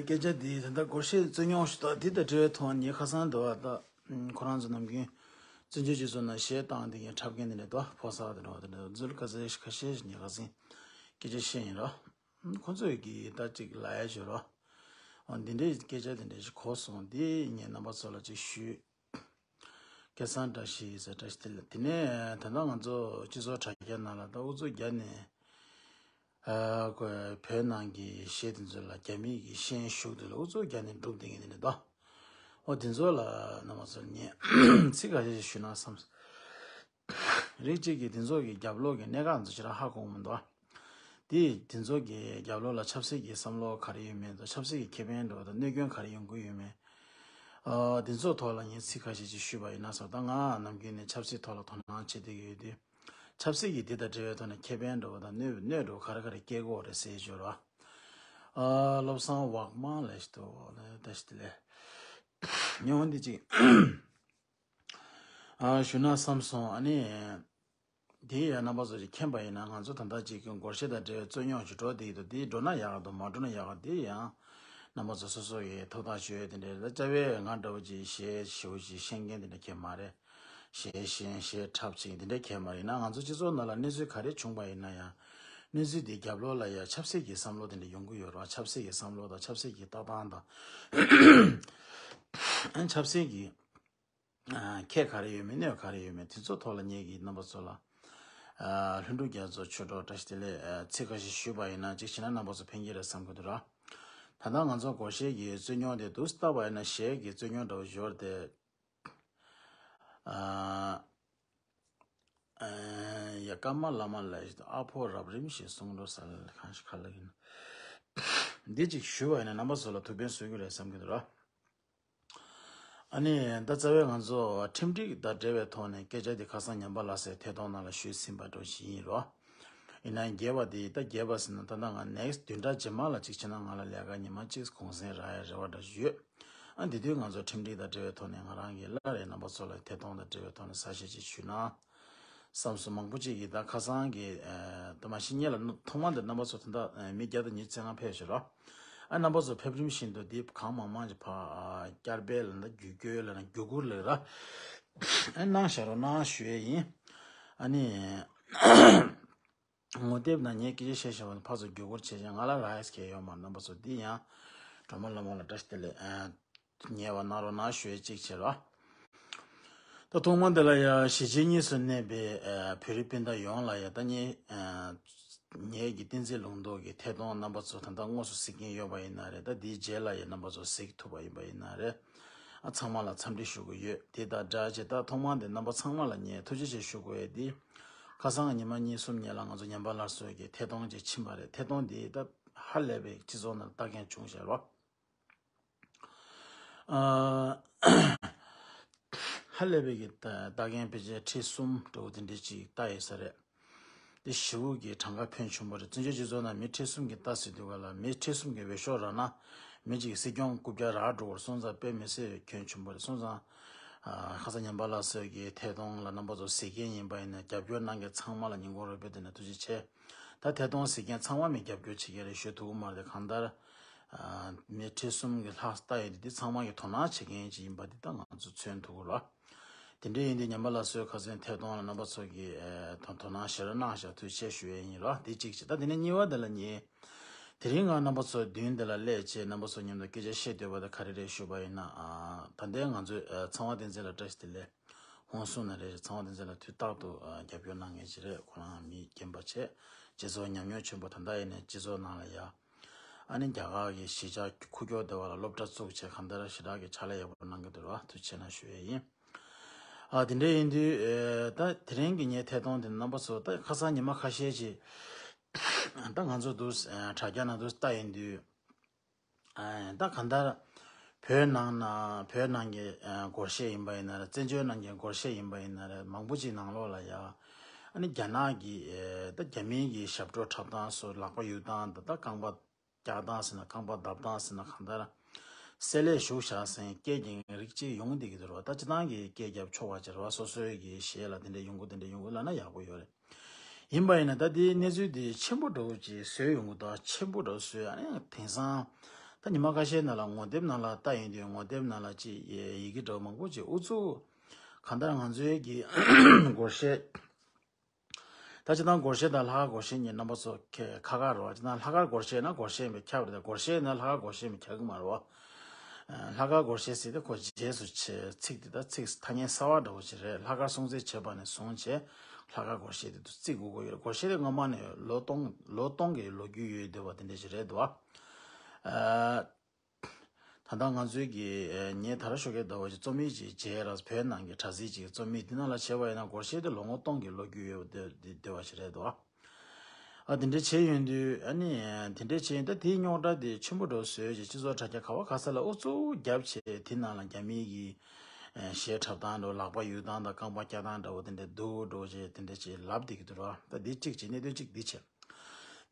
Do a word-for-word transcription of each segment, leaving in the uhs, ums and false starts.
སྐད་ཆ་འདི་ད་ལྟ་སྒོར་གཞས་རྩོད་རྙོག་ཞིག་དང་འདི་དང་འབྲེལ་བའི་ཐོག་ནས་ཁ་སང་དུ་བ་ད་ཁོ་རང་ཚོ་ནམ་རྒྱུན་བཙན་བྱོལ་སྤྱི་ཚོགས་ནང་གཞས་བཏང་འདི་གའི་འཁྲབ་མཁན་འདི་འདྲ་དང་ཕོ་གསར་དེ་འདྲ་བ་དེ་འདྲ་ཚུལ་ཁ་ཤས་ཁ་ཤས་ཤིག་ངས་ཁ་སང་སྐད་ཆ་བཤད་ཡིན་རོ། ཁོ་ཚོས་ཀྱིས་ད་ཅིག་ལབ་ཡ་བྱོས་རོ། འདི་འདྲའི་སྐད་ཆ་འདི་འདྲ་ཞིག་གོ་སོང་འདི་ངས་རྣམ་པ་ཚོ་ལ་ཅིག་ཞུས། སྐལ་བཟང་བཀྲ་ཤིས་ཟེར་བཀྲ་ཤིས་བདེ་ལེགས། དེ་ནས་ད་ལྟ་ང་ཚོ་སྤྱི་ཚོགས་དྲ་རྒྱ་ནང་ལ་ད་ཨུ་ཚུགས་རྒྱག་ནས་ཨ་ཁོས་བོད་ནང་གི་གཞས་དེ་ཚོ་ལ་རྒྱ་མི་གི་ཤན་ཞུགས་དེ་ལ་ཨུ་ཚུགས་རྒྱག་ནས་སྒྲུབ་བསྡད་མཁན་དེ་འདྲ་འདུག་ཨོ་དེ་ཚོ་ལ་རྣམ་པ་ཚོ་ངས་ཚིག་ཁ་ཤས་ཤིག་ཞུས་ན་བསམ། རིགས་གཅིག་གིས་དེ་ཚོ་གི་རྒྱབ་ལོགས་ཀྱི་གནད་འགག་ཚོ་ཅི་རང་ཧ་གོ་གི་མི་འདུག་དེ་དེ་ཚོ་གི་རྒྱབ་ལོགས་ལ་ཆབ་སྲིད་ཀྱི་བསམ་བློ་ག་རེ་ཡོད་མེད་དང་ཆབ་སྲིད་ཀྱི་ཁེ་ཕན་འདྲ་བོ་དང་གནོད་སྐྱོན་ག་རེ་ཡོང་གི་ཡོད་མེད། ཨ་དེ་ཚོ་ཐོག་ལ་ངས་ཚིག་ཁ་ཤས་ཅིག་ཞུས་པ་ཡིན་ན་བསམ། ད་ང་ནམ་རྒྱུན་ནས་ཆབ་སྲིད་ཐོག་ལ་དོ་སྣང་བྱེད་བསྡད་ཀྱི་ཡོད་དུས། ཆབ་སྲིད་ཀྱི་དེ་དང་འབྲེལ་བའི་ཐོག་ནས་ཁེ་ཕན་འདྲ་བོ་དང་གནོད་གནོད་འགྲོ་ག་རེ་ག་རེ་སྐྱེལ་དགོས་རེད་ཟེར་བརྗོད་རོགས། ཨ་བློ་བཟང་ཝག་མང་ལས་ཤི་ཏོ་ལས་ད་ཤི་ཏི་ལས། ཉོ་འདི་ཅིག་ཨ་ཞུ་ན་བསམ་སོང་། ཨ་ནི། དེ་ཡང་རྣམ་པ་ཚོ་ཅིག་མཁྱེན་པ་ཡིན་ན་ང་ཚོ་ད་ལྟ་ཅིག་སྒོར་གཞས་དང་འབྲེལ་བའི་རྩོད་རྙོག་ཅིག་འགྲོ་བསྡད་ཀྱི་འདུག་དེ་འགྲོ་ན་ཡག་ག་འདུག་མ་འགྲོ་ན་ཡག་ག་དེ་ཡང་རྣམ་པ་ཚོ་སོ་སོ་ཡི་ཐུགས་ཐག་གཅོད་དེ་འདྲའི་ད་རྩ་བའི་ང་འདྲ་བོ་ཅིག་གཞས་ཞེ་པོ་ཅིག་ཤེས་མཁན་དེ་འདྲ་གང་མ་རེད། གཞས་ཤེས་གཞས་འཁྲབ་ཅིག་དེ་འདྲ་གང་མ་རེད་ན། ང་ཚོ་སྤྱི་ཚོགས་ནང་ལ་གནས་ཚུལ་ག་རེ་བྱུང་པ་ཡིན་ན་ཡང་། གནས་ཚུལ་དེའི་རྒྱབ་ལོགས་ལ་ཡང་ཆབ་སྲིད་ཀྱི་བསམ་བློ་དེ་འདྲ་ཡོང་གི་ཡོད་རེད་བ། ཆབ་སྲིད་ཀྱི་བསམ་བློ་དང་ཆབ་སྲིད་ཀྱི་ལྟ་སྟངས་དང་། ཆབ་སྲིད་ཀྱི་ཁེ་ག་རེ་ཡོད་མེད་གནོད་ག་རེ་ཡོད་མེད་དེ་ཚོ་ཐོག་ལ་ངེད་ཀྱིས་རྣམ་པ་ཚོ་ལ་ལྷུན་གྲུབ་རྒྱ་མཚོ་ཆོས་གྲོགས་བཀྲ་ཤིས་བདེ་ལེགས་ཚིག་ཁ་ཤས་ཞུས་པ་ཡིན་ན་གཅིག་བྱས་ན་རྣམ་པ་ཚོ་ཕན་གྱི་རེད་བསམ་གྱི་འདུག་ར། ད་ལྟ་ང་ཚོ་སྒོར་གཞས་ཀྱི་རྩོད་རྙོག་དེ་འདུག་སེ་བལྟས་པ་ཡིན་ན་གཞས་ཀྱི་རྩོད་རྙོག་འདྲ་བོ་ཞོར་དེ། ཨ། ཨ། ཡ་ཀརྨ་བླ་མ་ལ་ཨ་ཕོ་རབ་རིམ་ཞིག་གསུང་འགྲོ་ས་ལ་གང་ཞིག་ག་ལ་ཡིན། འདི་གཅིག་ཞུས་པ་ཡིན་ན་རྣམ་པ་ཚོ་ལ་ཐུགས་ཕན་གསོས་ཀྱི་རེད་བསམ་གྱི་འདུག་ར། ཨ་ནི་ད་རྩ་བའི་ང་ཚོ་ཁྲིམས་སྒྲིག་དང་འབྲེལ་བའི་ཐོག་ནས་སྐད་ཆ་འདི་ཁ་སང་ཉམས་པ་ལགས་སའི་ཐད་གཏོང་ནང་ལ་ཞུས་ཟིན་པ་འདྲ་ཞིག་ཡིན་རོ། ཡིན་ན་རྒྱས་པ་འདི་ད་རྒྱས་པ་ཟིན་ན་ད་ལྟ་ང་next་བདུན་ཕྲག་རྗེས་མ་ལ་གཅིག་བྱས་ན་ང་ལ་ལས་ཀ་ཉི་མ་གཅིག་གུང་སེང་རག་ཡ་རེ་བ་འདྲ་ཞིག་ཡོད། ཨ་འདི་དུས་ང་ཚོ་ཁྲིམས་སྒྲིག་དང་འབྲེལ་བའི་ཐོག་ནས་ང་རང་གིས་སླར་རེ་རྣམ་པ་ཚོ་ལ་ཐད་གཏོང་དང་འབྲེལ་བའི་ཐོག་ནས་གསལ་བཤད་ཅིག་ཞུས་ན། བསམ་སོང་མང་པོ་ཅིག་གིས་ད་ཁ་སང་གི་ཨ་ད་མ་གཞི་ཉེ་ལ་ཐོག་མ་འདི་རྣམ་པ་ཚོ་ད་ལྟ་ཨ་མི་བརྒྱ་དང་ཉི་ཤུ་རྩ་ལྔ་ཕེབས་ཤག་རོ། ཨ་རྣམ་པ་ཚོ་ཕེབས་རིམ་བཞིན་དུ་འདི་གང་མང་མང་ཅིག་ཕ་ཨ་བསྐྱར་སྦས་ལབ་ན་བརྒྱུད་སྐྱོད་ལབ་ན་བརྒྱུད་བསྐུར་ལབ་ར། ཨ་གནང་ཤག་རོགས་གནང་ཞུ་ཡས་ཡིན། ཨ་ནི། ངོ་དེབ་ནང་ངས་སྐད་ཆ་བཤད་བཞིན་པ་ཕར་ཚུར་བརྒྱུད་སྐུར་བྱེད་བཞིན་ང་ལ་རག་ཡས་ཁེལ་ཡོད་མ་རེད། རྣམ་པ་ཚོ་འདི་ཡང་སྒྲོལ་མ་ལྷ་མོ་ལ་བཀྲ་ཤིས་བདེ་ལེགས་ཨ། ཉེ་བ་གནང་རོགས་གནང་ཞུ་ཡས་གཅིག་བྱེད་རོགས། ད་ཐོག་མ་འདི་ལ་ཡ་གཞིས་བྱེས་གཉིས་སུ་གནས་པའི་ཨ་བོད་རིགས་སྤུན་ཟླ་ཡོངས་ལ་ཡ་ད་ངས་ཨ་ངེད་ཀྱི་བསྟན་འཛིན་ལུང་རྟོགས་ཀྱི་ཐད་གཏོང་རྣམ་པ་ཚོ་ད་ལྟ་དངོས་སུ་གཟིགས་མཁན་ཡོད་པ་ཡིན་ན་རེད། ད་འདིའི་རྗེས་ལ་ཡ་རྣམ་པ་ཚོ་གཟིགས་ཐུབ་པ་ཡིན་པ་ཡིན་ན་རེད། ཨ་ཚང་མ་ལ་འཚམས་འདྲི་ཞུ་གི་ཡོད། དེ་དང་སྦྲགས་བྱས་ད་ཐོག་མ་འདི་རྣམ་པ་ཚང་མ་ལ་ངས་ཐུགས་རྗེ་ཆེ་ཞུ་དགོས་ཡས་འདི། ཁ་སང་ཉི་མ་གཉིས་གསུམ་ཉེ་ལ་ང་ཚོ་ཉམས་པ་སླར་གསོ་གི་ཐད་གཏོང་ཅིག་ཕྱིན་པ་རེད། ཐད་གཏོང་འདི་ད་ཧ་ལས་པའི་སྤྱི་ཚོགས་ནང་ལ་ལྟ་མཁན་བྱུང་ཤག་རོ། ཨ་ཧ་ལས་པའི་གི་ལྟ་མཁན་ཕལ་ཆེར་ཁྲི་གསུམ་འདྲ་བོ་དེ་འདྲས་ཅིག་ལྟ་ཡོད་ས་རེད། དེ་ཞེ་པོ་གི་གྲངས་ཀ་ཕོན་ཆེན་པོ་རེད། བཙན་བྱོལ་སྤྱི་ཚོགས་ནང་མི་ཁྲི་གསུམ་གྱིས་ལྟ་ཟེར་དུས་ག་ལ་མི་ཁྲི་གསུམ་གྱིས་འོས་ཤོག་རག་ན་མི་གཅིག་གིས་སྲིད་སྐྱོང་རྐུབ་བཀྱག་རག་འགྲོ་གི་རེད། སོང་ཙང་དཔེ་མི་སྲིད་ཕོན་ཆེན་པོ་རེད། སོང་ཙང་ཨ་ཁ་སང་ཉམས་པ་སླར་གསོ་གི་ཐད་གཏོང་ལ་རྣམ་པ་ཚོ་གཟིགས་མཁན་ཡིན་པ་ཡིན་ན་རྒྱབ་སྐྱོར་གནང་མཁན་ཚང་མ་ལ་སྙིང་ཁོང་རུས་པའི་གཏིང་ནས་ཐུགས་རྗེ་ཆེ། ད་ཐད་གཏོང་གཟིགས་མཁན་ཚང་མ་མི་རྒྱབ་སྐྱོར་བྱེད་མཁན་རེད་ཞུ་ཐུབ་ཀྱི་མ་རེད། གང་ལྟར་ཨ་མི་ཁྲི་གསུམ་གྱིས་ལྷག་ལྟ་ཡོད་དེ་འདི་ཚང་མ་གིས་དོ་སྣང་བྱེད་མཁན་ཅིག་ཡིན་པ་འདི་ད་ང་ཚོ་མཚོན་ཐུབ་ཀྱི་རེད། དེ་འདྲ་ཡིན་དུས་ཉམས་པ་སླར་གསོའི་ཁ་སང་ཐད་གཏོང་ལ་རྣམ་པ་ཚོ་གིས་ཨ་དོ་དོ་སྣང་ཞེ་དྲག་གནང་ཤག་ཐུགས་རྗེ་ཆེ་ཞུ་ཡས་ཡིན་རོགས། འདི་གཅིག་བྱས། ད་དེ་ནས་གཉིས་པ་འདི་ལ་ངས་དེ་རིང་ང་རྣམ་པ་ཚོ་མདུན་འདི་ལ་སླེབས་བྱས་རྣམ་པ་ཚོ་མཉམ་དུ་སྐད་ཆ་བཤད་འདོད་པ་དེ་ག་རེ་རེད་ཞུས་པ་ཡིན་ན། ཨ་ད་ལྟའི་ང་ཚོའི་ཨ་ཚངས་པ་བསྟན་འཛིན་ལགས་བཀྲ་ཤིས་བདེ་ལེགས་ཧོན་སུར་ནས་རེད། ཚངས་པ་བསྟན་འཛིན་ལགས་དུས་རྟག་ཏུ་ཨ་རྒྱབ་སྐྱོར་གནང་མཁན་ཅིག་རེད། ཁོ་རང་མི་རྒན་པ་བྱས་སྤྱི་ཚོགས་ཉམས་མྱོང་ཆེན་པོ། ད་ལྟ་ཡིན་ནའི་སྤྱི་ཚོགས་ནང་ལ་ཡ་ཨ་ནི་རྒྱ་གར་གྱི་གཞིས་ཆགས་ཁུག་ཀྱོག་དེ་བ་ལ་སློབ་གྲྭ་བཙུགས་བྱས་གང་ལྟར་ཞེ་དྲག་གི་ཕྱག་ལས་ཡག་པོ་གནང་གི་འདུག་ར། ཐུགས་རྗེ་ཆེ་གནང་ཞུ་ཡས་ཡིན། ཨ་དེ་འདྲ་ཡིན་དུས་ཨེ་ད་དེ་རིང་གི་ངའི་ཐད་གཏོང་དེ་རྣམ་པ་ཚོ་ད་ཁ་སང་ཉི་མ་ཁ་ཤས་ཅིག་ད་ང་ཚོ་འདུག་ཨེ་དྲ་རྒྱ་ནང་འདུག་ལྟ་ཡིན་དུས་ཨེ་ད་གང་ལྟར་བོད་ནང་ན་བོད་ནང་གི་ཨེ་སྒོར་གཞས་ཡིན་པ་ཡིན་ན་རེད། བཙན་བྱོལ་ནང་གི་སྒོར་གཞས་ཡིན་པ་ཡིན་ན་རེད། མང་པོ་ཅིག་ནང་ལོགས་ལ་ཡ་ཨ་ནི་རྒྱ་ནག་གི་ཨེ་ད་རྒྱ་མིའི་གི་ཞབས་བྲོ་འཁྲབ་སྟངས་སོགས་ལག་པ་གཡུག་སྟངས་དང་ད་རྐང་པ་རྒྱག་སྟངས་ཟེར་ན་རྐང་པ་བརྡབ་སྟངས་ཟེར་ན་གང་ལྟར་བསྲེ་ལྷད་ཞུགས་བཞག་ཟིན་སྐད་ཀྱི་རིགས་གཅིག་ཡོང་བསྡད་ཀྱི་འདུག་ར། ད་སྤྱིར་བཏང་གི་སྐད་རྒྱབ་ཆོག་པ་ཅིག་རེད་བ། སོ་སོའི་གི་གཞས་ལ་དེ་འདྲ་ཡོང་གི་དེ་འདྲ་ཡོང་གི་ལབ་ན་ཡག་པོ་ཡོད་རེད། ཡིན་པ་ཡིན་ན་ད་དེའི་གནས་ཚུལ་དེ་ཆེན་པོ་འདྲ་བོ་ཅིག་བཟོས་ཡོང་གི་འདུག་ཆེན་པོ་འདྲ་བོ་བཟོས། ཨ་ནི་དེང་སང་ ད་ཉི་མ་ཁ་ཤས་ནང་ལ་ངོ་དེབ་ནང་ལ་ལྟ་ཡིན་དུས་ངོ་དེབ་ནང་ལ་ཅིག་ཡི་གེ་འདྲ་བོ་མང་པོ་ཅིག་ཨུ་ཚུགས། གང་ལྟར་ང་ཚོའི་གི་སྒོར་གཞས། ད་སྤྱིར་བཏང་སྒོར་གཞས་དང་ལྷག་དཀར་སྒོར་གཞས་གཉིས་རྣམ་པ་ཚོ་ཁ་ཁ་ཁ་རེད་བ། སྤྱིར་བཏང་ལྷག་དཀར་སྒོར་གཞས་ན་སྒོར་གཞས་མི་ཁྱབ་རེད། སྒོར་གཞས་ན་ལྷག་དཀར་སྒོར་གཞས་མི་ཁྱབ་གི་མ་རེད་བ། ལྷག་དཀར་སྒོར་གཞས་ཟེར་ཏེ་ཁོ་རྗེས་སུ་ཆེ་ཚིག་དེ་དང་ཚིག་ཐ་སྙད་གསར་བ་འདྲ་བོ་ཞིག་རེད། ལྷག་དཀར་སྲུང་བརྩི་བྱེད་པ་ནས་བཟུང་བྱས་ལྷག་དཀར་སྒོར་གཞས་དེ་དུ་བརྩི་དགོས་ཀྱི་ཡོད་རེད། སྒོར་གཞས་དེ་སྔོན་མ་ནས་ལོ་སྟོང་ལོ་སྟོང་གི་ལོ་རྒྱུས་ཡོད་བསྡད་པ་དེ་འདྲ་ཞིག་རེད་འདུག་བ། ད་ལྟ་ང་ཚོའི་གི་ངས་ད་ར་ཤོད་མཁན་འདྲ་བོ་ཞིག་རྩོམ་ཡིག་ཅིག་མཇལ་ར། བོད་ནང་གི་དྲ་ཚིགས་ཅིག་རྩོམ་ཡིག་དེ་ནང་ལ་བྱས་པ་ཡིན་ན་སྒོར་གཞས་དེ་ལོ་ངོ་སྟོང་གི་ལོ་རྒྱུས་ཡོད་བསྡད་བསྡད་པ་ཞིག་རེད་འདུག་བ། ཨ་དེ་འདྲ་བྱས་ཡོང་དུས་ཨ་ནི་དེ་འདྲ་བྱས་ཡོང་ད་དེའི་རྙོག་དྲ་དེ་ཆེན་པོ་འགྲོ་བཟོས་ཀྱི་སྤྱི་ཚོགས་དྲ་རྒྱ་ག་བ་ག་ས་ལ་ཨུ་ཚུགས་རྒྱབ་བྱས་དེ་ནང་ལ་རྒྱ་མིའི་གི་གཞས་འཁྲབ་སྟངས་འདྲ་བོ་ལག་པ་གཡུག་སྟངས་དང་རྐང་པ་བཀྱག་སྟངས་འདྲ་བོ་དེ་འདྲ་འདུག་འགྲོ་བྱས་དེ་འདྲ་བྱས་ལབ་བསྡད་ཀྱི་འདུག་ར། ད་དེ་གཅིག་བྱས་གནད་དོན་གཅིག་འདི་བྱས།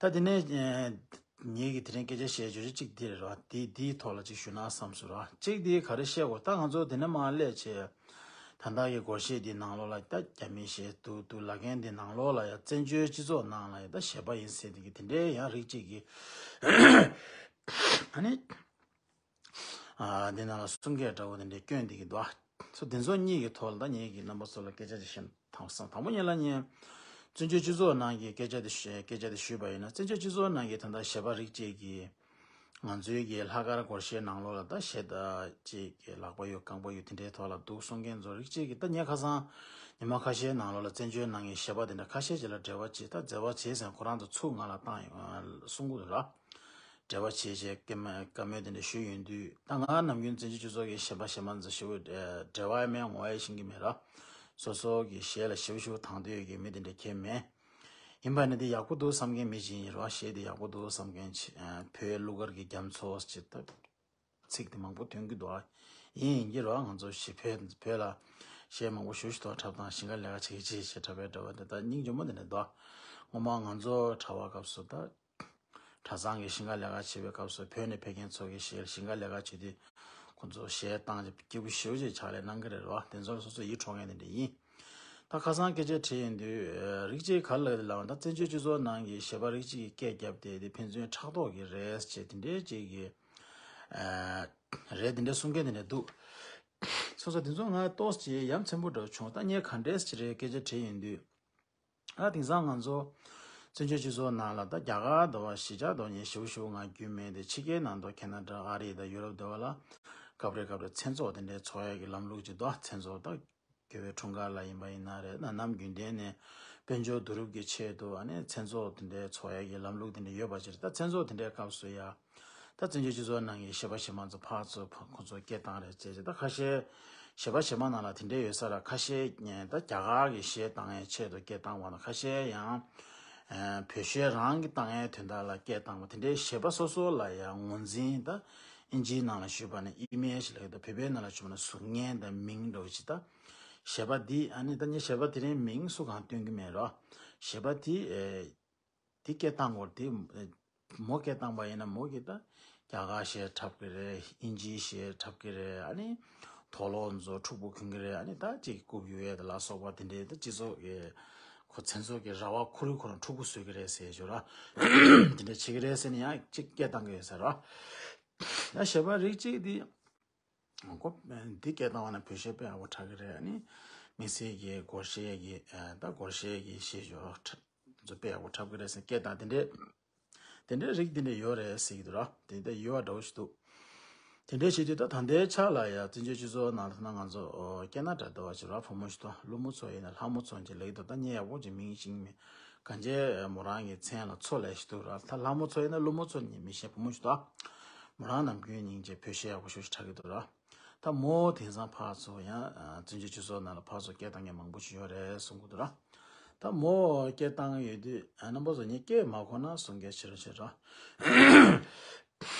ད་དེ་ནས་ངེད་ཀྱི་དེ་རིང་སྐད་ཆ་བཤད་རྒྱུ་གཅིག་འདི་རེད་ར། དེ་དེའི་ཐོག་ལ་གཅིག་ཞུ་ན་བསམ་སོང་ར། གཅིག་དེ་ག་རེ་བཤད་དགོས། ད་ང་ཚོ་དེ་ནས་མར་སླེབས་བྱས་ད་ལྟ་གི་སྒོར་གཞས་འདི་ནང་ལོགས་ལ་ད་རྒྱ་མིའི་གཞས་འདུག་འདུག་ལབ་མཁན་འདི་ནང་ལོགས་ལ་ཡང་བཙན་བྱོལ་སྤྱི་ཚོགས་ནང་ལ་ཡང་ད་གཞས་པ་ཡིན་ཟེར་དེ་གི་དེ་འདྲའི་ཡང་རིགས་གཅིག་གི་ཨ་ནི། ཨ་འདི་ནང་ལ་གསུང་སྐད་འདྲ་བོ་དེ་འདྲའི་སྐྱོན་འདི་གི་འདུག་ཨ། སོ་དེ་ཚོ་གཉིས་ཀྱི་ཐོག་ལ་ད་ངེད་ཀྱིས་རྣམ་པ་ཚོ་ལ་སྐད་ཆ་དེ་བཤད་དང་བསམ། དང་པོ་ཉིད་ལ་ངས་བཙན་བྱོལ་སྤྱི་ཚོགས་ནང་གི་སྐད་ཆ་དེ་བཤད་སྐད་ཆ་དེ་ཞུས་པ་ཡིན་ན། བཙན་བྱོལ་སྤྱི་ཚོགས་ནང་གི་ད་ལྟ་གཞས་པ་རིགས་གཅིག་གིས་ང་ཚོའི་གི་ལྷག་དཀར་སྒོར་གཞས་ནང་ལོགས་ལ་ད་གཞས་ད་ཅིག་གི་ལག་པ་གཡུག་རྐང་པ་གཡུག་དེ་འདྲའི་ཐོག་ལ་འདུག་གསུང་མཁན་ཚོ་རིགས་གཅིག་གིས། ད་ངས་ཁ་སང་ཉི་མ་ཁ་ཤས་ནང་ལོགས་ལ་བཙན་བྱོལ་ནང་གི་གཞས་པ་དེ་འདྲ་ཁ་ཤས་ཅིག་ལ་འབྲེལ་བ་བྱས། ད་འབྲེལ་བ་བྱས་ཟིན་ཁོ་རང་ཚོ་ཚུར་ང་ལ་བཏང་ཡོང་གསུང་གི་འདུག་ར། འབྲེལ་བ་བྱས་བྱས་བཀའ་མོལ་བཀའ་མོལ་དེ་འདྲ་ཞུས་ཡོང་དུས། ད་ང་ནམ་རྒྱུན་བཙན་བྱོལ་སྤྱི་ཚོགས་ཀྱི་གཞས་པ་གཞས་མ་ཚོ་ཞེ་པོ་འབྲེལ་བ་མེད་ངོ་ཡ་ཤེས་ཀྱི་མེད་ར། སོ་སོ་གི་གཞས་ལ་ཞེ་པོ་ཞེ་པོ་དང་དོད་ཀྱི་མི་དེ་འདྲ་གང་མེད། ཡིན་པ་ནི་དེ་ཡག་པོ་འདུག་བསམ་མཁན་མི་ཅིག་ཡིན་ར། གཞས་དེ་ཡག་པོ་འདུག་བསམ་མཁན་ཅིག་བོད་གླུ་གར་གྱི་རྒྱ་མཚོ་ཅིག་ད་ཚིག་དེ་མང་པོ་ཐོན་གྱི་འདུག་ཨ། ཡིན་ཡིན་གྱི་ར། ང་ཚོ་གཞས་བོད་བོད་ལ་གཞས་མང་པོ་ཞེ་པོ་ཞིག་ཐོག་འཁྲབ་དང་ཞིང་ཁ་ལས་ཀ་བྱེད་ཀྱི་ཅིག་ཞེས་འཁྲབ་པའི་འདྲ་བ་དེ་ད་སྙིང་རྗེ་མོ་དེ་འདྲ་འདུག་སྔོན་མ་ང་ཚོ་གྲྭ་པ་སྐབས་སུ་ད། གྲྭ་ཚང་གི་ཞིང་ཁ་ལས་ཀ་བྱེད་པའི་སྐབས་སུ་བོད་ནས་ཕེབས་མཁན་ཚོ་གི་གཞས་ཞིང་ཁ་ལས་ཀ་བྱེད་དུས་ཁོ་ཚོ་གཞས་བཏང་རྗེས་སྐྱིད་པོ་ཞེ་པོ་ཅིག་ཕྱག་ལས་གནང་གི་རེད་བ། དེ་ཚོར་སོ་སོ་ཡིད་འཕྲོག་མཁན་དེ་འདྲ་ཡིན། ད་ཁ་སང་སྐད་ཆ་དྲིས་ཡོང་དུས་རིགས་གཅིག་ག་རེ་ལབ་ཀྱི་འདུག་ལབ་ན། ད་བཙན་བྱོལ་སྤྱི་ཚོགས་ནང་གི་གཞས་པ་རིགས་གཅིག་གིས་སྐད་བརྒྱབ་སྟེ་དེ་ཕན་ཚུན་ཕྲག་དོག་གི་རེད་ཅེས་དེ་འདྲའི་ཅིག་གི་རེད། དེ་འདྲ་གསུང་མཁན་དེ་འདྲ་འདུག་སོ་སོ་དེ་ཚོ་ང་ཏོག་ཙམ་ཡ་མཚན་པོ་འདྲ་བྱུང་། ད་ངས་ག་འདྲས་ཅིག་རེད་སྐད་ཆ་དྲིས་ཡོང་དུས། ཨ་དེང་སང་ང་ཚོ་བཙན་བྱོལ་སྤྱི་ཚོགས་ནང་ལ་ད་རྒྱ་གར་འདྲ་བ་གཞིས་ཆགས་འདྲ་བ་ཞེ་པོ་ཞེ་པོ་ང་རྒྱུས་མེད་དེ། ཕྱི་རྒྱལ་ནང་དུ་ཁེ་ན་ཌ་ཨ་རི་དང་ཡུ་རོབ་འདྲ་བ་ལ་སྐབས་རེ་སྐབས་རེ་མཚན་ཚོགས་དེ་འདྲའི་ཚོགས་ཡག་གི་ལམ་ལུགས་ཅིག་འདུག་མཚན་ཚོགས་ད་དགེ་བའི་འཁྲུངས་སྐར་ལ་ཡིན་པ་ཡིན་ན་རེད། ན་ནམ་རྒྱུན་ལྡན་ནས་དཔལ་འབྱོར་བསྡུ་རུབ་ཀྱི་ཆེད་དུ་ཨ་ནི་མཚན་ཚོགས་དེ་འདྲའི་ཚོགས་ཡག་གི་ལམ་ལུགས་དེ་འདྲ་ཡོད་པ་ཅིག་རེད། ད་མཚན་ཚོགས་དེ་འདྲའི་སྐབས་སུ་ཡ། ད་བཙན་བྱོལ་སྤྱི་ཚོགས་ནང་གི་གཞས་པ་གཞས་མ་ཚོ་ཕར་ཚུར་ཕར་ཁོ་ཚོ་སྐད་བཏང་རེས་བྱས་རྗེས། ད་ཁ་ཤས་གཞས་པ་གཞས་མ་ནང་ལ་དེ་འདྲས་ཡོད་ས་ར། ཁ་ཤས་ད་རྒྱ་གར་གྱི་གཞས་བཏང་ཡའི་ཆེད་དུ་སྐད་བཏང་བ་དང་། ཁ་ཤས་ཡང་བོད་གཞས་རང་གི་བཏང་ཡའི་དོན་དག་ལ་སྐད་བཏང་བ་དེ་འདྲའི་གཞས་པ་སོ་སོ་ལ་ཡང་ངོས་འཛིན། ད་ཨིན་ཇིའི་ནང་ལ་ཞུས་པ་ནི་ཨི་མེ་ཇི་ལབ་ཀྱི་འདུག་བོད་པའི་ནང་ལ་ཞུས་པ་ན་གཟུགས་བརྙན་དང་མིང་འདྲ་བོ་ཅིག་ད་གཞས་པ་འདི་ཨ་ནི་ད་ངས་གཞས་པ་དེ་རིང་མིང་སུ་གང་སྟོན་གྱི་མེད་རོ། གཞས་པ་དེ། དེ་སྐད་བཏང་དགོས་དེ། མོ་སྐད་བཏང་པ་ཡིན་ན་མོ་གིས་ད་རྒྱ་གར་གཞས་འཁྲབ་ཀྱི་རེད། ཨིན་ཇིའི་གཞས་འཁྲབ་ཀྱི་རེད། ཨ་ནི་དུག་ལོག་ཚོ་འཁྲུག་པོ་ཁུར་གྱི་རེད། ཨ་ནི་ད་ཅིག་རྐུབ་གཡུག་ཡས་དེ་ལ་སོགས་པ་དེ་འདྲའི་ད་སྤྱི་ཚོགས་ཀྱི་ཁོ་མཚན་ཚོགས་ཀྱི་ར་བ་ཁོ་རང་ཁོ་རང་འཁྲུག་པོ་བཟོ་གི་རེད་ཟེར་ཞོར་ར། དེ་འདྲ་བྱེད་ཀྱི་རེད་ཟེར་ནས་ཡང་ཅིག་སྐད་བཏང་གི་ཡོད་ས་ར། ད་གཞས་པ་རིགས་གཅིག་དེ། ཁོ་འདི་སྐད་བཏང་བ་ན་བོད་གཞས་དཔེ་ཡག་པོ་འཁྲབ་ཀྱི་རེད། ཨ་ནི་དམིགས་བསལ་གྱི་སྒོར་གཞས་ཀྱི་ཨ་ད་སྒོར་གཞས་ཀྱི་གཞས་ཞོར་ཚོ་དཔེ་ཡག་པོ་འཁྲབ་ཀྱི་རེད་ཟེར་སྐད་བཏང་དེ་འདྲས། དེ་འདྲས་རིགས་དེ་འདྲས་ཡོད་རེད་ཟེར་གྱི་འདུག་ར། དེ་འདྲ་ཡོད་པ་འདྲ་བོ་ཞིག་འདུག་དེ་འདྲས་བྱེད་དུས་ད་ད་ལྟའི་ཆ་ལ་ཡ་བཙན་བྱོལ་སྤྱི་ཚོགས་ནང་ལ་ད་ང་ཚོ་ཨོ་ཁེ་ན་ཌ་འདྲ་བ་ཞིག་ར། བུ་མོ་ཞིག་དང་ཀླུ་མོ་མཚོ་ཡིན་ན་ལྷ་མོ་མཚོ་ཅིག་ལབ་ཀྱི་འདུག་ད་ངས་ཡག་པོ་ཅིག་མིང་ཤེས་ཀྱི་མེད། གང་ཅི་མོ་རང་གི་མཚན་ལ་མཚོ་ལབ་ཞིག་འདུག་ར། ད་ལྷ་མོ་མཚོ་ཡིན་ན་ཀླུ་མོ་མཚོ་ནི་མི་ཤེས། བུ་མོ་ཞིག་དང་། མོ་རང་ནམ་རྒྱུན་སྙིང་རྗེ་བོད་གཞས་ཡག་པོ་ཞེ་པོ་ཅིག་འཁྲབ་ཀྱི་འདུག་ར། ད་མོ་དེང་སང་ཕར་ཚུར་ཡང་བཙན་བྱོལ་སྤྱི་ཚོགས་ནང་ལ་ཕར་ཚུར་སྐད་བཏང་མཁན་མང་པོ་ཞིག་ཡོད་རེད་གསུང་གི་འདུག་ར། ད་མོ་སྐད་བཏང་ཡོད་དུས་རྣམ་པ་ཚོ་ངས་སྐད་མ་གོ་ན་གསུང་སྐད་ཆེ་རུ་ཆེ་རུ།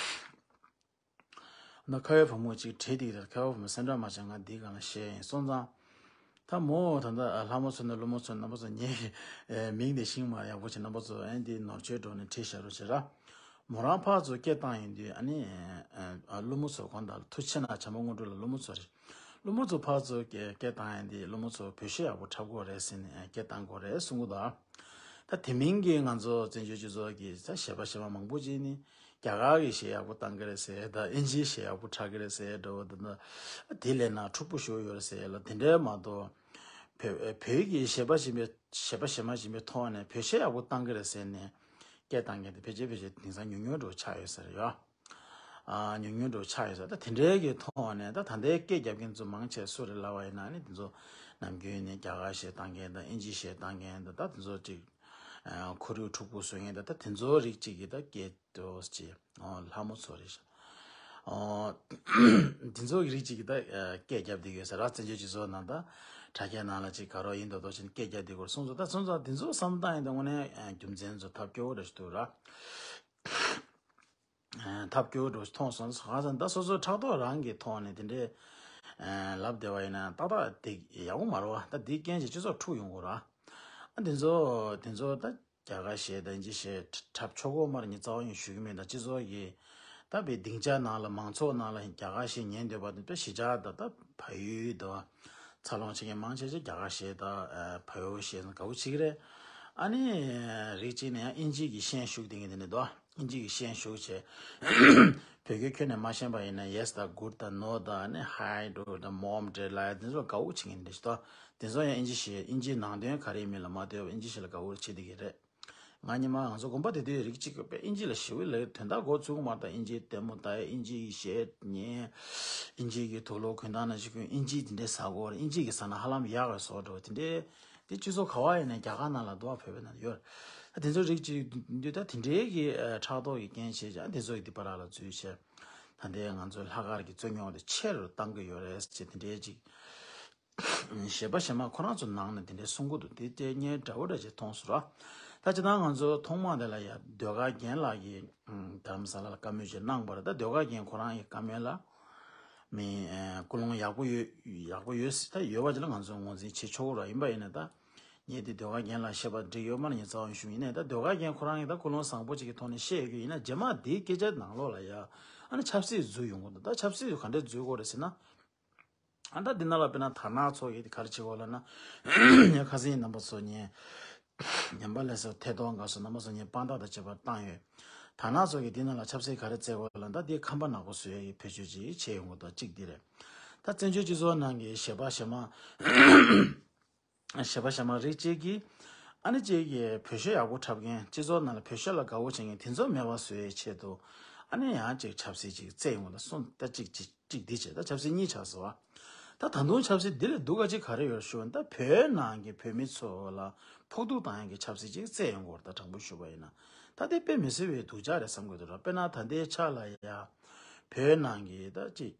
ན་ཁ་བའི་བུ་མོ་གཅིག་བྲིས་འདུག་ད་ཁ་བའི་བུ་མོ་སེམས་ཁྲལ་མ་བྱེད། ང་འདིའི་སྒང་ལ་བཤད་ཡིན་སོང་ཙང་། ད་མོ་ད་ལྟ་ལྷ་མོ་མཚོ་ནས་ཀླུ་མོ་མཚོ་རྣམ་པ་ཚོ་ངའི་མིང་དེ་ཤེས་མ་ཡག་པོ་བྱེད། རྣམ་པ་ཚོ་ཨ་ནི་འདི་ནོར་བཅོས་འགྲོ་ནས་བྲིས་བཞག་རོགས་བྱེད་ར། མོ་རང་ཕར་ཚུར་སྐད་བཏང་ཡིན་དུས་ཨ་ནི་ཀླུ་མོ་མཚོ་གོང་དག་ལ་ཐུགས་ཆེ་ན་བྱམས་པ་དངོས་གྲུབ་ལ་ཀླུ་མོ་མཚོ་རེད། ཀླུ་མོ་མཚོ་ཕར་ཚུར་སྐད་སྐད་བཏང་ཡིན་དུས་ཀླུ་མོ་མཚོ་བོད་གཞས་ཡག་པོ་འཁྲབ་དགོས་རེད་ཟེར་ནས་སྐད་བཏང་དགོས་རེད་གསུང་གི་འདུག་ད་དེ་མིན་གྱི་ང་ཚོ་བཙན་བྱོལ་སྤྱི་ཚོགས་ཀྱི་ད་གཞས་པ་གཞས་མ་མང་པོ་ཅིག་ནི་ རྒྱ་གར་གྱི་གཞས་ཡག་པོ་བཏང་གི་རེད་ཟེར་དང་ཨིན་ཇིའི་གཞས་ཡག་པོ་འཁྲབ་ཀྱི་རེད་ཟེར་འདྲ་བོ་དེ་འདྲ་དེ་ལས་ན་འཁྲུག་པོ་ཞིག་ཡོད་རེད་ཟེར་ལ་དེ་འདྲའི་མ་གཏོགས་བོད་བོད་ཀྱི་གཞས་པ་གཞན་པའི་གཞས་པ་གཞས་མ་གཞན་པའི་ཐོག་ནས་བོད་གཞས་ཡག་པོ་བཏང་གི་རེད་ཟེར་ནས་སྐད་བཏང་མཁན་དེ་ཕལ་ཆེར་ཕལ་ཆེར་དེང་སང་ཉུང་ཉུང་འདྲ་བོ་ཆགས་ཡོད་ས་རེད་ཡ། ཨ་ཉུང་ཉུང་འདྲ་བོ་ཆགས་ཡོད་ས་ད་དེ་འདྲའི་གི་ཐོག་ནས་ད་ད་ལྟའི་སྐད་རྒྱབ་མཁན་ཚོ་མང་ཆེ་སུ་རེད་ལབ་པ་ཡིན་ན་ནི་དེ་ཚོ་ནམ་རྒྱུན་ནས་རྒྱ་གར་གཞས་བཏང་མཁན་དང་ཨིན་ཇི་གཞས་བཏང་མཁན་དང་ད་དེ་ཚོ་ཅིག་ཨ་ཁོར་ཡུག་འཁྲུག་པོ་བཟོ་མཁན་དང་ད་དེ་ཚོ་རིགས་གཅིག་གི་ད་སྐད་དོ་ཅིག་ཨོ་ལྷ་མོ་ཚོ་རེད་ཤག་ཨོ་དེ་ཚོ་གི་རིགས་གཅིག་གི་ད་ཨ་སྐད་རྒྱབ་བསྡད་ཡོད་ས་ར། བཙན་བྱོལ་སྤྱི་ཚོགས་ནང་ད་དྲ་རྒྱའི་ནང་ལ་ཅིག་ག་རོགས་ཡིན་མདོག་མདོག་བྱས་ནས་སྐད་རྒྱབ་བསྡད་དགོས་སོང་ཙང་ད་སོང་ཙང་དེ་ཚོ་བསམ་བློ་བཏང་ཡིན་ད་དངོས་གནས་ཨ་རྒྱུ་མཚན་ཚོ་ཐབས་སྐྱོ་བོ་འདྲ་ཞིག་འདུག་ར། ཐབས་སྐྱོ་བོ་འདྲ་ཞིག་མཐོང་སོང་ཙང་གང་ཟེར་ན་ད་སོ་སོའི་ཕྲག་དོག་རང་གི་ཐོག་ནས་དེ་འདྲའི་ལབ་བསྡད་པ་ཡིན་ན་ཏག་ཏག་དེ་ཡག་པོ་མ་རེད་བ། ད་དེའི་རྐྱེན་གྱིས་སྤྱི་ཚོགས་འཁྲུག་ཡོང་གི་ར། ཨ་དེ་ཚོ་དེ་ཚོ་ད་རྒྱ་གར་གཞས་དང་ཨིན་ཇི་གཞས་འཁྲབ་ཆོག་གོ་མ་རེད། ངས་རྩ་བ་ཡིན་ཞུ་གི་མེད། ད་སྤྱི་ཚོགས་ཀྱི་ད་བའི་སྡིངས་ཆ་ནང་ལ་མང་ཚོགས་ནང་ལ་རྒྱ་གར་གཞས་ཉན་འདོད་པ་དེ་ད་གཞིས་ཆགས་ད་ད་བལ་ཡུལ་དུ་འཚར་ལོངས་བྱེད་མཁན་མང་ཆེ་ཆེ་རྒྱ་གར་གཞས་ད་བལ་ཡུལ་གཞས་དགའ་པོ་བྱེད་ཀྱི་རེད། ཨ་ནི་རིགས་གཅིག་ནས་ཡང་ཨིན་ཇི་གི་ཤན་ཞུགས་བསྡད་མཁན་དེ་འདྲ་འདུག་ཨིན་ཇི་གི་ཤན་ཞུགས་བྱས། བོད་སྐད་ཁྱོན་ནས་མ་ཤེས་པ་ཡིན་ན་yes དང་good དང་no དང་ཨ་ནི་hi འདྲ་དང་mom འདྲ་ལབ་ཡ་དེ་ཚོ་དགའ་པོ་བྱེད་མཁན་དེ་འདྲ་ཞིག་འདུག་དེ་ཚོ་ཡང་ཨིན་ཇི་ཤེས། ཨིན་ཇིའི་ནང་དོན་ག་རེ་ཡིན་མིན་ལ་མ་ལྟོས་པར་ཨིན་ཇི་ཤེས་ལ་དགའ་པོ་བྱེད་བསྡད་ཀྱི་རེད། ང་ཉི་མ་ང་ཚོ་དགོན་པ་དེ་དུས་རིགས་གཅིག་པའི་ཨིན་ཇི་ལ་ཞེ་པོ་ལབ་ཡ་དོན་དག་མགོ་ཚོས་ཀྱི་མ་རེད། ད་ཨིན་ཇིའི་ལྟད་མོ་ལྟ་ཡ་ཨིན་ཇིའི་གཞས་ཉན། ཨིན་ཇི་གི་དུག་ལོག་གོན་སྟངས་ནང་བཞིན་ཁོས་ཨིན་ཇི་དེ་འདྲའི་ཟ་གོ་རེད། ཨིན་ཇི་གི་ཟ་ན་ཧ་ལམ་ཡག་རེད་བཟོ་འདྲ་བོ་དེ་འདྲའི་དེ་སྤྱི་ཚོགས་ག་བ་ཡིན་ན་རྒྱ་གར་ནང་ལ་འདུག་བ། བོད་པའི་ནང་ཡོད་རེད། ད་དེ་ཚོ་རིགས་གཅིག་འདུག་ད་དེ་འདྲའི་གི་ཕྲག་དོག་གི་རྐྱེན་བྱས་ཀྱང་དེ་ཚོ་གི་དེ་པ་ར་ལ་འཛུལ་བྱས། ད་ལྟའི་ང་ཚོའི་ལྷག་དཀར་གྱི་རྩོད་རྙོག་དེ་ཆེ་རུ་བཏང་གི་ཡོད་རེད་ཅེས་དེ་འདྲའི་ཅིག་གཞས་པ་གཞས་མ་ཁོ་རང་ཚོ་ནང་ནས་དེ་འདྲའི་གསུང་གི་འདུག་དེ་ལྟས་ངན་འདྲ་བོ་འདྲ་ཅིག་མཐོང་སོང་ར། ད་སྤྱིར་བཏང་ང་ཚོ་ཐོག་མ་དེ་ལ་ཡ་ཟློས་གར་རྒན་ལགས་ཀྱིས་རྡ་རམ་ས་ལ་ལ་བཀའ་མོལ་ཅིག་གནང་བ་རེད། ད་ཟློས་གར་རྒན་ཁོ་རང་གི་བཀའ་མོལ་ལ། མི། ཨ། ཀུན་སློང་ཡག་པོ་ཡོད། ཡག་པོ་ཡོད་ཟེར་ད་ཡོད་པ་ཅིག་ལ་ང་ཚོ་ངོས་འཛིན་བྱེད་ཆོག་གི་རེད། ཡིན་པ་ཡིན་ན་ད་ངས་དེ་ཟློས་གར་རྒན་ལ་བཤད་པ་འགྲིག་ཡོད་མ་རེད། ངས་རྩ་བ་ཞུ་ཡིན་ནའི་ད་ཟློས་གར་རྒན་ཁོ་རང་གིས་ད་ཀུན་སློང་བཟང་པོ་ཅིག་གི་ཐོག་ནས་བཤད་ཡོད་ཀྱི་ཡིན་ན་རྗེས་མ་དེའི་སྐད་ཆ་ནང་ལོགས་ལ་ཡ་ཨ་ནི་ཆབ་སྲིད་འཛུལ་ཡོང་གི་འདུག་ད་ཆབ་སྲིད་ག་འདྲས་འཛུལ་དགོས་རེད་ཟེར་ན། ཨ་ད་འདི་ནང་ལ་དཔེར་ན་དར་ནག་ཚོ་གིས་དེ་ག་རེ་བྱེད་དགོས་ལབ་ན། ངས་ཁ་སང་རྣམ་པ་ཚོ་ངས་ཉམས་པ་ལས་སུ་ཐད་གཏོང་སྐབས་སུ་རྣམ་པ་ཚོ་ངས་དཔང་རྟགས་དང་བཅས་པ་བཏང་ཡོད། དར་ནག་ཚོ་གིས་འདི་ནང་ལ་ཆབ་སྲིད་ག་རེ་རྩེད་དགོས་ལབ་ན་ད་འདི་ཁམས་པ་ནག་པོ་བཟོ་ཡ་གི་བེད་སྤྱོད་ཅིག་བྱས་ཡོང་གི་འདུག་གཅིག་འདི་རེད། ད་བཙན་བྱོལ་སྤྱི་ཚོགས་ནང་གི་གཞས་པ་གཞས་མ། གཞས་པ་གཞས་མ་རིགས་གཅིག་གིས་ཨ་ནི་གཅིག་གིས་བོད་གཞས་ཡག་པོ་འཁྲབ་མཁན་སྤྱི་ཚོགས་ནང་ལ་བོད་གཞས་ལ་དགའ་བོ་བྱེད་མཁན་དེ་ཚོ་མེད་པ་བཟོ་ཡའི་ཆེད་དུ་ཨ་ནི་ཡང་གཅིག་ཆབ་སྲིད་ཅིག་རྩེད་ཡོང་གི་འདུག་གསུངས་ད་གཅིག་གཅིག་གཅིག་འདི་བྱས། ད་ཆབ་སྲིད་གཉིས་ཆགས་སོང་བ། ད་ད་དུང་ཆབ་སྲིད་འདི་ལས་སྡུག་ག་ཅིག་ག་རེ་ཡོད་ཞུ་ན། ད་བོད་ནང་གི་བོད་མི་ཚོ་ལ་ཕོག་ཐུག་བཏང་ཡག་གི་ཆབ་སྲིད་ཅིག་རྩེད་ཡོང་གི་ཡོད་རེད། ད་དྲང་པོ་ཞུ་བ་ཡིན་ན་ད་དེ་དཔེ་མི་སྲིད་པའི་སྡུག་ཅག་རེད་བསམ་གྱི་འདུག་ར། དཔེར་ན་ད་ལྟའི་ཆ་ལ་ཡ་བོད་ནང་གི་ད་ཅིག་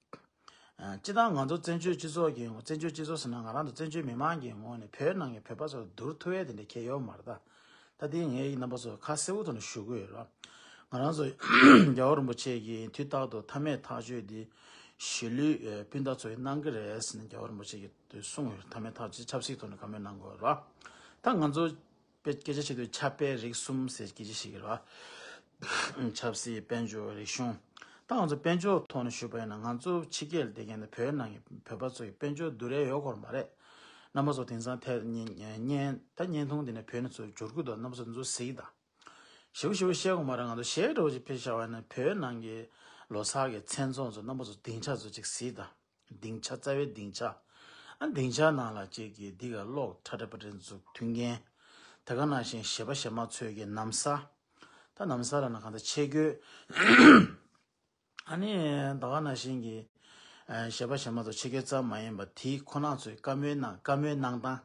ཨ། སྤྱིར་བཏང་ང་ཚོ་བཙན་བྱོལ་སྤྱི་ཚོགས་ཀྱི་ངོ་། བཙན་བྱོལ་སྤྱི་ཚོགས་ཟེར་ན་ང་རང་ཚོ་བཙན་བྱོལ་མི་མང་གི་ངོས་ནས་བོད་ནང་གི་བོད་པ་ཚོར་བསྡུར་ཐུབ་ཡས་དེ་འདྲ་གང་ཡང་ཡོད་མ་རེད་ད། ད་དེ་ངས་རྣམ་པ་ཚོར་ཁ་གསལ་པོ་ཐོག་ནས་ཞུ་གི་ཡོད་ར། ང་རང་ཚོ་རྒྱལ་བ་རིན་པོ་ཆེ་གིས་དུས་རྟག་ཏུ་མཐའ་མའི་ཐག་གཅོད་འདི་གཞིས་ལུས་སྤུན་ཟླ་ཚོ་ཡིས་གནང་གི་རེད་ཟེར་ནས་རྒྱལ་བ་རིན་པོ་ཆེ་གིས་གསུངས་ཡོད། མཐའ་མའི་ཐག་གཅོད་ཆབ་སྲིད་ཐོག་ནས་བཀའ་མོལ་གནང་དགོས་ར། ད་ང་ཚོ་དཔེ་སྐད་ཆ་བཤད་དུས་ཆབ་དཔལ་རིག་གསུམ་ཟེར་སྐད་ཆ་བཤད་ཀྱི་རེད་བ། ཆབ་སྲིད། དཔལ་འབྱོར། རིག་གཞུང་། ད་ང་ཚོ་དཔལ་འབྱོར་ཐོག་ནས་ཞུས་པ་ཡིན་ན་ང་ཚོ་ཕྱི་རྒྱལ་ལ་བསྡད་མཁན་དང་བོད་ནང་གི་བོད་པ་ཚོ་ཡི་དཔལ་འབྱོར་བསྡུར་ཡས་ཡོད་སྐོར་མ་རེད། རྣམ་པ་ཚོ་དེང་སང་ཐད་བརྙན་བརྙན་ད་བརྙན་ཐུང་འདི་ནས་བོད་ནས་ཚོ་འབྱོར་གི་འདུག་རྣམ་པ་ཚོ་འདི་ཚོ་གཟིགས་དང་། ཞེ་པོ་ཞེ་པོ་བཤད་དགོས་མ་རེད། ང་ཚོ་གཞས་འདྲ་བོ་ཅིག་ཕེབས་བཞག་པ་ཡིན་ན་བོད་ནང་གི་ལོ་གསར་གྱི་མཚན་ཚོགས་ཚོ་རྣམ་པ་ཚོ་སྡིངས་ཆ་ཚོ་ཅིག་གཟིགས་དང་། སྡིངས་ཆ། རྩ་བའི་སྡིངས་ཆ། ཨ། སྡིངས་ཆ་ནང་ལ་ཅིག་གི་འདི་ག་གློག་ཁྲ་ཁྲ་པ་ཏྲ་འཛུགས་མཐུན་རྐྱེན། དེ་ག་ནང་བཞིན་གཞས་པ་གཞས་མ་ཚོས་ཀྱི་ན་བཟའ། ད་ན་བཟའ་ལ་ན་གང་ལྟར་ཆས་གོས། ཨ་ནི་ད་ག་ནང་བཞིན་གྱི་ཨ་གཞས་པ་གཞས་མ་ཚོ་ཆས་གོས་ཙམ་མ་ཡིན་པ་དེ་ཁོ་ན་ཚོའི་བཀའ་མོལ་གནང་། བཀའ་མོལ་གནང་སྟངས།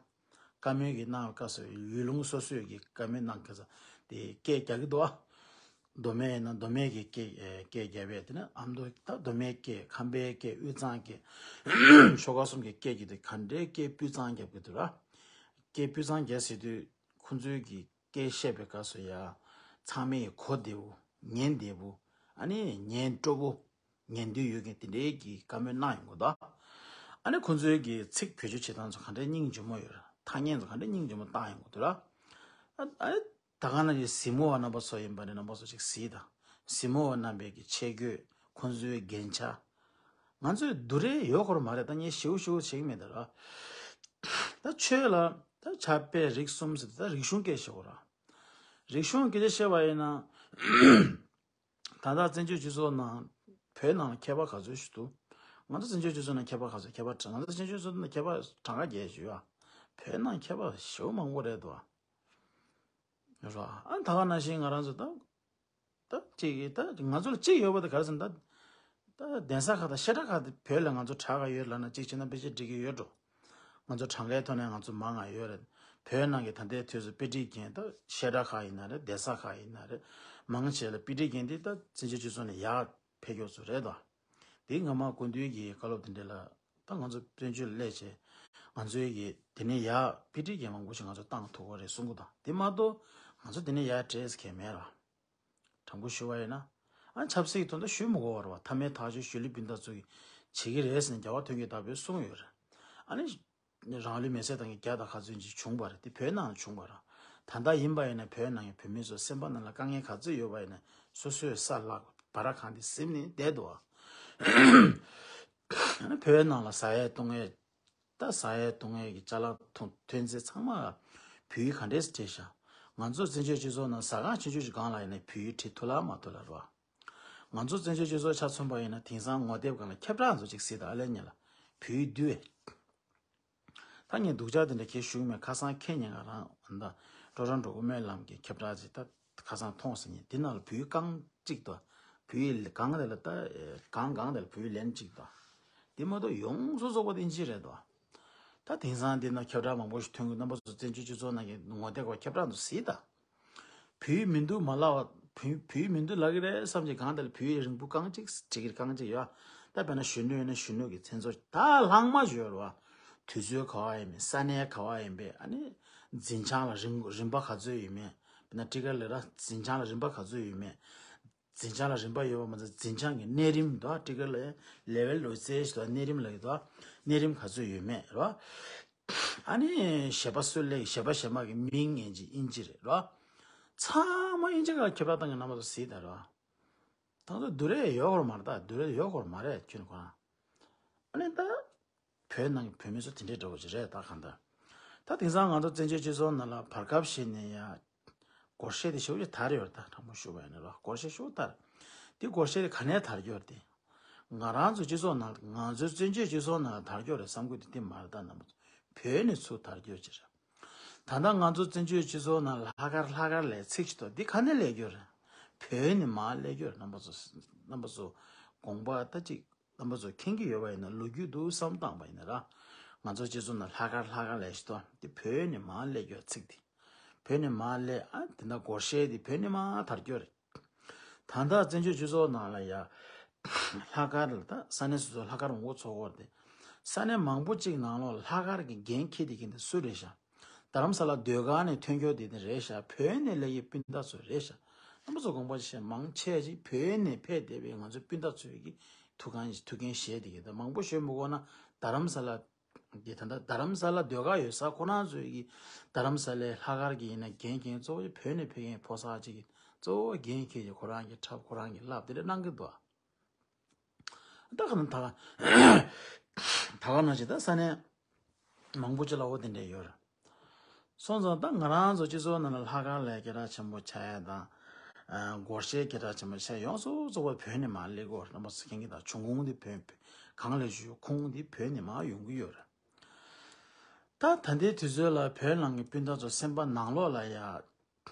བཀའ་མོལ་གྱི་གནང་བའི་སྐབས་སུ་ཡུལ་ལུང་སོ་སོའི་གི་བཀའ་མོལ་གནང་སྐབས་སུ་དེ་སྐད་རྒྱག་གི་འདུག་ཨ། མདོ་སྨད་ཡིན་ན་མདོ་སྨད་ཀྱི་སྐད་ཨེ་སྐད་རྒྱབ་པས། དེ་ནས་ཨ་མདོ་ད་མདོ་སྨད་སྐད། ཁམས་པའི་སྐད། དབུས་གཙང་སྐད། ཤོག་ཁག་གསུམ་གྱི་སྐད་ཀྱི་དེ་ག་འདྲའི་སྐད་སྤུས་གཙང་རྒྱབ་ཀྱི་འདུག་ར། སྐད་སྤུས་གཙང་རྒྱག་ཟེར་དུས་ཁོང་ཚོའི་གི་སྐད་བཤད་པའི་སྐབས་སུ་ཡ་ཚང་མས་གོ་བདེ་པོ། ཉན་བདེ་པོ། ཨ་ནི་ཉན་སྤྲོ་པོ། ཉན་འདོད་ཡོད་མཁན་དེ་འདྲའི་གི་བཀའ་མོལ་གནང་ཡོང་གི་འདུག་ཨ་ནི་ཁོང་ཚོའི་གི་ཚིག་བེད་སྤྱོད་བྱེད་སྟངས་ཚོ་ག་འདྲའི་སྙིང་རྗེ་མོ་ཡོད་ར། ཐ་སྙད་ཚོ་ག་འདྲའི་སྙིང་རྗེ་མོ་བཏང་ཡོང་གི་འདུག་ར། ཨ་ཨ་ནི། ད་ག་ནང་བཞིན་གཟིགས་མོ་བ་རྣམ་པ་ཚོ་ཡིན་པ་ནི་རྣམ་པ་ཚོ་ཅིག་གཟིགས་དང་། གཟིགས་མོ་བ་རྣམ་པའི་གི་ཆས་གོས། ཁོང་ཚོའི་རྒྱན་ཆ། ང་ཚོས་བསྡུར་ཡས་ཡོད་སྐོར་མ་རེད། ད་ངས་ཞེ་པོ་ཞེ་པོ་བྱེད་ཀྱི་མེད་ད་ར། ད་ཆོས་ལ་ད་ཆབ་དཔལ་རིག་གསུམ་ཟེར་ད་རིག་གཞུང་སྐད་བཤད་དགོས་ར། རིག་གཞུང་སྐད་ཆ་བཤད་པ་ཡིན་ན། ད་ལྟ་བཙན་བྱོལ་སྤྱི་ཚོགས་ནང་བོད་ནང་ལ་མཁས་པ་ག་ཚོད་ཞིག་འདུག་ང་ཚོ་བཙན་བྱོལ་སྤྱི་ཚོགས་ནང་མཁས་པ་ག་ཚོད། མཁས་པ་གྲངས། ང་ཚོ་བཙན་བྱོལ་སྤྱི་ཚོགས་ནང་མཁས་པ་གྲངས་ཀ་བརྒྱད་ཞུ་ཡ། བོད་ནང་མཁས་པ་ཞེ་པོ་མང་པོ་རེད་འདུག་རོ། ཨ་ད་ག་ནང་བཞིན་ང་རང་ཚོ་ད་ད་གཅིག་གིས་ད་ང་ཚོ་ལ་གཅིག་ཡོད་པ་དེ་ག་རེ་ཟེར་ན། ད་ད་གདན་ས་ཁག་དང་བཤད་གྲྭ་ཁག་དེ་བོད་ལ་ང་ཚོ་གྲགས་ཀ་ཡོད་ལབ་ན་གཅིག་བྱས་ན་དཔེ་ཆ་འགྲིག་གི་ཡོད་འགྲོ། ང་ཚོ་གྲངས་ཀའི་ཐོག་ནས་ང་ཚོ་མང་ང་ཡོད་རེད། བོད་ནང་གི་ད་ལྟའི་དུས་སུ་དཔེ་ཁྲིད་མཁན་ད་བཤད་གྲྭ་ཁག་ཡིན་ན་རེད། གདན་ས་ཁག་ཡིན་ན་རེད། མང་ཆེ་ལ་དཔེ་ཁྲིད་མཁན་དེ་ད་བཙན་བྱོལ་སྤྱི་ཚོགས་ནས་ཡར་ཕེབས་མཁན་ཚོ་རེད་དོ། དེ་སྔ་མ་སྐུ་མདུན་གྱི་བཀའ་སློབ་དེ་འདྲ་ལ་ད་ང་ཚོ་བཙན་བྱོལ་ལ་སླེབས་བྱས་ང་ཚོའི་གི་དེ་ནས་ཡར་དཔེ་ཁྲིད་མཁན་མང་པོ་ཞིག་ང་ཚོ་བཏང་ཐུབ་ཀྱི་རེད་གསུང་གི་འདུག་དེ་མ་གཏོགས་ང་ཚོ་དེ་ནས་ཡར་བྲེལ་ཟེར་མཁན་མེད་ར། དྲང་པོ་ཞུ་བ་ཡིན་ན། ཨ་ཆབ་སྲིད་ཀྱི་དོན་དག་ཞུ་མི་དགོས་པ་རེད་བ། མཐའ་མའི་ཐག་གཅོད་གཞིས་ལུས་སྤུན་ཟླ་ཚོ་གིས་བྱེད་ཀྱི་རེད་ཟེར་ནས་རྒྱལ་བ་ཐོན་སྐྱེད་དག་པས་གསུངས་ཡོད་རེད། ཨ་ནི། རང་ལུས་མེར་སྲེག་བཏང་མཁན་བརྒྱ་དང་ག་ཚོད་ཅིག་བྱུང་བ་རེད། དེ་བོད་ནང་ལ་བྱུང་བ་རེད། ད་ལྟ་ཡིན་པ་ཡིན་ན་བོད་ནང་གི་བོད་མི་ཚོ་སེམས་པ་ནང་ལ་དཀའ་ངལ་ག་ཚོད་ཡོད་པ་ཡིན་ན་སོ་སོས་ས་ལག་སྦ་ར་གང་དེ་ཟིན་ནས་བསྡད་འདུག་བ། ཨ་ནི་བོད་ནང་ལ་ཟ་ཡས་བཏུང་ཡས། ད་ཟ་ཡས་བཏུང་ཡས་ཀྱི་ཅ་ལག་ཐོན་ཐོན་རྫས་ཚང་མ་བོད་ཡིག་ག་འདྲས་སེ་བྲིས་ཤག་ང་ཚོ་བཙན་བྱོལ་སྤྱི་ཚོགས་ནང་ཟ་ཁང་ཆུང་ཆུང་ཞིག་སྒང་ལ་ཡིན་ན་བོད་ཡིག་བྲིས་ཐུབ་ལ་མ་ཐུབ་ལ་རེད་བ། ང་ཚོ་བཙན་བྱོལ་སྤྱི་ཚོགས་ཆ་མཚོན་པ་ཡིན་ན་དེང་སང་ངོ་དེབ་སྒང་ལ་ཁྱབ་བསྒྲགས་ཚོ་ཅིག་གཟིགས་དང་ཨ་ལས་ཉེ་ལ་བོད་ཡིག་བསྡུས་བས། ད་ངས་སྡུག་ཅག་དེ་འདྲ་ཁྱེད་ཞུ་གི་མེད། ཁ་སང་ཁེ་ཉིན་ང་རང་ད་ཀྲོ་རོན་ཀྲོ་དབུ་མའི་ལམ་གྱི་ཁྱབ་བསྒྲགས་ཅིག་ད་ཁ་སང་མཐོང་ཟིན་ཡིན། དེ་ནང་ལ་བོད་ཡིག་རྐང་གཅིག་དང་། བོད་ཡིག་སྒང་དེ་ལ་ད་སྒང་སྒང་དེ་ལ་བོད་ཡིག་ལན་གཅིག་དང་། དེ་མ་གཏོགས་ཡོངས་སུ་རྫོགས་པ་དེ་ཨིན་ཇི་རེད་དོ། ད་དེང་སང་འདི་ན་ཁྱབ་བསྒྲགས་མང་པོ་ཞིག་ཐོན་གི། རྣམ་པ་ཚོ་བཙན་བྱོལ་སྤྱི་ཚོགས་ནང་གི་ངོ་དེབ་ཁོ་ཁྱབ་བསྒྲགས་འདུག་གཟིགས་དང་། བོད་ཡིག་མི་འདུག་མ་ལབ་པ། བོད་བོད་ཡིག་མི་འདུག་ལབ་ཀྱི་རེད་བསམ་གྱི། གང་ལྟར་བོད་ཡིག་རིང་པོ་རྐང་གཅིག་བྲིས་ཀྱི་རྐང་གཅིག་ཡོད། ད་དཔེར་ན་གཞོན་ནུ་ཡིན་ན་གཞོན་ནུ་གི་མཚན་ཚོགས་ད་ལྷག་མ་ཡོད་རེད་བ། དུས་ཚོད་ག་བ་ཡིན་མིན། ས་གནས་ག་བ་ཡིན་པས། ཨ་ནི་འཛིན་བྱང་ལ་རིང་རིམ་པ་ག་ཚོད་ཡོད་མེད། དཔེར་ན་ཊི་ཀར་ལ་ར་འཛིན་བྱང་ལ་རིམ་པ་ག་ཚོད་ཡོད་མེད། འཛིན་བྱང་ལ་རིམ་པ་ཡོད་པ་མ་ཟད་འཛིན་བྱང་གི་གནས་རིམ་དང་། ཊི་ཀར་ལ་ཡང་ལེ་ཝལ་ལོ་ཙེ་ཞིག་དང་གནས་རིམ་ལ་ཡོད་དང་། གནས་རིམ་ག་ཚོད་ཡོད་མེད་རེད་བ། ཨ་ནི་གཞས་པ་སུ་ལེགས། གཞས་པ་གཞས་མ་གི་མིང་ངན་ཅིག་ཨིན་ཇི་རེད་རོ། ཚང་མ་ཨིན་ཇི་ག་ཁྱབ་བསྒྲགས་བཏང་གི། རྣམ་པ་ཚོ་གཟིགས་དང་རོ། ད་ཚོ་བསྡུར་ཡས་ཡོད་སྐོར་མ་རེད། ད་བསྡུར་ཡས་ཡོད་སྐོར་མ་རེད་ཁྱོད་ནི་ཁོ་རང་། ཨ་ནི་ད་བོད་ནང་གི་བོད་མི་ཚོ་དེ་འདྲའི་འདྲ་བོ་ཅིག་རེད་ད་གང་ལྟར། ད་དེང་སང་ང་ཚོ་བཙན་བྱོལ་སྤྱི་ཚོགས་ནང་ལ་བར་སྐབས་ཤིག་ནས་ཡ། སྒོར་གཞས་དེ་ཞེ་པོ་ཅིག་དར་ཡོད་རེད། ད་དྲང་པོ་ཞུ་བ་ཡིན་ན་རོ། སྒོར་གཞས་ཞེ་པོ་དར། དེ་སྒོར་གཞས་དེ་ག་ནས་དར་རྒྱུ་རེད་དེ། ང་རང་ཚོ་སྤྱི་ཚོགས་ནང་ང་ཚོའི་བཙན་བྱོལ་སྤྱི་ཚོགས་ནང་ལ་དར་རྒྱུ་རེད་བསམ་གི་འདུག་དེ་མ་རེད། ད་རྣམ་པ་ཚོ་བོད་ནས་ཚུར་དར་རྒྱུ་ཅིག་རེད། ད་ལྟ་ང་ཚོ་བཙན་བྱོལ་སྤྱི་ཚོགས་ནང་ལ་ལྷག་དཀར་ལྷག་དཀར་ལབ་ཚིག་ཅིག་འདུག་འདི་ག་ནས་སླེབས་རྒྱུ་རེད། བོད་ནས་མར་སླེབས་རྒྱུ་རེད། རྣམ་པ་ཚོ་རྣམ་པ་ཚོ་དགོངས་པ་ད་ཅིག་རྣམ་པ་ཚོ་མཁྱེན་གྱི་ཡོད་པ་ཡིན་ན། ལོ་རྒྱུས་འདུག་བསམ་བཏང་པ་ཡིན་ན་ར། ང་ཚོ་སྤྱི་ཚོགས་ནང་ལྷག་དཀར་ལྷག་དཀར་ལབ་ཞིག་འདུག་འདི་བོད་ནས་མར་སླེབས་རྒྱུ་ཚིག་འདི། བོད་ནས་མར་སླེབས། ཨ་དེ་འདྲ་སྒོར་གཞས་འདི་བོད་ནས་མར་དར་རྒྱུ་རེད། ད་ལྟ་བཙན་བྱོལ་སྤྱི་ཚོགས་ནང་ལ་ཡ། ལྷག་དཀར་ལ་ད་ས་གནས་སོ་སོ་ལྷག་དཀར་མང་པོ་ཚོགས་ཀྱི་ཡོད་རེད་དེ། ས་གནས་མང་པོ་ཅིག་ནང་ལོགས་ལྷག་དཀར་གྱི་འགན་འཁྱེར་བསྡད་མཁན་དེ་སུ་རེད་ཤག་རྡ་རམ་ས་ལ་ཟློས་གར་ནས་ཐོན་རྒྱུ་དེ་དེ་རེད་ཤག་བོད་ནས་སླེབས་ཡས་སྤུན་ཟླ་ཚོ་རེད་ཤག་རྣམ་པ་ཚོ་དགོངས་པ་བཞེས། མང་ཆེ་ཅིག་བོད་ནས་ཕེབས་བསྡད་པའི་ང་ཚོའི་སྤུན་ཟླ་ཚོས་ཀྱི་ཐུགས་འགན་ཐུགས་འགན་བཞེས་བསྡད་ཀྱི། ད་མང་པོ་ཞུ་མི་དགོས་ན་རྡ་རམ་ས་ལ་གི་ད་ལྟ་རྡ་རམ་ས་ལ་ཟློས་གར་ཡོད་ས་ཁོ་རང་ཚོས་ཀྱི་རྡ་རམ་ས་ལའི་ལྷག་དཀར་གྱི་ཡིན་ན་འགན་འཁྱེར། གཙོ་བོ་བོད་ནས་ཕེབས་མཁན་ཕོ་གསར་ཅིག་གི་གཙོ་བོ་འགན་འཁྱེར་གྱི་ཁོ་རང་གི་འཁྲབ་ཁོ་རང་གི་ལབ་དེ་འདྲ་གནང་གི་འདུག་ད་ག་ནང་ད་ག་ད་ག་ནང་བཞིན་ད་ས་གནས་མང་པོ་ཅིག་ལ་འོ་དེ་འདྲ་ཡོད་རེད། སོང་ཙང་ད་ང་རང་ཚོ་སྤྱི་ཚོགས་ནང་ལ་ལྷག་དཀར་ལ་སྐད་གྲགས་ཆེན་པོ་ཆགས་ཡ་དང་། ཨ་སྒོར་གཞས་སྐད་གྲགས་ཆེན་པོ་ཆགས་ཡ་ཡོངས་སུ་རྫོགས་པ་བོད་ནས་མར་སླེབས་ཀྱི་ཡོད་རེད། རྣམ་པ་ཚོ་མཁྱེན་གྱི། ད་འབྱུང་ཁུངས་དེ་བོད་གང་ལ་ཞུ། ཁུངས་དེ་བོད་ནས་མར་ཡོང་གི་ཡོད་རེད། ད་ད་ལྟའི་དུས་ཚོད་ལ་བོད་ནང་གི་སྤུན་ཟླ་ཚོ་སེམས་པ་ནང་ལོགས་ལ་ཡ། ཨ་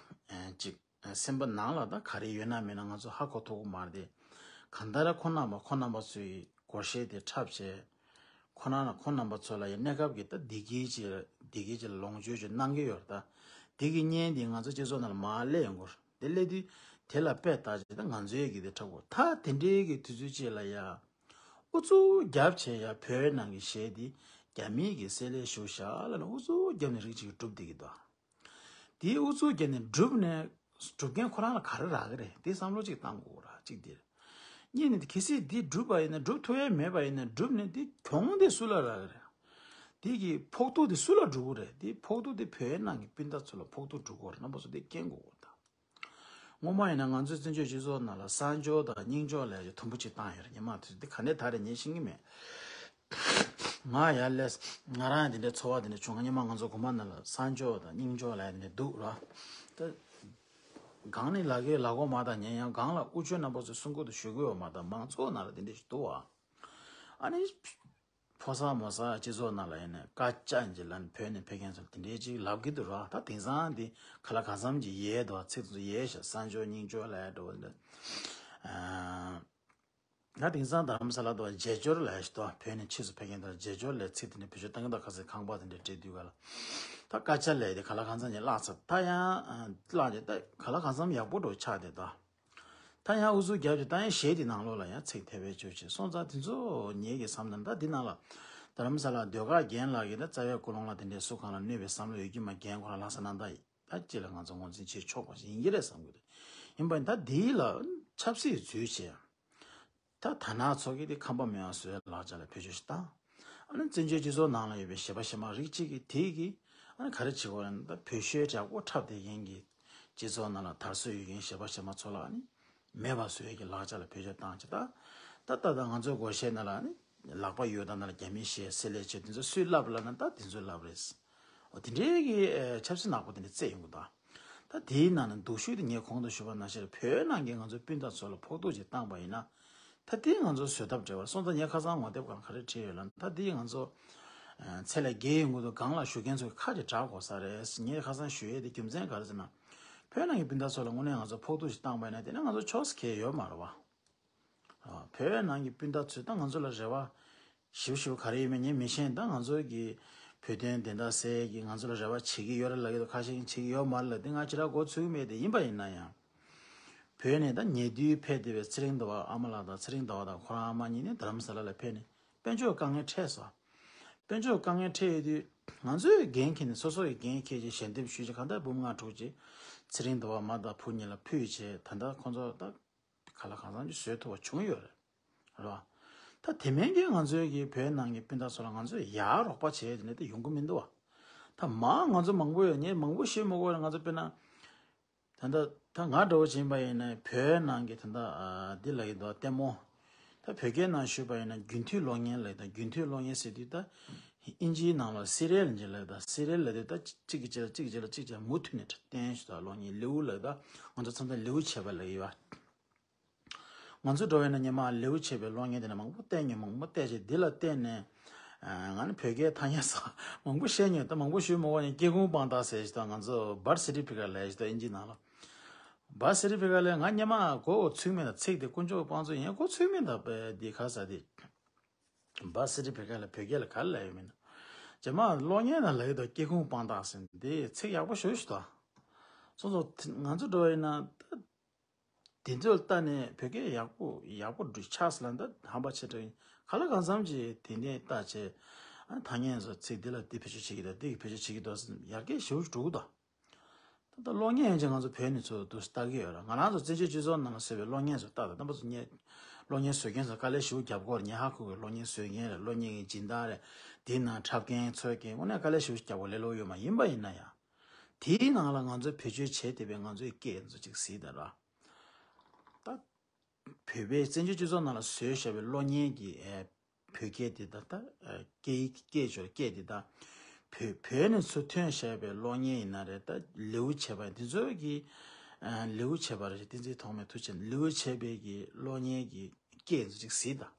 ཅིག་ཨ་སེམས་པ་ནང་ལ་ད་ག་རེ་ཡོད་ན་མེད་ན་ང་ཚོ་ཧ་གོ་ཐུབ་ཀྱི་མ་རེད་དེ། གང་ལྟར་ཁོང་རྣམ་པ་ཁོང་རྣམ་པ་ཚོའི་སྒོར་གཞས་དེ་འཁྲབ་བྱས། ཁོང་རྣམ་ཁོང་རྣམ་པ་ཚོ་ལ་ཡང་གནས་སྐབས་ཀྱི་ད་བདེ་སྐྱིད་ཅིག་བདེ་སྐྱིད་ཅིག་ལོངས་སྤྱོད་ཅིག་གནང་གི་ཡོད་རེད། ད་དེ་གི་བརྙན་དེ་ང་ཚོ་སྤྱི་ཚོགས་ནང་ལ་མར་སླེབས་ཡོང་གི་རེད། དེ་སླེབས་དུས་དེ་ལ་དཔེ་ལྟ་བྱས་ད་ང་ཚོའི་གི་དེ་འཁྲབ་དགོས། ད་དེ་འདྲའི་གི་དུས་ཚོད་ཅིག་ལ་ཡ། ཨུ་ཚུགས་རྒྱབ་བྱས་ཡ་བོད་ནང་གི་གཞས་འདི་རྒྱ་མིའི་གི་གསེར་ལས་ཞུ་བཞག་ལབ་ནས་ཨུ་ཚུགས་རྒྱབ་ནས་རིགས་གཅིག་གིས་སྒྲུབ་བསྡད་ཀྱི་འདུག་དེའི་ཨུ་ཚུགས་བརྒྱབ་ནས་སྒྲུབ་ནས་སྒྲུབ་མཁན་ཁོ་རང་ལ་ག་རེ་རག་གི་རེད། དེ་བསམ་བློ་གཅིག་བཏང་དགོས་ར་གཅིག་དེ་རེད། གཉིས་ནས་གལ་སྲིད་འདི་སྒྲུབ་པ་ཡིན་ན། སྒྲུབ་ཐུབ་ཡས་མེད་པ་ཡིན་ན། སྒྲུབ་ནས་འདི་གྱོང་དེ་སུ་ལ་རག་གི་རེད། དེ་གི་ཕོག་ཐུག་དེ་སུ་ལ་འགྲོ་གི་རེད། དེ་ཕོག་ཐུག་དེ་བོད་ནང་གི་སྤུན་ཟླ་ཚོ་ལ་ཕོག་ཐུག་འགྲོ་གི་རེད། རྣམ་པ་ཚོ་དེ་མཁྱེན་དགོས་རེད་ད། སྔོན་མ་ཡིན་ན་ང་ཚོའི་བཙན་བྱོལ་སྤྱི་ཚོགས་ནང་ལ་གསང་སྦྱོར་དང་སྙིང་སྦྱོར་ལབ་ཡ་དུམ་བུ་གཅིག་བཏང་ཡོད་རེད། ཉི་མ་དུས་འདི་ག་ནས་ད་རེད་ངས་ཤེས་ཀྱི་མེད། ང་ཡར་སླེབས། ང་རང་ཡང་དེ་འདྲའི་ཚོར་བ་དེ་འདྲ་བྱུང་། ཉི་མ་ང་ཚོ་དགོན་པ་ནང་ལ་གསང་སྦྱོར་དང་སྙིང་སྦྱོར་ལབ་ཡ་དེ་འདྲ་འདུག་ར། ད་ སྒང་ནས་ལབ་ཀྱི་ལབ་གོ་མ་གཏོགས་ཉན་ཡང་སྒང་ལ་དབུ་ཁྱུད་རྣམ་པ་ཚོས་གསུང་གི་འདུག་ཞུ་གི་ཡོད་མ་གཏོགས་མང་ཚོགས་ནང་ལ་དེ་འདྲ་ཞིག་འདུག་བ། ཨ་ནི། ཕོ་གསར་མོ་གསར་སྤྱི་ཚོགས་ནང་ལ་ཡིན་ན་སྐད་ཆ་འཇི་ལ་ནི་བོད་ནས་ཕེབས་མཁན་ཚོ་དེ་འདྲའི་ཅིག་ལབ་ཀྱི་འདུག་ར། ད་དེང་སང་འདི་ག་ལ་གང་འཚམ་གྱི་ཡས་འདུག་ཚིག་ཚོ་ཡས་ཤག་གསང་སྤྱོད་སྙིང་སྤྱོད་ལ་འགྲོ་བ་འདི། ད་དེང་སང་རྡ་རམ་ས་ལ་འདུག་རྗེས་འབྱོར་ལ་ཡས་ཤག་འདུག་བོད་ནས་ཕྱིས་སུ་ཕེབས་མཁན་འདུག་རྗེས་འབྱོར་ལ་ཚིག་དེ་འདྲ་བེད་སྤྱོད་བཏང་གི་འདུག་ཁ་སང་ཁང་པ་དེ་འདྲ་བྲིས་དུས་ག་ལ། ད་སྐད་ཆ་ལས་དེ་ག་ལ་གང་འཚམ་ནས་བརླག་ཚར་ད་ཡང་བརླག་ནས་ད་ག་ལ་གང་འཚམ་ཡག་པོ་འགྲོ་ཆགས་བསྡད་ད། ད་ཡང་ཨུ་ཚུགས་རྒྱབ་ཀྱི་ད་ཡང་གཞས་དེ་ནང་ལོགས་ལ་ཡང་ཚིག་དེ་བས་བཅོས་བྱས་སོང་ཙང་དེ་ཚོ་ངེད་ཀྱི་བསམ་ན་ད་འདི་ནང་ལ་རྡ་རམ་ས་ལ་ཟློས་གར་རྒན་ལགས་ཀྱིས་ད་རྩ་བའི་ཀུན་སློང་ལ་དེ་འདྲའི་སུ་གང་ལ་གནོད་པའི་བསམ་བློ་ཡོད་ཀྱི་མ་རྒན་ཁོ་རང་ལྷག་བསམ་རྣམ་དག་ཡིན་ད་ཅི་ལ་ང་ཚོ་ངོས་འཛིན་བྱེད་ཆོག་པ་ཞིག་ཡིན་གྱི་རེད་བསམ་གྱི་འདུག་ཡིན་པ་ཡིན་ད་འདི་ལ་ཆབ་སྲིད་འཛུལ་བྱས་ད་དར་ནག་ཚོགས་ཀྱི་དེ་ཁམས་པ་མེད་པ་བཟོའི་ལག་ཆ་ལ་བེད་སྤྱོད་ཞིག་བཏང་། ཨ་ནི་བཙན་བྱོལ་སྤྱི་ཚོགས་ནང་ལ་ཡོད་པའི་གཞས་པ་གཞས་མ་རིགས་གཅིག་གིས་དེ་གིས་ཨ་ནི་ག་རེ་བྱེད་དགོས་རེད་ན་ད་བོད་གཞས་ཡག་པོ་འཁྲབ་བསྡད་མཁན་གྱི་སྤྱི་ཚོགས་ནང་ལ་དར་སྲོལ་ཡོད་མཁན་གཞས་པ་གཞས་མ་ཚོ་ལ་ཨ་ནི་མེད་པ་བཟོ་ཡས་ཀྱི་ལག་ཆ་ལ་བེད་སྤྱོད་བཏང་བྱས་ད་ད་ད་ད་ང་ཚོའི་སྒོར་གཞས་ནང་ལ་ཨ་ནི་ལག་པ་ཡོད་ད་ནང་ལ་རྒྱ་མིའི་གཞས་སེ་ལེ་བྱས་དེ་ཚོ་སུས་བསླབ་ལབ་ན་ད་དེ་ཚོས་བསླབ་རེད། འོ་དེ་འདྲའི་གི་ཆབ་སྲིད་ནག་པོ་དེ་འདྲ་རྩེད་ཡོང་གི་འདུག་ད་དེའི་ནང་ནས་སྡུག་ཤོས་དེ་ངས་གོང་དུ་ཞུས་པ་ནང་བཞིན་བོད་ནང་གི་ང་ཚོའི་སྤུན་ཟླ་ཚོ་ལ་ཕོག་ཐུག་ཅིག་བཏང་པ་ཡིན་ན། ད་དེ་ང་ཚོ་བཟོད་ཐབས་བྲལ་བ་སོང་ཙང་ངས་ཁ་སང་ངོ་དེབ་སྒང་ག་རེ་བྲིས་ཡོད་ལབ་ན་ད་དེ་ང་ཚོ་ཚེ་ལས་བརྒལ་ཡོང་གི་འདུག་སྒང་ལ་བཞུགས་མཁན་ཚོ་གི་ཁ་ཅིག་གྲག་དགོས་ས་རེད། ངས་ཁ་སང་ཞུ་ཡས་དེ་རྒྱུ་མཚན་ག་རེ་ཟེར་ན། བོད་ནང་གི་སྤུན་ཟླ་ཚོ་ལ་དངོས་གནས་ང་ཚོ་ཕོག་ཐུག་ཅིག་བཏང་པ་ཡིན་ན་དེ་ནི་ང་ཚོ་ཕྱོགས་སུ་ཁེལ་ཡོད་མ་རེད་བ། བོད་ནང་གི་སྤུན་ཟླ་ཚོས་ད་ང་ཚོ་ལ་རེ་བ་ཞིབ་ཞིབ་ག་རེ་ཡོད་མེད་ངས་མི་ཤེས། ད་ང་ཚོ་གི་བོད་དོན་བདེན་མཐའ་གསལ་གི་ང་ཚོ་ལ་རེ་བ་བྱེད་ཀྱི་ཡོད་རེད་ལབ་ཀྱི་འདུག་ཁ་ཤས་ཀྱིས་བྱེད་ཀྱི་ཡོད་མ་རེད་ལབ་དེ་ང་ཅི་ར་མགོ་ཚོད་ཀྱི་མེད་དེ་ཡིན་པ་ཡིན་ན་ཡང་། བོད་ནས་ད་ཉེ་དུས་ཕེབས་བསྡད་པའི་ཚེ་རིང་ཟླ་བ་ཨ་མ་ལགས་དང་ཚེ་རིང་ཟླ་བ་དང་ཁོ་རང་ཨ་མ་གཉིས་ནི་རྡ་རམ་ས་ལ་ལ་ཕེབས་ནས་དཔལ་འབྱོར་དཀའ་ངལ་འཕྲད་སོང་། དཔལ་འབྱོར་དཀའ་ངལ་འཕྲད་ཡོད་དུས་ང་ཚོས་འགན་འཁྱེར་ནས་སོ་སོ་ཡི་འགན་འཁྱེར་ཅིག་ཞལ་འདེབས་ཞུས་ཅིག་གང་ལྟར་འབུམ་ལྔ་དྲུག་ཅིག་ཚེ་རིང་ཟླ་བ་མ་དང་བུ་གཉིས་ལ་ཕུལ་བྱས་ད་ལྟ་ཁོང་ཚོ་ད། ག་ལ་གང་འཚམ་ཅིག་བཟོས་ཐུབ་པ་བྱུང་ཡོད་རེད། རེད་བ། ད་དེ་མིན་གྱི་ང་ཚོའི་གི་བོད་ནང་གི་སྤུན་ཟླ་ཚོ་ལ་ང་ཚོས་ཡར་རོགས་པ་བྱས་དེ་འདྲ་དེ་ཡོང་གི་མི་འདུག་བ། ད་མ་ང་ཚོ་མང་པོ་ཡོད་ངས་མང་པོ་ཤེས་མི་དགོས་རེད། ང་ཚོ་དཔེར་ན། ད་ལྟ་ད་ང་འདྲ་བོ་བྱིན་པ་ཡིན་ན་བོད་ནང་གི་ད་ལྟ་འདི་ལ་ཡི་དོ་ལྟད་མོ། ད་བོད་སྐད་ནང་ཞུས་པ་ཡིན་ན་རྒྱུན་མཐུད་གློག་བརྙན་ལ་ཡི་དོ་རྒྱུན་མཐུད་གློག་བརྙན་ཟེར་དུས་ད། ཨིན་ཇིའི་ནང་ལ་སི་རེལ་འཇི་ལ་ཡི་དོ་སི་རེལ་ལ་དེ་ད་གཅིག་གི་རྗེས་ལ་གཅིག་གི་རྗེས་ལ་གཅིག་རྗེས་མུ་མཐུད་ནས་བསྟན་ཞུ་ད་གློག་བརྙན་ལེའུ་ལ་ཡི་དོ་ང་ཚོ་མཚམས་མཚམས་ལེའུ་བྱས་པ་ལ་ཡི་བ། ང་ཚོ་འགྲོ་བས་ན་སྔོན་མ་ལེའུ་བྱས་པའི་གློག་བརྙན་དེ་ནས་མང་པོ་བལྟས་མྱོང་མང་པོ་བལྟས་རྗེས་འདི་ལ་བལྟས་ནས། ང་ནི་བོད་སྐད་ཐ་སྙད་སོགས་མང་པོ་བཤད་མྱོང་ད་མང་པོ་ཞུས་མ་དགོས་ནས་སྐྱེ་ཁུངས་དཔང་རྟགས་ཟེར་ཞིག་དང་ང་ཚོ་བར་སི་ཏི་ཕི་ཀ་ལབ་ཞིག་དང་ཨིན་ཇི་ནང་ལ། བར་སི་ཏི་ཕི་ཀ་ལས་ང་སྔོན་མ་གོ་ཚུགས་མེད་ད་ཚིག་དེ་དཀོན་མཆོག་དཔང་ཚོད་ཡིན་གོ་ཚུགས་མེད་ད་པས་འདི་ག་ས་དེ། བར་སི་ཏི་ཕི་ཀ་ལ་བོད་སྐད་ལ་ག་རེ་ལབ་ཡོད་མིན་ན། རྗེས་མ་གློག་བརྙན་ནང་ལབ་ཡོད་དོ་སྐྱེ་ཁུངས་དཔང་རྟགས་ཟེར་འདི་ཚིག་ཡག་པོ་ཞུ་ཞིག་དང་། སོ་སོ་ང་ཚོ་འགྲོ་ཡིན་ན་ད། དེ་ཚོ་ལ་ལྟ་ནས་བོད་སྐད་ཡག་པོ་ཡག་པོ་འབྲི་ཆགས་ལ་འདི་ཧམ་པ་ཆེ་དྲགས་ཡིན་ག་ལ་གང་འཚམ་གྱིས་དེ་འདྲས་ལྟ་བྱས། ཨ་ཐ་སྙད་ཚོ་ཚིག་འདི་ལ་འདི་བེད་སྤྱོད་བྱེད་ཀྱི་འདུག་འདི་གི་བེད་སྤྱོད་བྱེད་ཀྱི་འདུག་ཟེར་ཡར་རྒྱས་ཞེ་པོ་ཅིག་འགྲོ་གི་འདུག་ད་ལྟ་གློག་བརྙན་ཡན་ཆད་ང་ཚོ་བོད་ནས་ཚུར་འདུག་ལྟ་གི་ཡོད་ར། ང་རང་ཚོ་བཙན་བྱོལ་སྤྱི་ཚོགས་ནང་ལ་བཟོས་པའི་གློག་བརྙན་ཚོ་ལྟ་དང་རྣམ་པ་ཚོ་བརྙན་གློག་བརྙན་བཟོ་མཁན་ཚོ་དཀའ་ལས་ཞེ་པོ་རྒྱབ་ཀྱི་ཡོད་རེད། ཉི་ཧ་ཁུ་གི་གློག་བརྙན་བཟོ་མཁན་རེད། གློག་བརྙན་གྱི་སྦྱིན་བདག་རེད། དེའི་ནང་འཁྲབ་མཁན་འཚོལ་མཁན་དངོས་གནས་དཀའ་ལས་ཞེ་པོ་རྒྱབ་པ་ལས་སླ་པོ་ཡོད་མ་ཡིན་པ་ཡིན་ན་ཡང་། དེའི་ནང་ལ་ང་ཚོས་བེད་སྤྱོད་བྱས་བསྡད་པའི་ང་ཚོའི་སྐད་ཚོ་ཅིག་གཟིགས་དང་ར། ད། བོད་པའི་བཙན་བྱོལ་སྤྱི་ཚོགས་ནང་ལ་བཟོས་བཞག་པའི་གློག་བརྙན་གྱི་ཨེ། བོད་སྐད་དེ་དང་ད་ཨེ། སྐད་ཡིག་སྐད་སྦྱོར་སྐད་དེ་དང་། བོད་བོད་ནས་ཚུར་ཐོན་བཞག་པའི་གློག་བརྙན་ཡིན་ན་རེད། ད་ལེའུ་བྱས་པ་དེ་ཚོའི་གི་ཨེ། ལེའུ་བྱས་པ་རེད། བསྟན་འཛིན་ཐོགས་མེད་ཐུགས་རྗེ་ཆེ། ལེའུ་བྱས་པའི་གི་གློག་བརྙན་གྱི་སྐད་ཚོ་ཅིག་གཟིགས་དང་།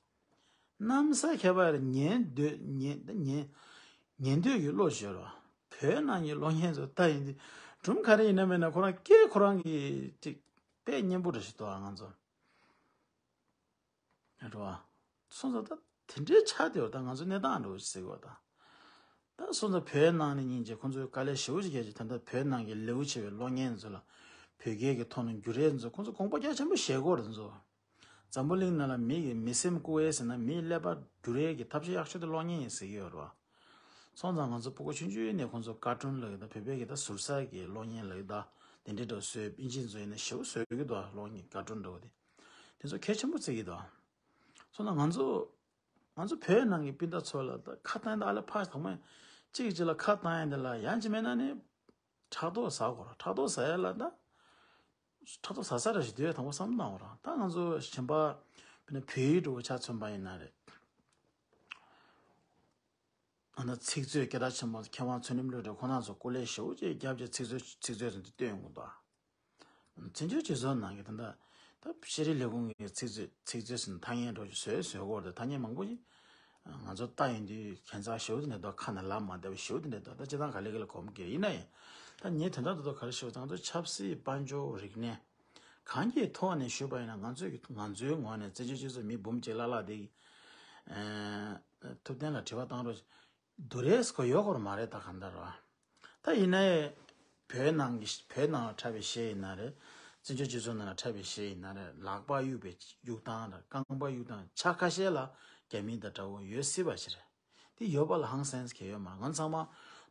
གནམ་ས་ཁྱད་པར་ཉན་འདོད་ཉན་ཉན་ཉན་འདོད་ཀྱི་བློ་བྱོས་རོགས། བོད་ནང་གི་གློག་བརྙན་ཚོ་ལྟ་ཡིན་དུས་སྒྲུང་ག་རེ་ཡིན་ན་མིན་ན་ཁོ་རང་སྐད་ཁོ་རང་གི་ཅིག་དཔེ་སྙན་པོ་འདྲ་ཞིག་འདུག་ཨ་ང་ཚོ། རེད་བ། སོང་ཙང་ད་དེ་འདྲའི་ཆགས་བསྡད་པ་ད་ང་ཚོ་གནས་སྟངས་འདྲ་བོ་ཞིག་ཟེར་གི་བ་ད། ད་སོང་ཙང་བོད་ནང་ནས་སྙིང་རྗེ་ཁོང་ཚོས་དཀའ་ལས་ཞེ་པོ་ཅིག་བརྒྱབ་ཅིག་ད་ལྟ་བོད་ནང་གི་ལེའུ་ཆེ་བའི་གློག་བརྙན་ཚོ་ལ་བོད་སྐད་ཀྱི་ཐོག་ནས་བསྒྱུར་ཡས་ཚོ་ཁོང་ཚོ་དགོངས་པ་རྒྱ་ཆེན་པོ་བཞེས་གི་ཡོད་རེད་ཚོ། འཛམ་བུ་གླིང་ནང་ལ་མི་གི་མི་སེམས་བཀུག་ཡས་ཟེར་ན་མིའི་ཀླད་པ་བསྒྱུར་ཡས་ཀྱི་ཐབས་ཤེས་ཡག་ཤོས་དེ་གློག་བརྙན་ཡིན་ཟེར་གྱི་ཡོད་རེད་བ། སོང་ཙང་ང་ཚོ་ཕྲུ་གུ་ཆུང་ཆུང་ནས་ཁོང་ཚོ་ཀར་ཊུན་ལབ་ཀྱི་ད་བོད་པའི་གི་ད་ཟུར་ཟ་གི་གློག་བརྙན་ལབ་ཀྱི་ད་དེ་འདྲའི་འདྲ་བཟོས་ཨིན་ཇི་བཟོས་ཡིན་ན་ཞེ་པོ་བཟོས་ཀྱི་འདུག་གློག་བརྙན་ཀར་ཊུན་འདྲ་བོ་དེ། དེ་ཚོ་གལ་ཆེན་པོ་བརྩི་གི་འདུག་སོང་ཙང་ང་ཚོ་ང་ཚོ་བོད་ནང་གི་སྤུན་ཟླ་ཚོ་ལ་ད་ཁ་བཏང་ད་ཨ་ལ་ཕ་དང་མ་གཅིག་གཅིག་ལ་ཁ་བཏང་ཡ་འདི་ལ་ཡང་ཅི་མེད་ན་ནི་ཕྲག་དོག་ཟ་དགོས་ར། ཕྲག་དོག་ཟ་ཡ་ལ་ད་ཕྲག་དོག་ཟ་ས་ར་ཞིག་དུས་དང་པོ་བསམ་བློ་བཏང་དགོས་ར། ད་ང་ཚོ་གཞན་པ་བོད་ནས་བོད་ཡིག་འགྲོ་བ་ཆ་མཚོན་པ་ཡིན་ན་རེད། ཨ་ན་ཚིག་མཛོད་སྐད་གྲགས་ཆེན་པོ་མཁས་དབང་ཚུལ་ཁྲིམས་བློ་གྲོས་ཁོང་རྣམ་ཚོ་སྐུ་ལས་ཞེ་པོ་ཅིག་རྒྱབ་ཀྱི་ཚིག་མཛོད་ཚིག་མཛོད་ཚོ་འདི་བཏོན་ཡོང་གི་འདུག་བཙན་བྱོལ་སྤྱི་ཚོགས་ནང་གི་ད་ལྟ་ད་ཤེས་རིག་ལས་ཁུངས་ཀྱི་ཚིག་མཛོད་ཚིག་མཛོད་ཟིན་ཐ་སྙད་འགྲོ་རྒྱུ་བཟོས་བཟོས་སྐོར་དུ་ཐ་སྙད་མང་པོ་ཞིག་ང་ཚོ་ལྟ་ཡིན་དུས་ཁྱད་མཚར་ཞེ་པོ་དེ་འདྲ་འདུག་ཁ་ནས་ལབ་མ་བདེ་བ་ཞེ་པོ་དེ་འདྲ་འདུག་ད་སྤྱི་བཏང་ག་ལེ་ག་ལེ་གོམས་ཀྱི་ཡིན་ན་ཡང་ད་ངས་དོན་དག་ཏུ་ཏུ་ག་རེ་ཞུ་ང་ཚོ་ཆབ་སྲིད་དཔལ་འབྱོར་རིག་གནས་གང་གི་ཐོག་ནས་ཞུས་པ་ཡིན་ན་ང་ཚོས་ང་ཚོའི་ངོས་ནས་བཙན་བྱོལ་སྤྱི་ཚོགས་མི་འབུམ་གཅིག་ལྷག་ལྷག་དེ་ཐུབ་བསྟན་ལ་དྲི་བ་བཏང་རོགས། བསྡུར་ཡས་ཁོ་ཡོད་སྐོར་མ་རེད་ད་གང་ལྟར་བ། ད་ཡིན་ནའི་བོད་ནང་གི་བོད་ནང་ལ་འཁྲབ་པའི་གཞས་ཡིན་ན་རེད། བཙན་བྱོལ་སྤྱི་ཚོགས་ནང་ལ་འཁྲབ་པའི་གཞས་ཡིན་ན་རེད། ལག་པ་གཡུག་པའི་གཡུག་སྟངས་རེད། རྐང་པ་གཡུག་སྟངས་ཆ་ཁ་ཤས་ལ་རྒྱ་མི་དང་འདྲ་བོ་ཡོད་སྲིད་པ་ཞིག་རེད། དེ་ཡོད་པ་ལ་ཧང་སངས་གི་ཡོད་མ་རེད། ང་ཚང་མ་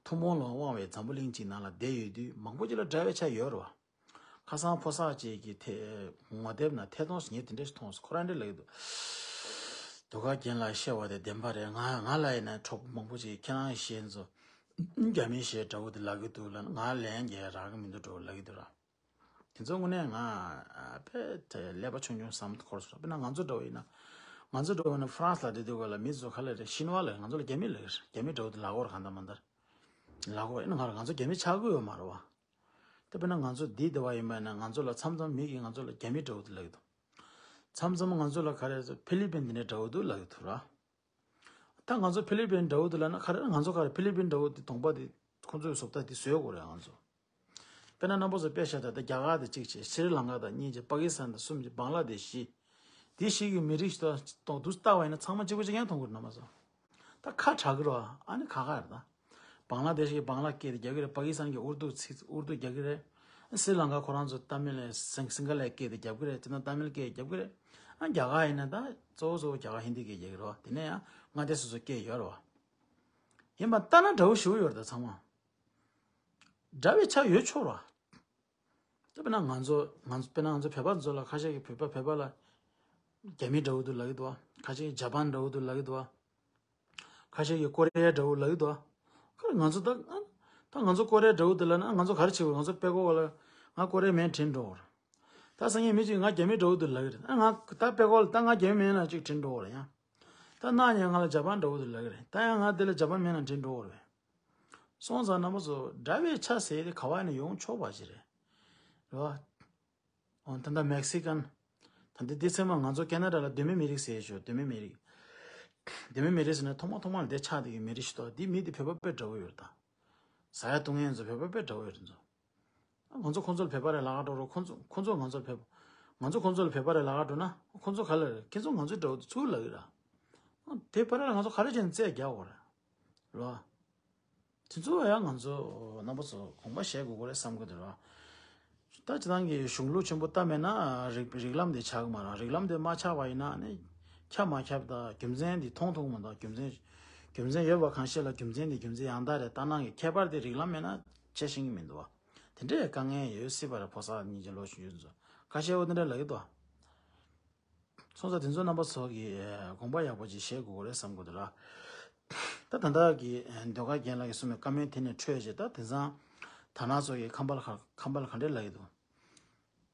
ཐུན་མོང་ལ་དབང་བའི་འཛམ་བུ་གླིང་གཅིག་ནང་ལ་བསྡད་ཡོད་དུས་མང་པོ་ཅིག་ལ་འདྲ་བའི་ཆ་ཡོད་རེད་བ། ཁ་སང་ཕོ་གསར་ཅིག་གིས་ཐེ་ངོ་དེབ་ན་ཐད་གཏོང་ཞིག་ངས་དེ་འདྲ་ཞིག་མཐོང་སོང་། ཁོ་རང་འདྲ་ལབ་ཀྱི་འདུག་དུ་ག་རྒན་ལགས་བཤད་པ་དེ་བདེན་པ་རེད། ང་ང་ལ་ཡིན་ན་གྲོགས་པོ་མང་པོ་ཅིག་ཁྱེད་རང་གི་གཞས་ཚོ་རྒྱ་མིའི་གཞས་འདྲ་བོ་དེ་ལབ་ཀྱི་འདུག་ལབ་ན་ང་ལན་རྒྱག་རག་གི་མི་འདུག་འགྲོ་ལབ་ཀྱི་འདུག་ར། དེ་ཚོ་དངོས་གནས་ང་ཨ་ཕེ་དེ་ཀླད་པ་ཆུང་ཆུང་བསམ་འཁོར་སོང་། དཔེར་ན་ང་ཚོ་འདྲ་བོ་ཡིན་ན་ང་ཚོ་འདྲ་བོ་ཡིན་ན་ཧྥ་རན་སི་ལ་བསྡད་དུས་ག་ལ་མི་ཚོ་ག་ལ་རེད་ཤིན་ཝ་ལ་ང་ཚོ་ལ་རྒྱ་མི་ལབ་ཀྱི་རེད། རྒྱ་མི་འདྲ་བོ་དེ་ལབ་ཀྱི་ཡོད་རེད། གང་ལྟར་མ་ལྟར་ལབ་ཀྱི་ཡོད་རེད། ཡིན་ན་ང་ལ་ང་ཚོ་རྒྱ་མི་ཆགས་ཀྱི་ཡོད་མ་རེད་བ། ད་དཔེར་ན་ང་ཚོ་འདི་སྡེ་བ་ཡིན་པ་ཡིན་ན་ང་ཚོ་ལ་མཚམས་མཚམས་མི་གིས་ང་ཚོ་ལ་རྒྱ་མི་འདྲ་བོ་དེ་ལབ་ཀྱི་འདུག་མཚམས་མཚམས་ང་ཚོ་ལ་ག་རེ་ཟེར་ཕི་ལི་པིན་དེ་འདྲ་འདྲ་བོ་འདུག་ལབ་ཀྱི་འདུག་ར། ད་ང་ཚོ་ཕི་ལི་པིན་འདྲ་བོ་དེ་ལབ་ན་ག་རེ་ང་ཚོ་ག་རེ་ཕི་ལི་པིན་འདྲ་བོ་དེ་གདོང་པ་དེ་ཁོ་ཚོའི་བཟོ་ལྟ་དེ་བཟོས་དགོས་རེད་ང་ཚོ། དཔེར་ན་རྣམ་པ་ཚོ་དཔེ་བཞག་ད་ལྟ་རྒྱ་གར་དེ་གཅིག་བྱས། སི་རི་ལང་ཀ་དང་གཉིས་བྱས། པ་ཀི་སི་ཐན་དང་གསུམ་བྱས། བང་ལ་དེ་བཞི། དེ་བཞི་གི་མི་རིགས་ཤིག་ཏུ་ལྟ་བ་ཡིན་ན་ཚང་མ་གཅིག་པ་གཅིག་རྐྱང་མཐོང་གི་རེད་རྣམ་པ་ཚོ། ད་ཁ་གྲག་གི་རེད་བ། ཨ་ནི་ཁ་ཁ་རེད་ད། བང་ལ་དེ་ཤི་གི་བང་ལ་སྐད་དེ་རྒྱབ་ཀྱི་རེད། པ་ཀི་སི་ཐན་གྱི་ཨུར་དུ་ཚིག་ཨུར་དུ་རྒྱབ་ཀྱི་རེད། སི་རི་ལང་ཀ་ཁོ་རང་ཚོ་ཏ་མིལ་ལ་སིང་སིང་ག་ལའི་སྐད་དེ་རྒྱབ་ཀྱི་རེད། དེ་ན་ཏ་མིལ་སྐད་རྒྱབ་ཀྱི་རེད། ཨ་རྒྱ་གར་ཡིན་ན་ད་གཙོ་བོ་གཙོ་བོ་རྒྱ་གར་ཧིན་དི་སྐད་རྒྱབ་ཀྱི་རེད་བ། དེ་ནས་ཡང་མངའ་སྡེ་སོ་སོ་སྐད་ཡོད་རེད་བ། ཡིན་པ་ལྟ་ན་འདྲ་བོ་ཞེ་པོ་ཡོད་རེད་ད་ཚང་མ། འདྲ་བའི་ཆ་ཡོད་ཆོག་རེད་བ། ད་དཔེར་ན་ང་ཚོ་ང་ཚོ་དཔེར་ན་ང་ཚོ་བོད་པ་ཚོ་ལ་ཁ་ཤས་ཀྱིས་བོད་པ་བོད་པ་ལ་རྒྱ་མི་འདྲ་བོ་འདུག་ལབ་ཀྱི་འདུག་བ། ཁ་ཤས་ཀྱིས་ཇ་པན་འདྲ་བོ་འདུག་ལབ་ཀྱི་འདུག་བ། ཁ་ཤས་ཀྱིས་ཀོ་རི་ཡ་འདྲ་བོ་ལབ་ཀྱི་འདུག་བ། ཁ་ང་ཚོ་ད་ཨ་ད་ང་ཚོ་ཀོ་རི་ཡ་འདྲ་བོ་འདུག་ལབ་ན་ང་ཚོ་ག་རེ་བྱེད་དགོས། ང་ཚོ་དཔེ་ཀོ་བ་ལ་ང་ཀོ་རི་ཡ་མིན་དྲན་འགྲོ་བར། ད་སང་ཉིན་མི་གཅིག་ང་རྒྱ་མི་འདྲ་བོ་འདུག་ལབ་ཀྱི་རེད། ཨ་ང་ད་དཔེ་ཀོ་ལ་ད་ང་རྒྱ་མི་མིན་ན་གཅིག་དྲན་འགྲོ་བར་ཡང་། ད་གནངས་ཉིན་ང་ལ་ཇ་པན་འདྲ་བོ་འདུག་ལབ་ཀྱི་རེད། ད་ཡང་ང་དེ་ལ་ཇ་པན་མིན་ན་དྲན་འགྲོ་བར་བས། སོང་ཙང་རྣམ་པ་ཚོ་འདྲ་བའི་ཆ་ཟེར་དེ་ག་བ་ནས་ཡོང་ཆོག་པ་ཞིག་རེད། རེད་བ། འོ་ད་ལྟ་མེག་སི་ཀན། ད་ལྟ་འདི་ཚེ་མ་ང་ཚོ་ཁེ་ན་ཌ་ལ་གདོད་མའི་མི་རིགས་ཟེར་ཞོ་གདོད་མའི་མི་རིགས། གདོད་མའི་མི་རིགས་ཟེར་ན་ཐོག་མ་ཐོག་མ་ལ་འདི་ཆགས་དེ་གི་མི་རིགས་ཤིག་ཏོ་འདི་མི་དེ་བོད་པ་དཔེ་འདྲ་བོ་ཡོད་རེད་ད། ཟ་ཡ་བཏུང་ཡ་ཚོ་བོད་པ་དཔེ་འདྲ་བོ་ཡོད་རེད་ཚོ། ང་ཚོ་ཁོང་ཚོ་ལ་བོད་པ་རེད་ལབ་ག་འགྲོ་རོགས། ཁོང་ཚོ་ཁོང་ཚོ་ང་ཚོ་ལ་བོད་པ། ང་ཚོ་ཁོང་ཚོ་ལ་བོད་པ་རེད་ལབ་ག་འགྲོ་ན་ཁོང་ཚོ་ག་ལ་རེད། ཁྱེད་ཚོ་ང་ཚོའི་འདྲ་བོ་དེ་ཚུར་ལབ་ཀྱི་ར། དེ་བར་ལ་ང་ཚོ་ག་རེ་བྱས་ནས་རྩོད་རྒྱག་དགོས་རེད། རེད་བ། དེ་ཚོ་ཡང་ང་ཚོ་རྣམ་པ་ཚོ་དགོངས་པ་བཞེས་དགོས་ཀྱི་རེད་བསམ་གྱི་འདུག་ར། ད་སྤྱིར་བཏང་གི་གཞུང་ལུགས་ཆེན་པོ་ལྟ་མེད་ན་རིགས་རིགས་ལམ་དེ་ཆགས་ཀྱི་མ་རེད། རིགས་ལམ་དེ་མ་ཆགས་པ་ཡིན་ན་ནི་ཁྱབ་མ་ཁྱབ་དང་རྒྱུ་མཚན་དེ་མཐོང་ཐུབ་ཀྱི་མ་རེད། རྒྱུ་མཚན་རྒྱུ་མཚན་ཡོད་པ་གང་ཤེས་ལ་རྒྱུ་མཚན་དེ་རྒྱུ་མཚན་ཡང་དག་རེད། ལྟ་སྣང་གི་ཁྱད་པར་དེ་རིགས་ལམ་མེད་ན་འཆད་ཤེས་ཀྱི་མི་འདུག་བ། དེ་འདྲའི་དཀའ་ངལ་ཡོད་སྲིད་པ་རེད། ཕོ་གསར་སྙིང་རྗེ་ལོ་ཆུང་ཆུང་ཚོ་ཁ་ཤས་འོ་དེ་འདྲ་ལབ་ཀྱི་འདུག་བ། སོང་ཙང་དེ་ཚོ་རྣམ་པ་ཚོ་གིས་དགོངས་པ་ཡག་པོ་ཅིག་བཞེས་དགོས་ཀྱི་རེད་བསམ་གྱི་འདུག་ར། ད་ད་ལྟ་གི་ཟློས་གར་རྒན་ལགས་ཀྱིས་གསུངས་པའི་བཀའ་མོལ་དེ་ནས་འཕྲོས་རྗེས་ད་དེང་སང་དར་ནག་ཚོ་གིས་ཁམས་པ་ལ་ཁ་ཁམས་པ་ལ་ག་འདྲས་ལབ་ཀྱི་འདུག་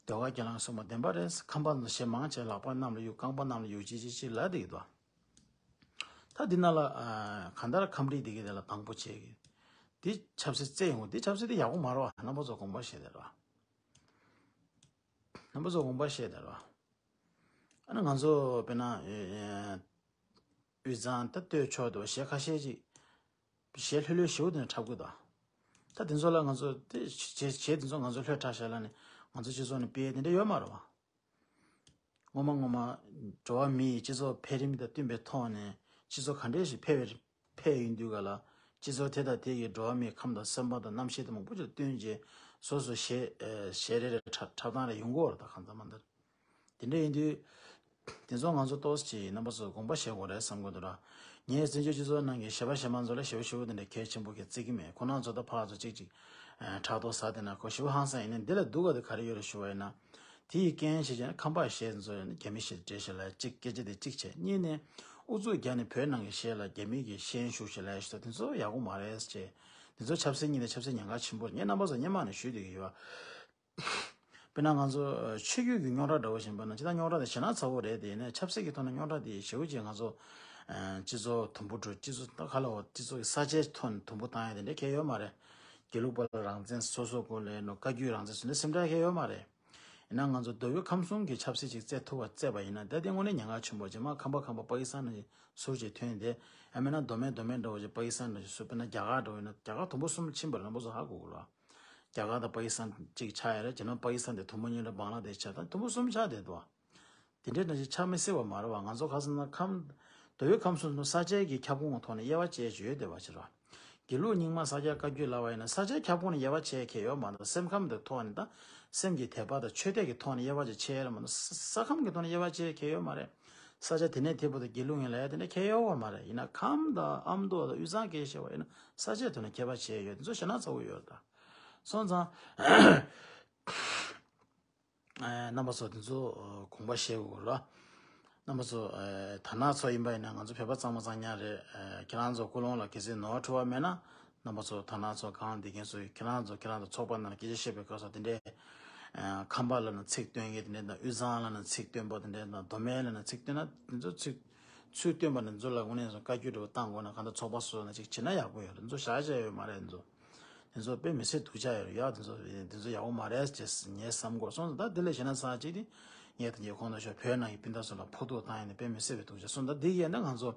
ཟློས་གར་རྒན་ལགས་ཀྱིས་གསུངས་པ་བདེན་པ་རེད། ཁམས་པ་ཚོ་གཞས་མང་ཆེ་ལག་པ་གནམ་ལ་གཡུག་རྐང་པ་གནམ་ལ་གཡུག་ཅིག་ཅིག་ཅིག་ལབ་བསྡད་ཀྱི་འདུག་ད་འདི་ནང་ལ་གང་ལྟར་ཁམས་རིགས་དེ་གའི་དེ་ལ་དང་པོ་བྱེད་ཀྱི། འདི་ཆབ་སྲིད་རྩེད་ཡོང་གི། འདི་ཆབ་སྲིད་དེ་ཡག་པོ་མ་རེད་བ། རྣམ་པ་ཚོ་དགོངས་པ་བཞེས་དེ་རེད་བ། རྣམ་པ་ཚོ་དགོངས་པ་བཞེས་དེ་རེད་བ། ཨ་ནི་ང་ཚོ་དཔེར་ན་དབུས་གཙང་ད་སྟོད་ཕྱོགས་དུ་གཞས་ཁ་ཤས་ཅིག་གཞས་ལྷོད་ལྷོད་ཞེ་པོ་དེ་འདྲ་འཁྲབ་ཀྱི་འདུག་ད་དེ་ཚོ་ལ་ང་ཚོ་དེ་གཞས་གཞས་དེ་ཚོ་ང་ཚོ་ལྷོད་དྲགས་བཞག་ལ་ནི་ང་ཚོ་སྤྱི་ཚོགས་ནས་སྤེལ་དེ་འདྲ་ཡོད་མ་རེད་བ། ངོ་མ་ངོ་མ་འགྲོ་བ་མིའི་སྤྱི་ཚོགས་འཕེལ་རིམ་དང་བསྟུན་པའི་ཐོག་ནས་སྤྱི་ཚོགས་ག་འདྲས་ཤིག་འཕེལ་བའི་འཕེལ་ཡོང་དུས་ག་ལ་སྤྱི་ཚོགས་དེ་དང་དེ་གའི་འགྲོ་བ་མིའི་ཁམས་དང་སེམས་པ་དང་རྣམ་ཤེས་དེ་མང་པོ་ཅིག་བསྟུན་རྗེས་སོ་སོ་གཞས་གཞས་རེ་རེ་འཁྲབ་འཁྲབ་སྟངས་རེ་ཡོང་གི་ཡོད་རེད། ད་གང་ལྟར་མ་ལྟར་དེ་འདྲ་ཡིན་དུས་དེ་ཚོ་ང་ཚོ་ཏོག་ཙམ་ཅིག་རྣམ་པ་ཚོས་དགོངས་པ་བཞེས་དགོས་རེད་བསམ་གྱི་འདུག་ར། ངས་བཙན་བྱོལ་སྤྱི་ཚོགས་ནང་གི་གཞས་པ་གཞས་མ་ཚོ་ལ་ཞེ་པོ་ཞེ་པོ་དེ་འདྲ་གལ་ཆེན་པོ་གི་བརྩི་གི་མེད། ཁོ་རང་ཚོ་ད་ཕར་ཚོ་གཅིག་ཅིག་ཕྲག་དོག་ཟ་དེ་ན་ཁོ་ཞེ་པོ་ཧང་སང་ཡིན་ནའི་འདི་ལ་སྡུག་ག་དེ་ག་རེ་ཡོད་རེད་ཞུ་བ་ཡིན་ན། དེ་ཡི་རྐྱེན་བྱས་ཀྱང་ཁམས་པ་གཞས་ཚོ་ཡང་རྒྱ་མི་གཞས་འགྲེལ་བཤད་ལ་གཅིག་སྐད་ཆ་དེ་གཅིག་བྱས། གཉིས་ནས་ཨུ་ཚུགས་རྒྱག་ནས་བོད་ནང་གི་གཞས་ལ་རྒྱ་མི་གི་ཤན་ཞུགས་བྱས་ལ་ཞུ་ད་དེ་ཚོ་ཡག་པོ་མ་རེད་ཅེས། དེ་ཚོ་ཆབ་སྲིད་གཉིས་ནས་ཆབ་སྲིད་ཉེན་ཁ་ཆེན་པོ་རེད། ངས་རྣམ་པ་ཚོ་སྔོན་མ་ནས་ཞུས་བསྡད་ཀྱི་ཡོད། དཔེར་ན་ང་ཚོ་ཆོས་བརྒྱུད་ཀྱི་རྙོག་དྲ་འདྲ་བོ་བཞིན་པ་ན་ཇི་ལྟར་རྙོག་དྲ་དེ་ཞེ་དྲག་ཚ་བོ་རེད། དེ་ཡིན་ནའི་ཆབ་སྲིད་ཀྱི་ཐོག་ནས་རྙོག་དྲ་དེ་ཞེ་པོ་ཅིག་ང་ཚོ་སྤྱི་ཚོགས་དུམ་བུ་འགྲོ་སྤྱི་ཚོགས་ད་ག་ལ་བ་སྤྱི་ཚོགས་ཀྱི་ས་ཆའི་ཐོག་ནས་དུམ་བུ་བཏང་ཡ་དེ་འདྲ་གལ་ཡོད་མ་རེད། དགེ་ལུགས་པ་ལ་རང་བཙན་སོ་སོ་སྐོར་ལས་ནོ་བཀའ་བརྒྱུད་རང་བཙན་སོ་ནས་སེམས་ཁྲལ་གལ་ཡོད་མ་རེད། ཡིན་ན་ང་ཚོ་མདོ་དབུས་ཁམས་གསུམ་གྱི་ཆབ་སྲིད་ཅིག་བཙལ་ཐུབ་པ་བཙལ་བ་ཡིན་ན་ད་དེ་དངོས་གནས་ཉེན་ཁ་ཆེན་པོ་རྗེས་མ་ཁམས་པ་ཁམས་པ་པ་ཀི་སི་ཐན་ནང་ཟུར་ཅིག་ཐོན་ཏེ་ཡང་མིན་ན་མདོ་སྨད་མདོ་སྨད་འདྲ་བོ་ཅིག་པ་ཀི་སི་ཐན་འདྲ་ཅིག་སུ་དཔེར་ན་རྒྱ་གར་འདྲ་བོ་ཡིན་ན་རྒྱ་གར་དུམ་བུ་གསུམ་ཕྱིན་པ་རེད་ལམ་པོ་སོ་ཧ་གོ་དགོས་ར། རྒྱ་གར་དང་པ་ཀི་སི་ཐན་གཅིག་ཆགས་ཡོད་རེད། རྗེས་མ་པ་ཀི་སི་ཐན་དེ་དུམ་བུ་གཉིས་རེད། བང་ལ་དེ་ཆགས་ད་དུམ་བུ་གསུམ་ཆགས་བསྡད་འདུག་དེ་འདྲའི་འདྲ་ཞིག་ཆགས་མི་སྲིད་པ་མ་རེད་བ། ང་ཚོ་ཁ་སང་ན་ཁམས་མདོ་དབུས་ཁམས་གསུམ་དུ་ས་ཆའི་གི་ཁྱབ་ཁོངས་ཐོག་ནས་དབྱེ་བ་ཕྱེ་ཡོད་བསྡད་པ་ཞིག་རེད་བ། དགེ་ལུགས་རྙིང་མ་ས་སྐྱ་བཀའ་བརྒྱུད་ལབ་པ་ཡིན་ན་ས་ཆའི་ཁྱབ་ཁོངས་ནས་དབྱེ་བ་ཕྱེ་མཁན་ཡོད་མ་རེད། སེམས་ཁམས་དང་ཐོག་ནས་ད་སེམས་ཀྱི་དད་པ་དང་ཆོས་དད་ཀྱི་ཐོག་ནས་དབྱེ་བ་ཅིག་ཕྱེ་ཡོད་མ་རེད། ས་ས་ཁམས་ཀྱི་ཐོག་ནས་དབྱེ་བ་ཕྱེ་མཁན་ཡོད་མ་རེད། ས་ཆ་དེ་ནས་དེ་བར་དུ་དགེ་ལུགས་ཡིན་ལབ་ཡ་དེ་འདྲ་ཁྱད་ཡོད་པ་མ་རེད། ཡིན་ན་ཁམས་དང་ཨ་མདོ་དང་དབུས་གཙང་སྐད་བཤད་པ་ཡིན་ན་ས་ཆའི་ཐོག་ནས་ཁྱད་པར་ཕྱེ་ཡོད། དེ་ཚོ་ཞེ་ན་ཚ་བོ་ཡོད་ད། སོང་ཙང་། ཨ་རྣམ་པ་ཚོ་དེ་ཚོ་དགོངས་པ་བཞེས་དགོས་ལ། རྣམ་པ་ཚོ་ཨ་དར་ནག་ཚོ་ཡིན་པ་ཡིན་ན་ང་ཚོ་བོད་པ་གཙང་མ་གཙང་རྐྱང་རེད། ཨ་ཁྱེད་རང་ཚོ་ཀུན་སློང་ལ་གལ་སྲིད་ནོར་འཁྲུལ་བ་མེད་ན་རྣམ་པ་ཚོ་དར་ནག་ཚོ་གང་བསྡད་མཁན་ཚོ་ཁྱེད་རང་ཚོ་ཁྱེད་རང་ཚོ་ཚོགས་པ་ནང་ལ་སྐད་ཆ་བཤད་པའི་སྐབས་སུ་དེ་འདྲའི་ཨ་ཁམས་པ་ལབ་ན་ཚིག་བཏོན་མཁན་དེ་འདྲ་དང་དབུས་གཙང་ལབ་ན་ཚིག་བཏོན་པ་དེ་འདྲ་དང་མདོ་སྨད་ལབ་ན་ཚིག་བཏོན་ན་དེ་ཚོ་ཚིག་ཚུལ་བཏོན་པ་ནི་ཚོ་ལ་དངོས་གནས་སུ་བཀའ་བཀྱོན་འདྲ་བོ་བཏང་དགོས་ན་གང་ལྟར་ཚོགས་པ་སོ་སོ་ནས་ཅིག་བྱེད་ན་ཡག་པོ་ཡོད་རེད། ཚོ་བཞག་བྱས་ཡོད་མ་རེད། ཚོ་དེ་ཚོ་དཔེ་མི་སྲིད་སྡུག་ཅག་ཡོད་རེད་ཡ། དེ་ཚོ་དེ་ཚོ་ཡག་པོ་མ་རེད་ཅེས་ངས་བསམ་གོ་སོང་། ད་དེ་ལས་གཞན་ན་ཚར་གཅིག་དེ་ངས་ད་ངས་གོང་དུ་ཞུས་བོད་ནང་གི་སྤུན་ཟླ་ཚོ་ལ་ཕོག་ཐུག་བཏང་ཡ་ནི་དཔེ་མི་སྲིད་པའི་སྡུག་ཅག་སོང་། ད་དེ་ཡས་ན་ང་ཚོ་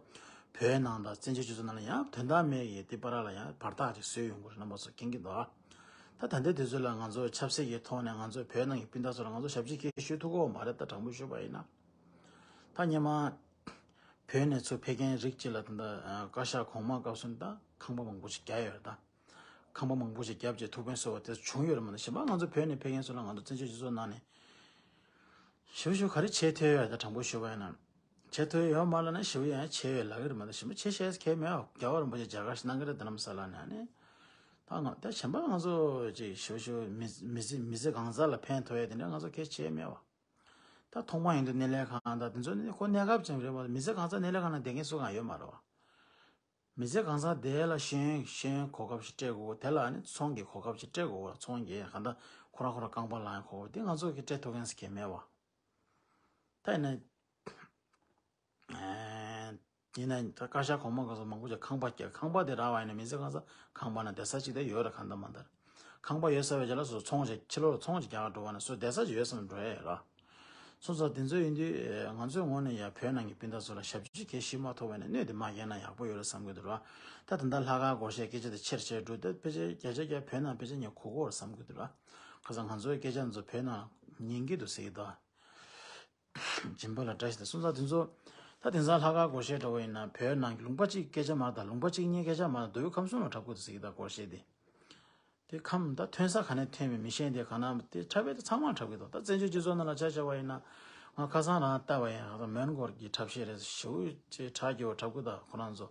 བོད་ནང་དང་བཙན་བྱོལ་སྤྱི་ཚོགས་ནང་ལ་ཡང་དོན་དག་མེད་ཡས་དེ་བར་ལ་ཡང་བར་ཐག་ཅིག་བཟོས་ཡོང་གི་རེད། རྣམ་པ་ཚོ་མཁྱེན་གྱི་འདུག་ཨ། ད་ད་ལྟའི་དུས་ཚོད་ལ་ང་ཚོ་ཆབ་སྲིད་ཀྱི་ཐོག་ནས་ང་ཚོ་བོད་ནང་གི་སྤུན་ཟླ་ཚོ་ལ་ང་ཚོ་ཞབས་ཕྱི་སྐད་ཞུ་ཐུབ་ཀྱི་ཡོད་མ་རེད། ད་དྲང་པོ་ཞུས་པ་ཡིན་ན། ད་སྔོན་མ་བོད་ནས་ཚུར་ཕེབས་མཁན་རིགས་གཅིག་ལ་ད་ལྟ་བཀའ་ཤག་གོང་མ་སྐབས་སུ་ད་ཁང་པ་མང་པོ་ཞིག་བརྒྱབ་ཡོད་རེད། ད་ཁང་པ་མང་པོ་ཞིག་བརྒྱབ་རྗེས་ཐུགས་ཕན་གསོས་པ་དེ་བྱུང་ཡོད་རེད་མ་གཏོགས་གཞན་པ་ང་ཚོ་བོད་ནས་ཕེབས་མཁན་ཚོ་ལ་ང་ཚོ་བཙན་བྱོལ་སྤྱི་ཚོགས་ནང་ནས་ཞེ་པོ་ཞེ་པོ་ག་རེ་བྱེད་ཐུབ་ཡོད་རེད། ད་དྲང་པོ་ཞུས་པ་ཡིན་ན་བྱེད་ཐུབ་ཡོད་མ་རེད་ན་ཞེ་པོ་ཡང་བྱས་ཡོད་ལབ་ཀྱི་རེད་མ་གཏོགས་གཞན་པ་བྱེད་ཤེས་མཁན་མེད་པ། རྒྱལ་བ་རིན་པོ་ཆེ་མཇལ་ཁ་ཞིག་གནང་གི་རེད། དེ་ནམ་ས་ལ་ནས་ནི་ད་ང་ད་གཞན་པ་ང་ཚོ་ཅིག་ཞེ་པོ་ཞེ་པོ་མི་མི་ཚེ་མི་ཚེ་གང་ཚ་ལ་ཕན་ཐོགས་ཡས་དེ་འདྲ་ང་ཚོ་གལ་ཆེ་མེད་པ། ད་ཐོག་མ་ཡིན་དུས་སྣེ་ལེན་ཁང་དང་དེ་ཚོ་ནི་ཁོ་གནས་སྐབས་ཅན་རེད་པ། མི་ཚེ་གང་ཚ་སྣེ་ལེན་ཁང་ནང་བསྡད་མཁན་སུ་གང་ཡོད་མ་རེད་པ། མི་ཚེ་གང་ཚ་དེ་ལ་ཤེས་ཡོན་ཤེས་ཡོན་གོ་སྐབས་ཤིག་སྤྲད་དགོས། དེ་ལ་ནི་ཚོང་གི་གོ་སྐབས་ཤིག་སྤྲད་དགོས། ཚོང་གི་གང་ལྟར་ཁོ་རང་ཁོ་རང་རྐང་པ་ལངས་ཡ་གོ་སྐབས་དེ་ང་ཚོ་གི་སྤྲད་ཐུབ་མཁན་ཟེར་མཁན་མེད་པ། ད་ཡིན་ན། ཡིན་ན་ད་བཀའ་ཤག་གོང་མ་སྐབས་སུ་མང་པོ་ཅིག་ཁང་པ་བརྒྱབ། ཁང་པ་དེ་རག་པ་ཡིན་ན་མི་ཚེ་གང་ཚ་ཁང་པ་ན་བསྡད་ས་ཅིག་ད་ཡོད་རེད། གང་ལྟར་མ་ལྟར་ཁང་པ་ཡོད་ས་བའི་རྗེས་ལ་སོ་སོ་ཚོང་ཅིག་ཕྱི་ལོགས་ལ་ཚོང་ཅིག་རྒྱག་ག་འགྲོ་བ་ན་སོ་བསྡད་ས་ཅིག་ཡོད་བསམ་འགྲོ་ཡ་ཡོད་ར། སོང་ཙང་དེ་ཚོ་ཡིན་དུས་ང་ཚོའི་ངོས་ནས་ཡ་བོད་ནང་གི་སྤུན་ཟླ་ཚོ་ལ་ཞབས་ཕྱི་གལ་ཞིག་མ་ཐོབ་པ་ཡིན་ན་གནོད་དེ་མ་བསྐྱལ་ན་ཡག་པོ་ཡོད་རེད་བསམ་གྱི་འདུག་ར། ད་ད་ལྟ་ལྷག་དཀར་སྒོར་གཞས་སྐད་ཆ་དེ་ཆེར་ཆེར་འགྲོ་ད་ཕལ་ཆེར་བརྒྱ་ཆ་བརྒྱ་བོད་ནང་ཕལ་ཆེར་ངས་གོ་གོ་རེད་བསམ་གྱི་འདུག་ར། ཁ་སང་ང་ཚོའི་སྐད་ཆ་ཚོ་བོད་ནང་ཉན་གྱི་འདུག་ཟེར་གྱི་འདུག་སྦྱིན་པ་ལ་བཀྲ་ཤིས་དང་སོང་ཙང་དེ་ཚོ་ད་དེང་སང་ལྷག་དཀར་སྒོར་གཞས་འདྲ་བོ་ཡིན་ན་བོད་ནང་གི་ལུང་པ་གཅིག་སྐད་ཆ་མ་རེད། ད་ལུང་པ་གཅིག་གཉིས་སྐད་ཆ་མ་རེད། མདོ་དབུས་ཁམས་གསུམ་ལ་འཁྲབ་དགོས་འདུག་ཟེར་གྱི་ད་སྒོར་གཞས་དེ། དེ་ཁམས་ད་ཐོན་ས་ག་ནས་ཐོན་པའི་མི་ཤེས་དེ་ག་ན་དེ་འཁྲབ་པའི་དེ་ཚང་མ་འཁྲབ་གི་འདུག་ད་བཙན་བྱོལ་སྤྱི་ཚོགས་ནང་ལ་ཆ་བཞག་པ་ཡིན་ན་ང་ཁ་སང་རང་ལྟ་བ་ཡིན། ང་ཚོ་མོན་གྷོ་གི་འཁྲབ་གཞས་རེད། ཞེ་པོ་ཅིག་གྲགས་ཀྱི་འཁྲབ་གི་འདུག་ཁོ་རང་ཚོ།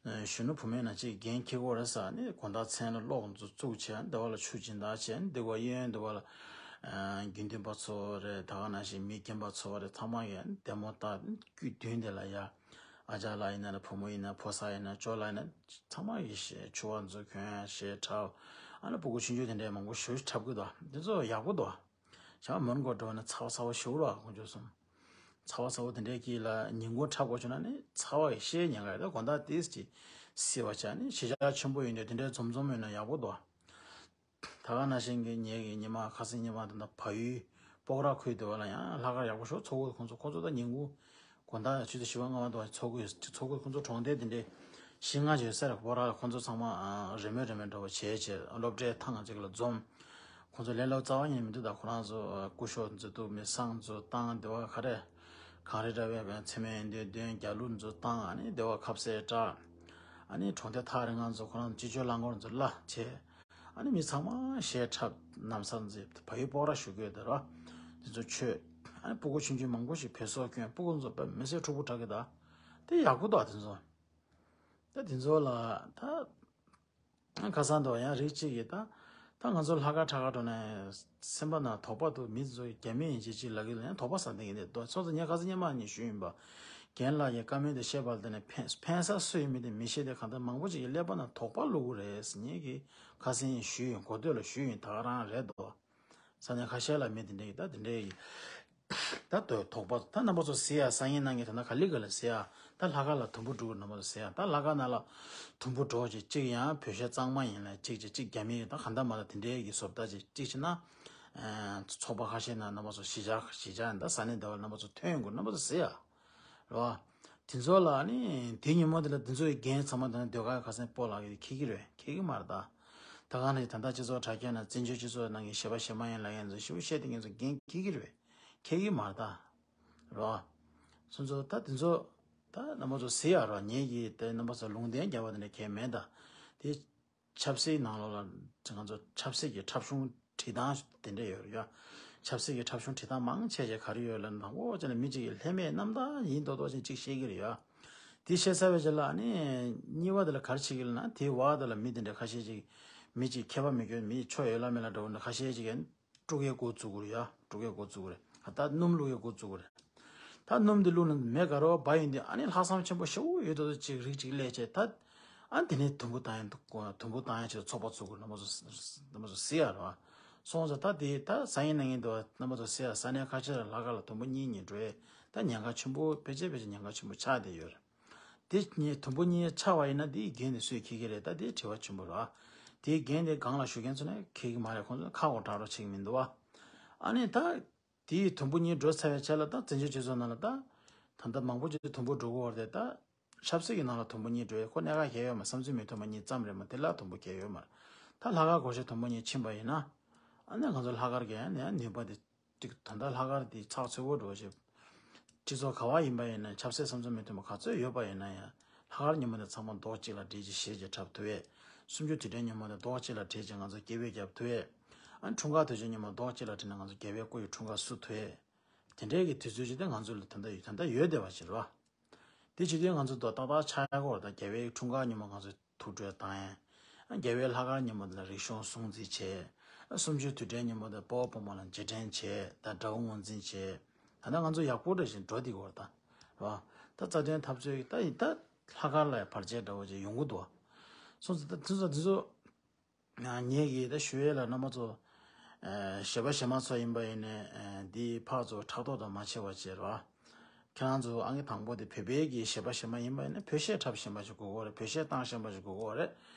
གཞོན་ནུ་བུ་མོའི་ནང་གཅིག་འགན་འཁྱེར་གྱི་ཡོད་རེད་ཟེར་ནས་དགོང་དག་མཚན་ལ་གློག་ཚོ་བཙུགས་བྱས་འདི་བ་ལ་ཆུ་སྦྱིན་བདག་བྱས་འདི་བ་གཡས་གཡོན་འདི་བ་ལ་དགེ་འདུན་པ་ཚོ་རེད། ད་ག་ནང་བཞིན་མི་རྒན་པ་ཚོ་རེད། ཚང་མ་གིས་བདེ་མོ་ད་དཀྱུས་མདུན་དེ་ལ་ཡ་ཨ་ཅག་ལགས་ཡིན་ན་ལ་བུ་མོ་ཡིན་ན་ཕོ་གསར་ཡིན་ན་ཅོ་ལགས་ཡིན་ན་ཚང་མ་གིས་ཞེ་ཕྱུ་པ་ཚོ་གྱོན་ཞེ་འཁྲབ། ཨ་ནི་སྤུ་གུ་ཆུང་ཆུང་དེ་འདྲའི་མང་པོ་ཞེ་པོ་འཁྲབ་གི་འདུག་འདི་ཚོ་ཡག་པོ་འདུག་བྱ་བ་མོན་གྷོ་འགྲོ་ན་ཚ་བ་ཚ་བ་ཞེ་པོ་རེད་དཀོན་མཆོག་གསུམ། ཚ་བ་ཚ་བོ་དེ་འདྲའི་དཀྱིལ་ལ་ཉིན་གུང་འཁྲབ་དགོས་བྱུང་ན་ནི་ཚ་བ་ཡི་ཤེས་ཉེན་ཁ་རེད། ད་དགོང་དག་ཏིས་ཀྱི་བསིལ་བ་བྱས་ནི་གཞིས་ཆགས་ཆེན་པོ་ཡིན་དུས་དེ་འདྲའི་འཛོམས་འཛོམས་ཡོད་ན་ཡག་པོ་འདུག་ད་ག་ནང་བཞིན་གྱི་ངེད་ཀྱི་ཉི་མ་ཁ་སང་ཉི་མ་དེ་འདྲ་བལ་ཡུལ་སྤོག་ར་ཁུལ་དེ་བ་ལ་ཡང་ལྷག་དཀར་ཡག་པོ་ཞིག་ཚོགས་ཀྱི་འདུག་ཁོང་ཚོ་ཁོང་ཚོ་ད་ཉིན་གུང་དགོང་དག་ཆུ་ཚོད་བཞི་པ་ལྔ་པ་དུ་ཚོགས་ཀྱི་ཚོགས་ཀྱི་ཁོང་ཚོ་གྲོང་སྡེ་དེ་འདྲའི་བཞི་ལྔ་ཡོད་ས་རེད། སྤོག་ར་ཁོང་ཚོ་ཚང་མ་རེས་མོས་རེས་མོས་འདྲ་བོ་བྱས་བྱས་སློབ་གྲྭའི་ཐང་ཅིག་ལ་འཛོམས། ཁོང་ཚོ་ལས་སླ་པོ་རྩ་བ་ཉིད་མི་འདུག་ད་ཁོ་རང་ཚོ་སྐུ་ཞབས་ཚོ་འདུག་མི་བསང་ཚོ་བཏང་། སྡེ་བ་ག་རེ་གང་རེ་འདྲ་བའི་མཚན་མོའི་འདོན་འདོན་རྒྱ་གླུ་ཚོ་བཏང་། ཨ་ནི་སྡེ་བ་ཁ་ཟས་བཀྲ། ཨ་ནི་གྲོང་སྡེ་ཐག་རིང་ང་ཚོ་ཁོ་རང་ཚོ་སྤྱི་སྤྱོད་རླངས་འཁོར་ཚོ་གླ་བྱས། ཨ་ནི་མི་ཚང་མ་གཞས་འཁྲབ་ནམ་སང་ཚེ་བལ་ཡུལ་སྤོག་ར་ཞུ་གི་ཡོད་དེ་ར། དེ་ཚོ་མཆོད། ཨ་ནི་སྤུ་གུ་ཆུང་ཆུང་མང་པོ་ཞིག་བོད་སོག་སྐྱོན། སྤུ་གུ་ཚོ་དཔེ་མི་སྲིད་ཕྲུ་གུ་དྲག་གི་ད། དེ་ཡག་པོ་འདུག་དེ་ཚོ། ད་དེ་ཚོ་ལ་ད། ཁ་སང་དུ་ཡང་རིགས་གཅིག་གིས་ད། ད་ང་ཚོ་ལྷག་དཀར་ཁྲ་དཀར་འགྲོ་ནས་སེམས་པ་ན་དོགས་པ་འདུག་མི་ཚོ་རྒྱ་མི་ཡིན་གཅིག་གཅིག་ལབ་ཀྱི་ཡོད་ན་དོགས་པ་ཟ་བསྡད་ཀྱི་འདུག་སོང་ཙང་ངས་ཁ་སང་ཉི་མ་གཉིས་ཞུས་ཡིན་པ། རྒན་ལགས་ཀྱི་བཀའ་མོལ་དེ་བཤད་པ་ལ་བརྟེན་ནས་ཕན་ཕན་ས་སུ་ཡིན་མིན་དེ་མི་ཤེས་ཏེ་གང་ལྟར་མང་པོ་ཅིག་གིས་ཀླད་པ་ན་དོགས་པ་བླུག་གི་རེད་ཟེར་ངས་ཀྱིས་ཁ་སང་ཡིན་ཞུས་ཡིན། གོ་ཐོས་ལ་ཞུས་ཡིན། ད་ག་རང་རེད་དོ། ས་གནས་ཁ་ཤས་ལ་མི་དེ་འདྲ་ཡིན། ད་དེ་འདྲ་ཡིན། ད་དོ་དོགས་པ་ད་རྣམ་པ་ཚོ་ཟེར་ཡ། སང་ཉིན་གནངས་ཉིན་ད་ན་ག་ལེ་ག་ལ་ཟེར་ཡ། ད་ལྷག་དཀར་ལ་དུམ་བུ་དྲུག་རྣམ་པ་ཚོ་ཟེར་ཡ། ད་ལྷག་དཀར་ནང་ལ་དུམ་བུ་དྲུག་ཅིག་གཅིག་ཡང་བོད་གཞས་གཙང་མ་ཡིན་ལ་གཅིག་ཅིག་གཅིག་རྒྱ་མི་ཡིན། ད་ག་འདྲ་མ་ད་དེ་འདྲའི་གི་བཟོ་ལྟ་ཅིག་གཅིག་བྱས་ན། ཚོགས་པ་ཁ་ཤས་ནང་རྣམ་པ་ཚོ་གཞིས་ཆགས་གཞིས་ཆགས་ཡིན་ད་ས་གནས་འདི་བ་རྣམ་པ་ཚོ་ཐོན་ཡོང་དགོས། རྣམ་པ་ཚོ་ཟེར་ཡ་རེད་བ། དེ་ཚོ་ལ་ནི་དེ་ཉིན་མོ་དེ་ལ་དེ་ཚོའི་འགན་ཚང་མ་དེ་ནི་ཟློས་གར་ཁ་སང་སྤོ་ལགས་ཀྱིས་འཁྱེར་གྱི་རེད། འཁྱེར་གྱི་མ་རེད་ད། ད་ག་ནས་ད་ལྟ་སྤྱི་ཚོགས་དྲ་རྒྱ་ནང་བཙན་བྱོལ་སྤྱི་ཚོགས་ནང་གི་གཞས་པ་གཞས་མ་ཡིན་ལབ་མཁན་ཚོ་ཞེ་པོ་བཤད་དེ་མཁན་ཚོ་འགན་འཁྱེར་གྱི་རེད། འཁྱེར་གྱི་མ་རེད་ད། རེད་བ། སོང་ཙང་ད་དེ་ཚོ་ད་རྣམ་པ་ཚོ་ཟེར་ཡ་རོགས། ངེད་ཀྱིས་དེ་རྣམ་པ་ཚོ་ལུང་བསྟན་རྒྱབ་པ་དེ་འདྲ་གང་ཡང་མེད་ད། དེ་ཆབ་སྲིད་ནང་ལོགས་ལ་ང་ཚོ་ཆབ་སྲིད་ཀྱི་འཁྲབ་གཞུང་འབྲི་སྟངས་དེ་འདྲ་ཡོད་རེད་ཡ། ཆབ་སྲིད་ཀྱི་འཁྲབ་གཞུང་འབྲི་སྟངས་མང་ཆེ་ཆེ་ག་རེ་ཡོད་ལབ་ན། དང་པོ་བྱས་ན་མི་གཅིག་གིས་ལྷད་མེད་རྣམ་དག་ཡིན་མདོག་མདོག་ཅན་གཅིག་བཤད་ཀྱི་རེད་ཡ། དེ་བཤད་ཚར་བའི་རྗེས་ལ་ནི་གཉིས་པ་དེ་ལ་ག་རེ་བྱེད་ཀྱི་ལབ་ན། དེའི་བར་དེ་ལ་མི་དེ་འདྲ་ཁ་ཤས་ཅིག་མི་གཅིག་མཁས་པ་མི་སྐྱོན་མི་ཆོ་ཡོད་ལ་མེད་ལ་འདྲ་བོ་འདྲ་ཁ་ཤས་ཅིག་གིས་དཀྲུག་ཡས་འགོ་བཙུགས་ཀྱི་རེད་ཡ། དཀྲུག་ཡས་འགོ་བཙུགས་ཀྱི་རེད། ད་སྣུམ་བླུག་ཡས་འགོ་བཙུགས་ཀྱི་རེད། ད་སྣུམ་འདི་བླུགས་ན་མེ་འགའ་རེ་བ་ཡིན་དུས་ཨ་ནི་ལྷག་བསམ་ཆེན་པོ་ཞེ་པོ་ཡོད་དོ་ཅིག་རིགས་ཅིག་སླེབས་བྱས། ད་ཨ་འདི་ནས་དུམ་བུ་བཏང་ཡས་དུམ་བུ་བཏང་ཡས་ཆེད་ཚོགས་པ་བཙུགས་དགོས། རྣམ་པ་ཚོ་རྣམ་པ་ཚོ་གཟིགས་ཡ་རེད་བ། སོང་ཙང་ད་དེ་ད་ས་ཡིན་ན་ཡིན་དུ་རྣམ་པ་ཚོ་གཟིགས་ཡ། ས་གནས་ཁ་ཤས་ལ་ལྷག་དཀར་ལ་དུམ་བུ་གཉིས་གཉིས་འགྲོ་ཡས་ད་ཉེན་ཁ་ཆེན་པོ་ཕལ་ཆེར་ཕལ་ཆེར་ཉེན་ཁ་ཆེན་པོ་ཆགས་བསྡད་ཡོད་རེད། དེ་གཉིས་དུམ་བུ་གཉིས་ཆགས་པ་ཡིན་ན་དེའི་འགན་དེ་སུས་འཁྱེར་གྱི་རེད། ད་དེ་དྲི་བ་ཆེན་པོ་རེད་བ། དེའི་འགན་དེ་སྒང་ལ་བཞུགས་མཁན་ཚོ་ནས་འཁྱེར་གྱི་མ་རེད། ཁོང་ཚོ་ཁ་འོག་གྲགས་རོགས་བྱེད་ཀྱི་མི་འདུག་བ། ཨ་ནི་ད། དེའི་དུམ་བུ་གཉིས་འགྲོ་ཚར་བའི་ཆ་ལ་ད་བཙན་བྱོལ་སྤྱི་ཚོགས་ནང་ལ་ད། ད་ལྟ་མང་པོ་ཅིག་དུམ་བུ་འགྲོ་གི་ཡོད་རེད་དེ། ད་ཆབ་སྲིད་ཀྱི་ནང་ལ་དུམ་བུ་གཉིས་འགྲོ་ཡས་ཁོ་གནད་འགག་གང་ཡང་ཡོད་མ་རེད། བསམ་ཚུལ་མི་མཐུན་པ་གཉིས་ཙམ་རེད་མ་གཏོགས་དེ་ལ་དུམ་བུ་གང་ཡང་ཡོད་མ་རེད། ད་ལྷག་དཀར་སྒོར་གཞས་དུམ་བུ་གཉིས་ཕྱིན་པ་ཡིན་ན། ཨ་ནི་ང་ཚོ་ལྷག་དཀར་གྱི་ཡང་ནས་ནུས་པ་དེ་ཅིག་ད་ལྟ་ལྷག་དཀར་དེ་ཚགས་ཚུད་པོ་འགྲོ་བྱས། སྤྱི་ཚོགས་ག་བ་ཡིན་པ་ཡིན་ན་ཆབ་སྲིད་བསམ་ཚུལ་མི་མཐུན་པ་ག་ཚོད་ཡོད་པ་ཡིན་ན་ཡང་། ལྷག་དཀར་ཉིན་མོ་དེ་ཚང་མ་རྡོག་གཅིག་ལ་སྒྲིལ་གྱི་གཞས་ཀྱི་འཁྲབ་ཐུབ་ཡས། གསུམ་བཅུ་དུས་དྲན་ཉིན་མོ་དེ་རྡོག་གཅིག་ལ་སྒྲིལ་གྱི་ང་ཚོ་དགེ་བའི་རྒྱབ་ཐུབ་ཡས། ཨ་འཁྲུངས་སྐར་དུས་ཆེན་ཉིན་མོ་རྡོག་གཅིག་ལ་སྒྲིལ་ནས་ང་ཚོ་རྒྱལ་བའི་སྐུ་ཡི་འཁྲུངས་སྐར་བསུ་ཐུབ་ཡས། དེ་འདྲའི་གི་དུས་ཚོད་ཅིག་དེ་ང་ཚོ་ལ་ད་ལྟ་ཡོད་ད་ལྟ་ཡོད་བསྡད་པ་ཅིག་རེད་བ། དེ་བྱེད་དུས་ང་ཚོ་ད་ཏག་ཏག་ཆགས་ཡག་སྐོར་དང་རྒྱལ་བའི་འཁྲུངས་སྐར་ཉིན་མོ་ང་ཚོ་ཐུགས་སྤྲོ་བཏང་ཡས། རྒྱལ་བའི་ལྷག་དཀར་ཉིན་མོ་དེ་ལ་རིག་གཞུང་སྲུང་བརྩི་བྱས། གསུམ་བཅུ་དུས་དྲན་ཉིན་མོ་དེ་སྤོ་བོ་སྤོ་མོ་ལ་རྗེས་དྲན་བྱས། ད་དགྲ་བོ་ངོས་འཛིན་བྱས། ད་ལྟ་ང་ཚོ་ཡག་པོ་འདྲ་ཞིག་འགྲོ་བསྡད་ཀྱི་ཡོད་རེད་ད། རེད་བ། ད་རྩ་དོན་འཐབ་རྩོད་ཀྱི་ད་ཡིན་ད་ལྷག་དཀར་ལ་བར་ཆད་འདྲ་བོ་ཅིག་ཡོང་གི་འདུག་བ། སོང་ཙང་ད་དེ་ཚོ་དེ་ཚོ། ངེད་ཀྱིས་ད་ཞུ་ཡས་ལ་རྣམ་པ་ཚོ། གཞས་པ་གཞས་མ་ཚོ་ཡིན་པ་ཡིན་ནའི་འདི་ཕར་ཚུར་ཕྲག་དོག་དང་མ་བྱེད་པ་བྱེད་རོགས། ཁྱེད་རང་ཚོ་ཨང་ཀི་དང་པོ་དེ་བོད་པའི་གི་གཞས་པ་གཞས་མ་ཡིན་པ་ཡིན་ན་བོད་གཞས་འཁྲབ་བཞིན་པ་ཞིག་དགོས་ཀྱི་རེད། བོད་གཞས་བཏང་བཞིན་པ་ཞིག་དགོས་ཀྱི་རེད།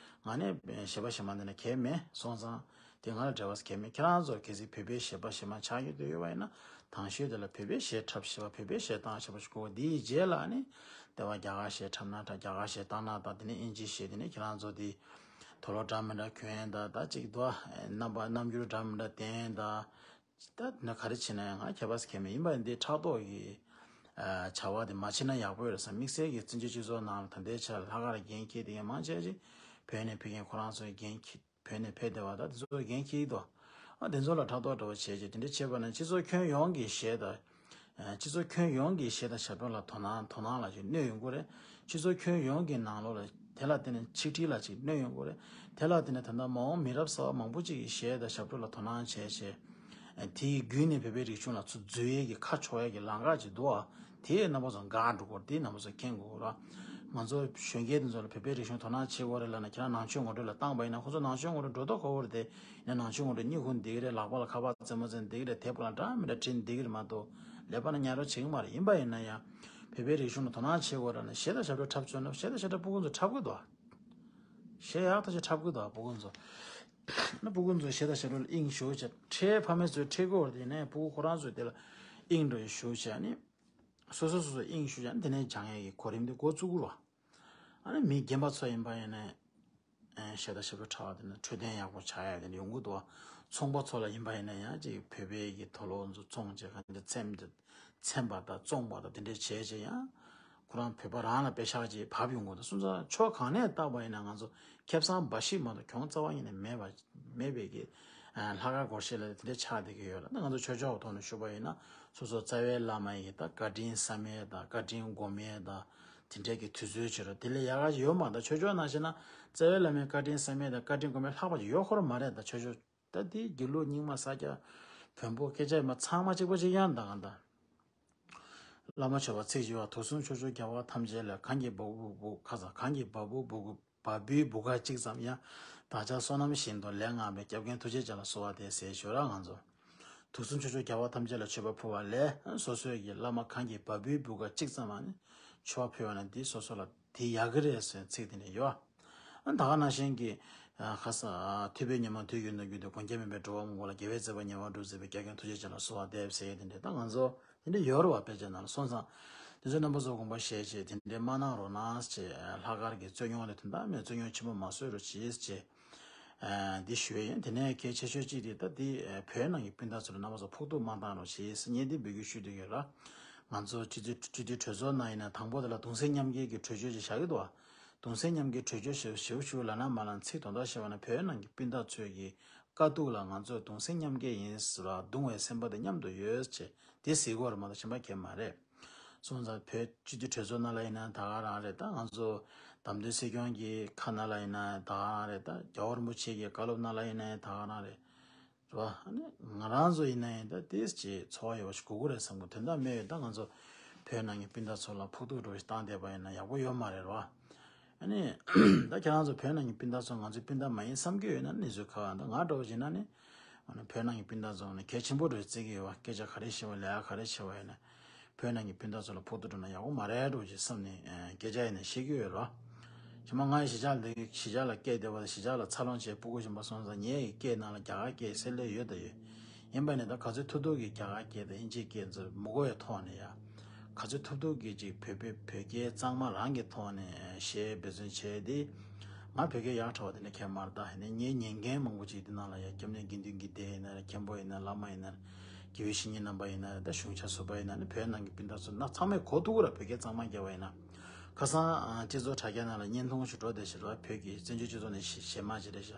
ང་ནི་གཞས་པ་གཞས་མ་འདི་ན་གལ་མེད། སོང་ཙང་དེ་ང་ལ་འབྲེལ་བ་གལ་མེད། ཁྱེད་རང་ཚོ་གལ་སྲིད་བོད་པའི་གཞས་པ་གཞས་མ་ཆགས་ཀྱི་འདོད་ཡོད་པ་ཡིན་ན་དང་ཤོས་དེ་ལ་བོད་པའི་གཞས་འཁྲབ་བཞིན་པ་བོད་པའི་གཞས་བཏང་བཞིན་པ་ཞིག་དགོས་ཀྱི། དེའི་རྗེས་ལ་ནི་དེ་བ་རྒྱ་གར་གཞས་འཁྲབ་ན་འཁྲབ། རྒྱ་གར་གཞས་བཏང་ན་བཏང་། དེ་ནས་ཨིན་ཇི་གཞས། དེ་ནས་ཁྱེད་རང་ཚོ་དེ། དུག་ལོག་འདྲ་མི་འདྲ་གྱོན་ད། ད་ཅིག་ཏུ་རྣམ་པ་རྣམ་འགྱུར་འདྲ་མི་འདྲ་བསྟན་ད། ད་ནི་ག་རེ་བྱེད་ན་ཡང་ང་ཁྱད་པར་གང་མེད། ཡིན་པ་འདི་ཕྲག་དོག་གི་བྱ་བ་དེ་མ་བྱེད་ན་ཡག་པོ་ཡོད་རེད་བསམ། དམིགས་བསལ་གྱི་བཙན་བྱོལ་སྤྱི་ཚོགས་ནང་ལ་ད་ལྟའི་ཆར་ལྷག་དཀར་འགན་འཁྱེར་དེ་མང་ཆེ་ཅིག་བོད་ནས་ཕེབས་མཁན་ཁོ་རང་ཚོའི་འགན་འཁྱེར། བོད་ནས་ཕེབས་བསྡད་པ་ད་དེ་ཚོ་འགན་འཁྱེར་གྱི་འདུག་ཨ་དེ་ཚོ་ལ་ཕྲག་དོག་འདྲ་བོ་བྱས་རྗེས་དེ་འདྲ་བྱས་པ་ན་སྤྱི་ཚོགས་ཁྱོན་ཡོངས་ཀྱི་གཞས་དང་། སྤྱི་ཚོགས་ཁྱོན་ཡོངས་ཀྱི་གཞས་དང་ཞབས་བྲོ་ལ་དོ་སྣང་དོ་སྣང་ལ་ཅིག་གནོད་ཡོང་གི་རེད། སྤྱི་ཚོགས་ཁྱོན་ཡོངས་ཀྱི་ནང་ལོགས་ལ་དེ་ལ་བརྟེན་ནས་ཆིག་སྒྲིལ་ལ་ཅིག་གནོད་ཡོང་གི་རེད། དེ་ལ་བརྟེན་ནས་ད་ལྟ་མ་འོངས་མི་རབས་གསར་པ་མང་པོ་ཅིག་གིས་གཞས་དང་ཞབས་བྲོ་ལ་དོ་སྣང་བྱས་བྱས། དེའི་བརྒྱུད་ནས་བོད་པའི་རིག་གཞུང་ལ་ཚུར་འཛུལ་ཡས་ཀྱི་ཁ་ཕྱོགས་ཡས་ཀྱི་ལམ་ཁ་ཅིག་འདུག་ཨ། དེ་རྣམ་པ་ཚོ་འགག་འགྲོ་གི་རེད། དེ་རྣམ་པ་ཚོ་མཁྱེན་དགོས་རེད། ང་ཚོ་གཞོན་སྐྱེས་དེ་ཚོ་ལ་བོད་པའི་རིག་གཞུང་དོ་སྣང་བྱེད་དགོས་རེད་ལབ་ན། ཁྱེད་རང་ནང་ཆོས་ངོ་སྤྲོད་ལ་བཏང་པ་ཡིན་ན་ཁོ་ཚོ་ནང་ཆོས་ངོ་སྤྲོད་འགྲོ་ཐུབ་ཁག་པོ་རེད་དེ། ཡིན་ན་ནང་ཆོས་ངོ་སྤྲོད་གཉིད་ཁུག་བསྡད་ཀྱི་རེད། ལག་པ་ལ་ཁ་པར་བཙེམ་མ་བཙེམ་བསྡད་ཀྱི་རེད། དེབ་སྒང་ལ་འདྲ་མི་འདྲ་བྲིས་བསྡད་ཀྱི་རེད་མ་གཏོགས་ཀླད་པ་ནང་ཉར་རོགས་བྱེད་ཀྱི་མ་རེད། ཡིན་པ་ཡིན་ན་ཡང་བོད་པའི་རིག་གཞུང་ལ་དོ་སྣང་བྱེད་དགོས་རེད་ལབ་ན་གཞས་དང་ཞབས་བྲོ་འཁྲབ་བཅུག་ན་གཞས་དང་ཞབས་བྲོ་སྤུ་གུ་ཚོ་འཁྲབ་གི་འདུག་གཞས་ཡག་ཐག་ཆོད་འཁྲབ་གི་འདུག་སྤུ་གུ་ཚོ། ན་སྤུ་གུ་ཚོ་གཞས་དང་ཞབས་བྲོ་ལ་དབྱིངས་ཞུགས་བྱས། ཁྲལ་ཕ་མས་ཚོས་ཁྲལ་གྱི་ཡོད་རེད་དེ། ཡིན་ན་ཡང་སྤུ་གུ་ཁོ་རང་ཚོས་དེ་ལ་དབྱིངས་འགྲོ་ཡས་ཞུགས་བྱས་ནས། སོ་སོ་སོ་སོ་དབྱིངས་ཞུགས་བྱས་ནས་དེ་ནས་སྦྱང་ཡས་ཀྱི་གོ་རིམ་དེ་འགོ་བཙུགས་དགོས་རེད་བ། ཨ་ནི་མི་རྒན་པ་ཚོ་ཡིན་པ་ཡིན་ན། ཨེ་གཞས་དང་ཞབས་བྲོ་འཁྲབ་པ་དེ་ནི་འཕྲོད་བསྟེན་ཡག་པོ་ཆགས་ཡ་དེ་འདྲ་ཡོང་གི་འདུག་ཚོང་པ་ཚོ་ལ་ཡིན་པ་ཡིན་ན་ཡང་ཅིག་བོད་པའི་གི་དུག་ལོག་ཚོ་བཙོང་བྱས་ག་འདྲ་འཚེམ་འཚེམ་པ་དང་བཙོང་པ་དང་དེ་འདྲ་བྱས་བྱས་ཡང་ཁོ་རང་བོད་པ་རང་ལ་པེ་ཤག་ཅིག་བབས་ཡོང་གི་འདུག་སོང་ཙང་ཕྱོགས་གང་ནས་བལྟས་པ་ཡིན་ན་ང་ཚོ་ཁེ་བཟང་འབའ་ཞིག་མ་གཏོགས་གྱོང་རྩ་བ་ཉིད་ནས་མེད་པ་མེད་པའི་གི་ལྷག་དཀར་སྒོར་གཞས་ལ་དེ་འདྲ་ཆགས་བསྡད་ཀྱི་ཡོད་ལ། ད་ང་ཚོ་ཆོས་ཕྱོགས་ཐོག་ནས་ཞུས་པ་ཡིན་ན་སོ་སོ་རྩ་བའི་བླ་མ་ཡི་ད་བཀའ་དྲིན་བསམ་ཡས་དང་བཀའ་དྲིན་སྒོམ་ཡས་དང་། དེ་འདྲའི་གི་དུས་ཚོད་བྱེད་རོགས། དེ་ལས་ཡག་ག་ཡོད་མ་རེད། ད་ཆོས་ཕྱོགས་ནང་བཤད་ན་རྩ་བའི་བླ་མའི་བཀའ་དྲིན་བསམ་ཡས་དང་བཀའ་དྲིན་སྒོམ་ཡས་ལྷག་པ་ཅིག་ཡོད་ཁོ་རང་མ་རེད། ད་ཆོས་ཕྱོགས་ད་དེ་དགེ་ལུགས་རྙིང་མ་ས་སྐྱ་བོན་པོ་སྐད་ཆ་ཡིན་མ་ཚང་མ་གཅིག་པ་གཅིག་རྐྱང་། ད་གང་ལྟར་བླ་མ་མཆོད་པ་ཚིག་བཞི་པ། དུག་གསུམ་ཕྱོགས་བཅུའི་རྒྱལ་བ་ཐམས་ཅད་ལ། གང་གི་བ་སྤུ་བ་སྤུ་ཁ་ས་གང་གི་བ་སྤུ་བ་སྤུ་བ་སྤུའི་བུ་ག་གཅིག་ཙམ་ཡང་། བདག་ཅག་བསོད་ནམས་བཞིན་དུ་ལེགས་བསྔགས་པའི། སྐྱབས་མགོན་ཐུགས་རྗེ་ཅན་ལ་གསོལ་བ་འདེབས་ཟེར་ཞུ་ར། ང་ཚོ་དུག་གསུམ་ཕྱོགས་བཅུའི་རྒྱལ་བ་ཐམས་ཅད་ལ་མཆོད་པ་ཕུལ་བ་ལས་སོ་སོའི་གི་བླ་མ་གང་གི་བ་སྤུའི་བུ་ག་གཅིག་ཙམ་ཡང་ནི་མཆོད་པ་ཕུལ་བ་ན་འདི་སོ་སོ་ལ་དེ་ཡག་གི་རེད་ཟེར་ཚིག་དེ་འདྲ་ཡོད། ཨ་ད་ག་ནང་བཞིན་གྱི་ ཁ་ས་ཐུབ་པའི་ཉི་མ་དུས་ཀྱི་ནུབ་རྒྱུན་དུ། མགོན་སྐྱབས་མེད་པའི་འགྲོ་བ་མང་པོ་ལ། རྒྱལ་བའི་བརྩེ་བ་ཉེ་བར་སྒྲུབ་མཛད་པའི། སྐྱབས་མགོན་ཐུགས་རྗེ་ཅན་ལ་གསོལ་བ་འདེབས་ཟེར་ཡས་དེ་འདྲས་ད་ང་ཚོ་དེ་འདྲས་ཡོད་རེད་བ། དཔེ་ཆ་ནང་ལ་སོང་ཙང་དེ་ཚོའི་རྣམ་པ་ཚོ་དགོངས་པ་བཞེས་བྱས་དེ་འདྲས་མ་གནང་རོགས་གནང་ཞེས་ལྷག་དཀར་གྱི་རྩོད་རྙོག་ནི་དོན་དག་མེད། རྩོད་རྙོག་ཆེན་པོ་མ་བཟོ་རོགས་གྱིས་ཅེས། ཨ་འདི་ཞུ་ཡས་ཡིན། དེ་ནས་གལ་ཆེ་ཤོས་གཅིག་དེ་ད་འདི་ཨ་བོད་ནང་གི་སྤུན་ཟླ་ཚོ་ལ་རྣམ་པ་ཚོ་ཕོག་ཐུག་མ་བཏང་རོགས་ཞེས་སྙན་སེང་འབོད་སྐུལ་ཞུ་འདོད་ཡོད་ལ། ང་ཚོ་སྤྱི་འཐུས་སྤྱི་འཐུས་གྲོས་ཚོགས་ནང་ཡིན་ན་དང་པོ་དེ་ལ་གདུང་སེམས་མཉམ་སྐྱེད་ཀྱི་གྲོས་ཆོད་ཅིག་བཞག་གི་འདུག་བ། གདུང་སེམས་མཉམ་སྐྱེད་གྲོས་ཆོད་ཞེ་པོ་ཞེ་པོ་ཞུ་ལབ་ན་མ་ལབ་ཚིག་དོན་དག་བཤད་པ་ན་བོད་ནང་གི་སྤུན་ཟླ་ཚོས་ཀྱི་དཀའ་སྡུག་ལ་ང་ཚོ་གདུང་སེམས་མཉམ་སྐྱེད་ཡིན་ཟེར་བ། གདུང་བའི་སེམས་པ་དེ་མཉམ་དུ་ཡོད་ཅེས་དེ་ཟེར་དགོས་རེད་མ་གཏོགས་གཞན་པ་གང་ཡང་མ་རེད། སོང་ཙང་བོད་སྤྱི་འཐུས་གྲོས་ཚོགས་ནང་ལ་ཡིན་ན་ད་ག་རང་རེད། ད་ང་ཚོ་བདམས་ཐོན་སྲིད་སྐྱོང་གི་ཁ་ནང་ལ་ཡིན་ན་ད་ག་རང་རེད། ད་རྒྱལ་བ་རིན་པོ་ཆེ་གི་བཀའ་སློབ་ནང་ལ་ཡིན་ན་ད་ག་རང་རེད། རེད་བ། ཨ་ནི་ང་རང་ཚོ་ཡིན་ན་ཡིན་ད་ཏིས་ཅིག་ཚོར་བ་ཡོད་པ་ཞིག་དགོས་ཀྱི་རེད་བསམ་གི། དོན་དག་མེད་ཡོད་ད་ང་ཚོ་བོད་ནང་གི་སྤུན་ཟླ་ཚོ་ལ་ཕོག་ཐུག་འདྲ་བོ་ཞིག་བཏང་བསྡད་པ་ཡིན་ན་ཡག་པོ་ཡོད་མ་རེད་རེད་བ། ཨ་ནི་ད་ཁྱེད་རང་ཚོ་བོད་ནང་གི་སྤུན་ཟླ་ཚོ་ང་ཚོའི་སྤུན་ཟླ་མ་ཡིན་བསམ་གྱི་ཡོད་ན་ནི་ཚོད་ཁག་ད་ང་འདྲ་བོ་ཡིན་ན་ནི་ཨ་ནི་བོད་ནང་གི་སྤུན་ཟླ་ཚོ་ནི་གལ་ཆེན་པོ་འདྲ་བོ་བརྩི་གི་ཡོད་བ། སྐད་ཆ་ག་རེ་བཤད་པ་ལས་ཀ་ག་རེ་བྱེད་པ་ཡིན་ན། བོད་ནང་གི་སྤུན་ཟླ་ཚོ་ལ་ཕོག་ཐུག་འགྲོ་ན་ཡག་པོ་མ་རེད་འགྲོ་ཞེས་བསམ་ནས་ཨ་སྐད་ཆ་ཡིན་ན་བཤད་ཀྱི་ཡོད་རོ། ཞི་མ་ང་ཡི་གཞིས་ཆགས་འདི་གཞིས་ཆགས་ལ་སྐད་བདེ་བ་དང་གཞིས་ཆགས་ལ་འཚར་ལོངས་བྱས་སྤུ་གུ་གཞོན་པ་སོང་ཙང་ངའི་སྐད་ནང་ལ་རྒྱ་གར་སྐད་གསལ་ལེ་ཡོད་ད་ཡོད། ཡིན་པ་ནི་ད་ག་ཚོད་ཐུབ་ཐུབ་ཀྱི་རྒྱ་གར་སྐད་དང་དབྱིན་ཇིའི་སྐད་ཚོ་མི་གོ་བའི་ཐོག་ནས་ཡ། ག་ཚོད་ཐུབ་ཐུབ་ཀྱི་ཅིག་བོད་པའི་བོད་སྐད་གཙང་མ་རང་གི་ཐོག་ནས་བཤད་འབད་བརྩོན་བྱས་ཏེ། ང་བོད་སྐད་ཡག་དྲགས་པ་དེ་འདྲ་ཁྱད་མ་རེད། ད་ཡིན་ནའི་ངའི་ཉན་མཁན་མང་པོ་ཅིག་དེ་ནང་ལ་ཡ་སྐྱབས་གནས་དགེ་འདུན་དགེ་ལྡན་ཡིན་ན་རེད། མཁན་པོ་ཡིན་ན་བླ་མ་ཡིན་ན་རེད། དགེ་བའི་བཤེས་གཉེན་རྣམ་པ་ཡིན་ན་རེད། ད་གཞུང་ཆེན་ཟུར་པ་ཡིན་ན་རེད། བོད་ནང་གི་སྤུན་ཟླ་ཚོ་ན་ཚང་མས་གོ་ཐུབ་ཀྱི་རེད། བོད་སྐད་གཙང་མ་རྒྱབ་པ་ཡིན་ན། ཁ་སང་ཨ་སྤྱི་ཚོགས་དྲ་རྒྱ་ནང་ལ་བརྙན་ཐུང་ཞིག་འགྲོ་བསྡད་ཤག་རེད་བ། བོད་ཀྱི་བཙན་བྱོལ་སྤྱི་ཚོགས་ནས་གཞས་གཞས་མ་ཅིག་རེད་ཤག་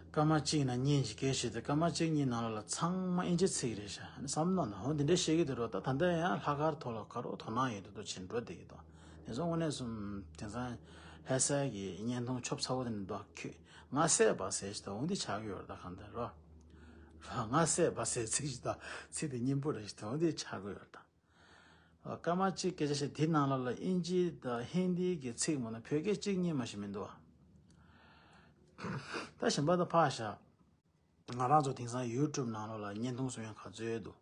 སྐར་མ་གཅིག་ནང་བརྙན་ཞིག་སྐད་ཞིག་དེ་སྐར་མ་གཅིག་གཉིས་ནང་ལ་ལ་ཚང་མ་དབྱིན་ཇི་ཚིག་རེད་ཤག་ཨ་ནི་བསམ་བློ་ནང་ཧོ་འདི་འདྲ་བཤད་ཀྱི་འདུག་རོ། ད་ད་ལྟ་ཡང་ལྷག་དཀར་ཐོག་ལ་ག་རོ་དོ་སྣང་ཡོད་དུ་དོ་ཕྱིན་འགྲོ་བསྡད་ཀྱི་འདུག་དེ་ཚོ་དངོས་གནས་སུ་དེང་སང་ལྷ་སའི་གི་བརྙན་ཐུང་ཆོབ་ཚ་བོ་དེ་འདྲ་འདུག་ཁྱོད་ང་སད་པ་ཟེར་ཞིག་དང་འོ་འདི་ཆགས་ཀྱི་ཡོད་རེད། ད་གང་ལྟར་རོ། རོ་ང་སད་པ་ཟེར་ཚིག་ཞིག་དང་ཚིག་དེ་སྙན་པོ་རེད་ཞིག་དང་འོ་འདི་ཆགས་ཀྱི་ཡོད་རེད། ད་སྐར་མ་གཅིག་སྐད་ཆ་བཤད་དེའི་ནང་ལོགས་ལ་དབྱིན་ཇི་དང་ཧིན་དིའི་གི་ཚིག་མ་གཏོགས་བོད་སྐད་གཅིག་གཉིས་མ་ཞིག་མི་འདུག་བ། ད་གཞན་པ་ད་ཕར་བཞག་ང་རང་ཚོ་དེང་སང་ཡུ་ཊུབ་ནང་ལོགས་ལ་བརྙན་ཐུང་བཟོ་མཁན་ག་ཚོད་ཡོད་འདུག་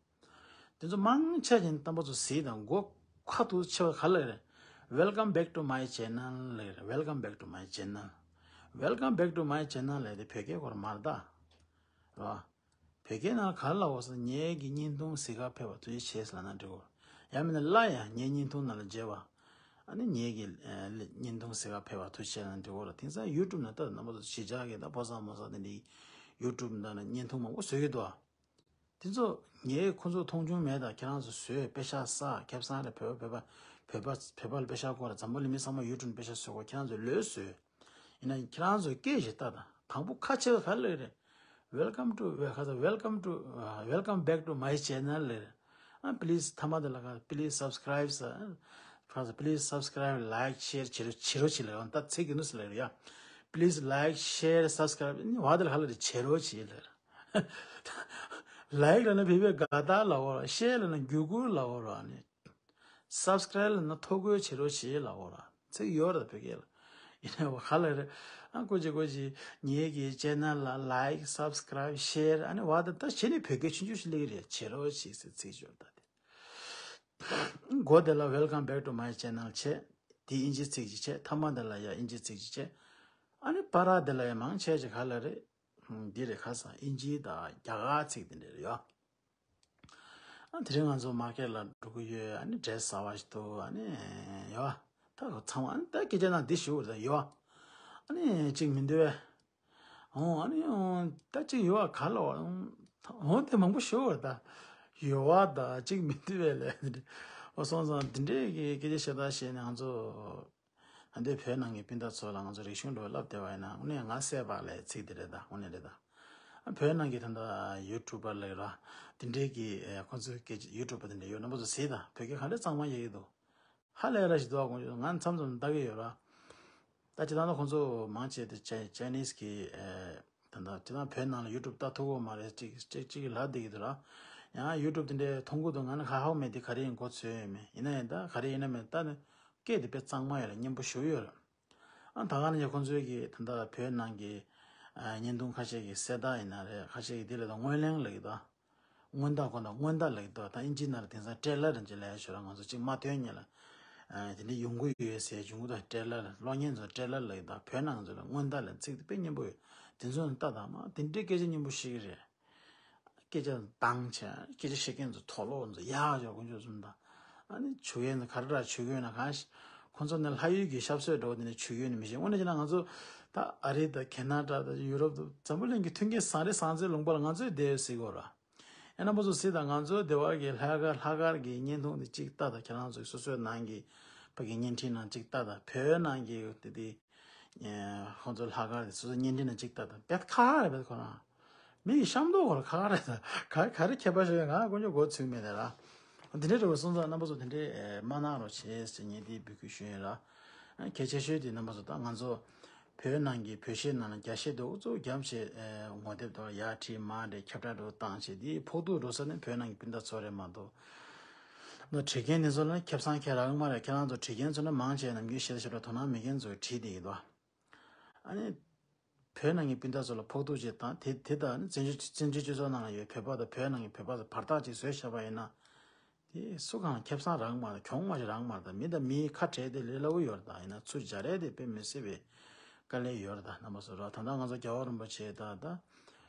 དེ་ཚོ་མང་ཆེ་ཅིག་རྣམ་པ་ཚོ་གཟིགས་དང་མགོ་ཁ་ཐུག་ཆེ་བ་ག་ལ་རེད། Welcome back to my channel ལ་རེད། Welcome back to my channel. Welcome back to my channel ལ་དེ་བོད་སྐད་སྐོར་མ་རེད་ད། རེད་བ། བོད་སྐད་ནང་ག་རེ་ལབ་དགོས་ཟེར། ངེད་ཀྱི་བརྙན་ཐུང་གཟིགས་ག་ཕེབས་པར་ཐུགས་རྗེ་ཆེ་ཟེར་ལབ་ན་འགྲིག་གོ། ཡང་མིན་ན་ལ་ཡ་ངའི་བརྙན་ཐུང་ནང་ལ་མཇལ་བ། ཨ་ནི་ངེད་ཀྱི་ཨ་བརྙན་ཐུང་གཟིགས་ག་ཕེབས་པར་ཐུགས་རྗེ་ཆེ་ལབ་ན་འགྲིག་གོ་ར། དེང་སང་ཡུ་ཊུབ་ནང་ལྟ་རྣམ་པ་ཚོ་གཞིས་ཆགས་ཀྱི་ད་ཕོ་གསར་མོ་གསར་དེ་འདྲའི་ཡུ་ཊུབ་ནང་ན་བརྙན་ཐུང་མང་པོ་བཟོ་གི་འདུག་ཨ། དེ་ཚོ་ངས་ཁོ་ཚོ་མཐོང་ཆུང་མེད། ད་ཁྱེད་རང་ཚོ་བཟོས་པེ་ཤག་བསགས་ཁེ་བཟང་རེད། བོད་པ་བོད་པ་བོད་པ་བོད་པ་ལ་པེ་ཤག་དགོས་རེད། འཛམ་བུ་གླིང་མི་ཚང་མ་ཡུ་ཊུབ་པེ་ཤག་བཟོ་དགོས། ཁྱེད་རང་ཚོ་ལོས་བཟོས། ཡིན་ན་ཁྱེད་རང་ཚོ་སྐད་ཞིག་ལྟ་དང་། དང་པོ་ཁ་ཆེ་བ་ག་ལེ་རེད། Welcome to ཁ་ཚ། Welcome to welcome back to my channel ལེ་རེད། ཨ་please ཐ་མ་དེ་ལ་ཁ་please subscribe ཟེར། ཁ་ཚ། Please subscribe, like, share བྱེད་རོགས་བྱེད་རོགས་བྱེད་ལེ་རེད། ད་ཚིག་གི་ནུས་ལེ་རེད་ཡ། Please like, share, subscribe ནི་བ་དེ་ལ་ཁ་ལེ་རེད། བྱེད་རོགས་བྱེད་ལེ་རེད། Like ལབ་ན་བོད་པའི་དགའ་རྟགས་ལབ་དགོས་ར། Share ལབ་ན་བརྒྱུད་བསྐུར་ལབ་དགོས་ར། ཨ་ནི་Subscribe ལབ་ན་ཐོ་འགོད་བྱེད་རོགས་བྱེད་ལབ་དགོས་ར། ཚིག་ཡོད་ར་བོད་སྐད་ལ། ཡིན་ནའི་བ་ག་ལེ་རེད། ཨ་ཀོ་ཅི་ཀོ་ཅི་ངེད་ཀྱི་channel ལ་like, subscribe, share ཨ་ནི་བ་ད་ད་བྱེད་ནི་བོད་སྐད་ཆུང་ཆུང་ཞིག་ལེ་རེད། བྱེད་རོགས་བྱེད་ཟེར་ཚིག་ཡོད་ར། ད་དེ་མགོ་དེ་ལ་welcome back to my channel བྱས། དེ་དབྱིན་ཇི་ཚིག་ཅིག་བྱས། ཐ་མ་དེ་ལ་ཡ་དབྱིན་ཇི་ཚིག་ཅིག་བྱས། ཨ་ནི་བར་དེ་ལ་ཡ་མང་ཆེ་ཅིག་ག་ལེ་རེད། འདི་རེད། ཁ་སང་དབྱིན་ཇི་དང་རྒྱ་གར་ཚིག་དེ་འདྲ་རེད་ཡ། ཨ་དེ་རིང་ང་ཚོ་མར་ཀེཊ་ལ་འགྲོ་གི་ཡོད། ཨ་ནི་ཌི་རེ་སི་གསར་པ་ཞིག་འདུག་ཨ་ནི་ཡོད། ད་ཚང་མ་ཨ་ནི་ད་སྐད་ཆ་ནང་འདི་ཞུ་དགོས་རེད་ཡོད། ཨ་ནི་གཅིག་མི་འདུག་བས། ཨོ་ཨ་ནི་ཨོ་ད་གཅིག་ཡོད་ག་ལ་བ། ཨོ་དེ་མང་པོ་ཞུ་དགོས་རེད་ད། ཡོད་བ་ད་གཅིག་མི་འདུག་བས་ལས། འོ་སོང་ཙང་འདི་འདྲས་ཀྱི་སྐད་ཆ་ཤ་སྟག་བཤད་ནས་ང་ཚོ། ཨ་འདི་བོད་ནང་གི་སྤུན་ཟླ་ཚོ་ལ་ང་ཚོ་རིག་གཞུང་འགྲོ་བ་བསླབ་བསྡད་པ་ཡིན་ན་དངོས་གནས་ང་སད་པ་ལས་ཚིག་འདི་རེད་ད། དངོས་གནས་རེད་ད། ཨ་བོད་ནང་གི་ད་ལྟ་ཡུ་ཊུབ་པར་ལབ་ར། འདི་འདྲའི་གི་ཨེ་ཁོང་ཚོའི་སྐད་ཡུ་ཊུབ་པ་འདི་འདྲ་ཡོད། རྣམ་པ་ཚོ་གཟིགས་དང་། བོད་སྐད་ག་འདྲ་གཙང་མ་ཡག་གི་འདུག་ཧ་ལས་ར་ཞིག་འདུག་ཨ་ཁོང་ཚོ་ང་མཚམས་མཚམས་ལྟ་གི་ཡོད་ར། ད་ཅི་ད་ལྟ་ཁོང་ཚོ་མང་ཆེ་དེ་ཅའི་ཅའི་ནིས་གི་ཨེ་ད་ལྟ་ཅི་ད་བོད་ནང་ལ་ཡུ་ཊུབ་ལྟ་ཐུབ་ཀྱི་མ་རེད། ཅིག་ཅིག་ཅིག་ལབ་བསྡད་ཀྱི་འདུག་ར། ཡང་ཡུ་ཊུབ་དེ་འདྲའི་མཐོང་གི་འདུག་ང་ནི་ཧ་ཧ་མེད་དེ་ག་རེ་ཡིན་མགོ་ཚོས་ཡོད་མེད། ཡིན་ན་ཡིན་ད་ག་རེ་ཡིན་ན་མེད་ད་ནི། སྐད་དེ་དཔེ་གཙང་མ་ཡོད་རེད། སྙན་པོ་ཞེ་པོ་ཡོད་རེད། ཨ་ད་ག་ནང་བཞིན་ཁོང་ཚོའི་གི་ད་ལྟ་བོད་ནང་གི་ཨ་བརྙན་ཐུང་ཁ་ཤས་ཀྱི་གསལ་བརྡ་ཡིན་ན་རེད། ཁ་ཤས་ཀྱི་དེ་ལ་ད་སྔོན་གླེང་ལབ་ཀྱི་འདུག་སྔོན་བརྡ་གོ་ན་སྔོན་བརྡ་ལབ་ཀྱི་འདུག་ད་དབྱིན་ཇིའི་ནང་ལ་དེང་སང་ཊེ་ལར་རེད་ཅེས་ལབ་ཡ་ཞོར་ང་ཚོ་གཅིག་མ་ཐོན་ཉིན་ལ་ དེ་འདྲ་ཡོང་གི་ཡོད་ཟེར། ཡོང་གི་ད་ཏྲེ་ལར་གློག་བརྙན་ཚོ་ཏྲེ་ལར་ལབ་ཀྱི་ད། བོད་ནང་ཚོ་ལ་སྔོན་བརྡ་ལ་ཚིག་དེ་དཔེ་སྙན་པོ་ཡོད། དེ་ཚོ་ལྟ་དང་མ་དེ་འདྲའི་སྐད་ཆ་སྙན་པོ་བཤད་ཀྱི་རེད། སྐད་ཆ་དྭངས་ཆེ། སྐད་ཆ་བཤད་མཁན་ཚོ་དོག་ལོག་ཚོ་ཡག་ཡོད། དཀོན་མཆོག་གསུམ་དང་། ཨ་ནི་ཆོས་ཡོན་ག་རེ་འདྲ་ཆོས་གོས་ན་གང་ཞིག་ཁོང་ཚོ་ནི་ལྷ་ཡུལ་གྱི་ཞབས་སོར་འགྲོ་དེ་ནི་ཆོས་གོས་ནི་མི་ཤེས། དངོས་གནས་བྱས་ན་ང་ཚོ་ད་ཨ་རི་དང་ཁེ་ན་ཌ་དང་ཡུ་རོབ་དང་འཛམ་བུ་གླིང་གི་མཐུན་རྐྱེན་བཟང་རེ་བཟང་ཚེ་ལུང་པ་ལ་ང་ཚོས་བསྡད་ཡོད་སྲིད་གོ་ར། ཨེ་རྣམ་པ་ཚོ་གཟིགས་དང་། ང་ཚོའི་སྡེ་བ་གི་ལྷག་དཀར་ལྷག་དཀར་གྱི་བརྙན་ཐུང་འདི་གཅིག་ལྟ་དང་། ཁྱེད་རང་ཚོའི་སོ་སོའི་ནང་གི་ཕ་གི་བརྙན་འཕྲིན་ནང་གཅིག་ལྟ་དང་། བོད་ནང་གི་དེ་དེ་ཁོང་ཚོའི་ལྷག་དཀར་དེ་སོ་སོའི་བརྙན་འཕྲིན་ནང་གཅིག་ལྟ་དང་། བེད་ཁ་རེད། བེད་ཁོ་རང་མི་གི་གཤམ་ཐོག་གོ་ལ་ཁ་ཁ་རེད་ད། ག་ག་རེ་ཁྱད་པར་ཤོད་ཡོད། ང་དཀོན་མཆོག་མགོ་ཚོས་མེད་དེ་ར། འདི་འདྲའི་འདྲ་བོ་སོང་ཙང་རྣམ་པ་ཚོ་དེ་འདྲའི་མ་གནང་རོགས་བྱེད་ཟེར་ངས་འདི་འབོད་སྐུལ་ཞུ་ཡིན་ར། གལ་ཆེ་ཤོས་དེ་རྣམ་པ་ཚོ་ད་ང་ཚོ་བོད་ནང་གི་བོད་གཞས་ནང་ལ་རྒྱ་གཞས་དེ་ཨུ་ཚུགས་རྒྱབ་བྱས་ངོ་དེབ་དེ་ལ་ཡར་བྲིས་མར་བྲིས་ཁྱབ་བསྒྲགས་འགྲོ་བཏང་བྱས་དེ་ཕོག་ཐུག་འགྲོ་ས་ནི་བོད་ནང་གི་སྤུན་ཟླ་ཚོ་རེད་མ་གཏོགས། ནོ་བྲིས་མཁན་དེ་ཚོ་ལ་ཁེ་བཟང་ཁྱེར་རག་གི་མ་རེད། ཁྱེད་རང་ཚོ་བྲིས་མཁན་ཚོ་ནི་མང་ཆེ་ནམ་རྒྱུན་གཞས་ཞབས་ལ་དོ་སྣང་མེད་མཁན་ཚོ་བྲིས་བསྡད་ཀྱི་འདུག་ཨ་ནི། བོད་ནང་གི་སྤུན་ཟླ་ཚོ་ལ་ཕོག་ཐུག་ཅིག་དང་། དེ་དེ་དང་ནི་བཙན་བྱོལ་བཙན་བྱོལ་སྤྱི་ཚོགས་ནང་ལ་ཡོད་བོད་པ་དང་བོད་ནང་གི་བོད་པ་དང་བར་ཐག་ཅིག་བཟོས་བཞག་པ་ཡིན་ན། དེ་སུ་གང་ཁེ་བཟང་རག་མ་རེད། གྱོང་མ་ཞིག་རག་མ་རེད། ད་མི་དང་མིའི་ཁ་བྲལ་དེ་ལས་སླ་བོ་ཡོད་རེད། ད་ཡིན་ན་ཚུར་སྦྱར་ཡས་དེ་དཔེ་མི་སྲིད་པའི་དཀའ་ལས་ཡོད་རེད། ད་རྣམ་པ་ཚོ་ར། ད་ལྟ་ང་ཚོ་རྒྱལ་བ་རིན་པོ་ཆེ་ད་ད་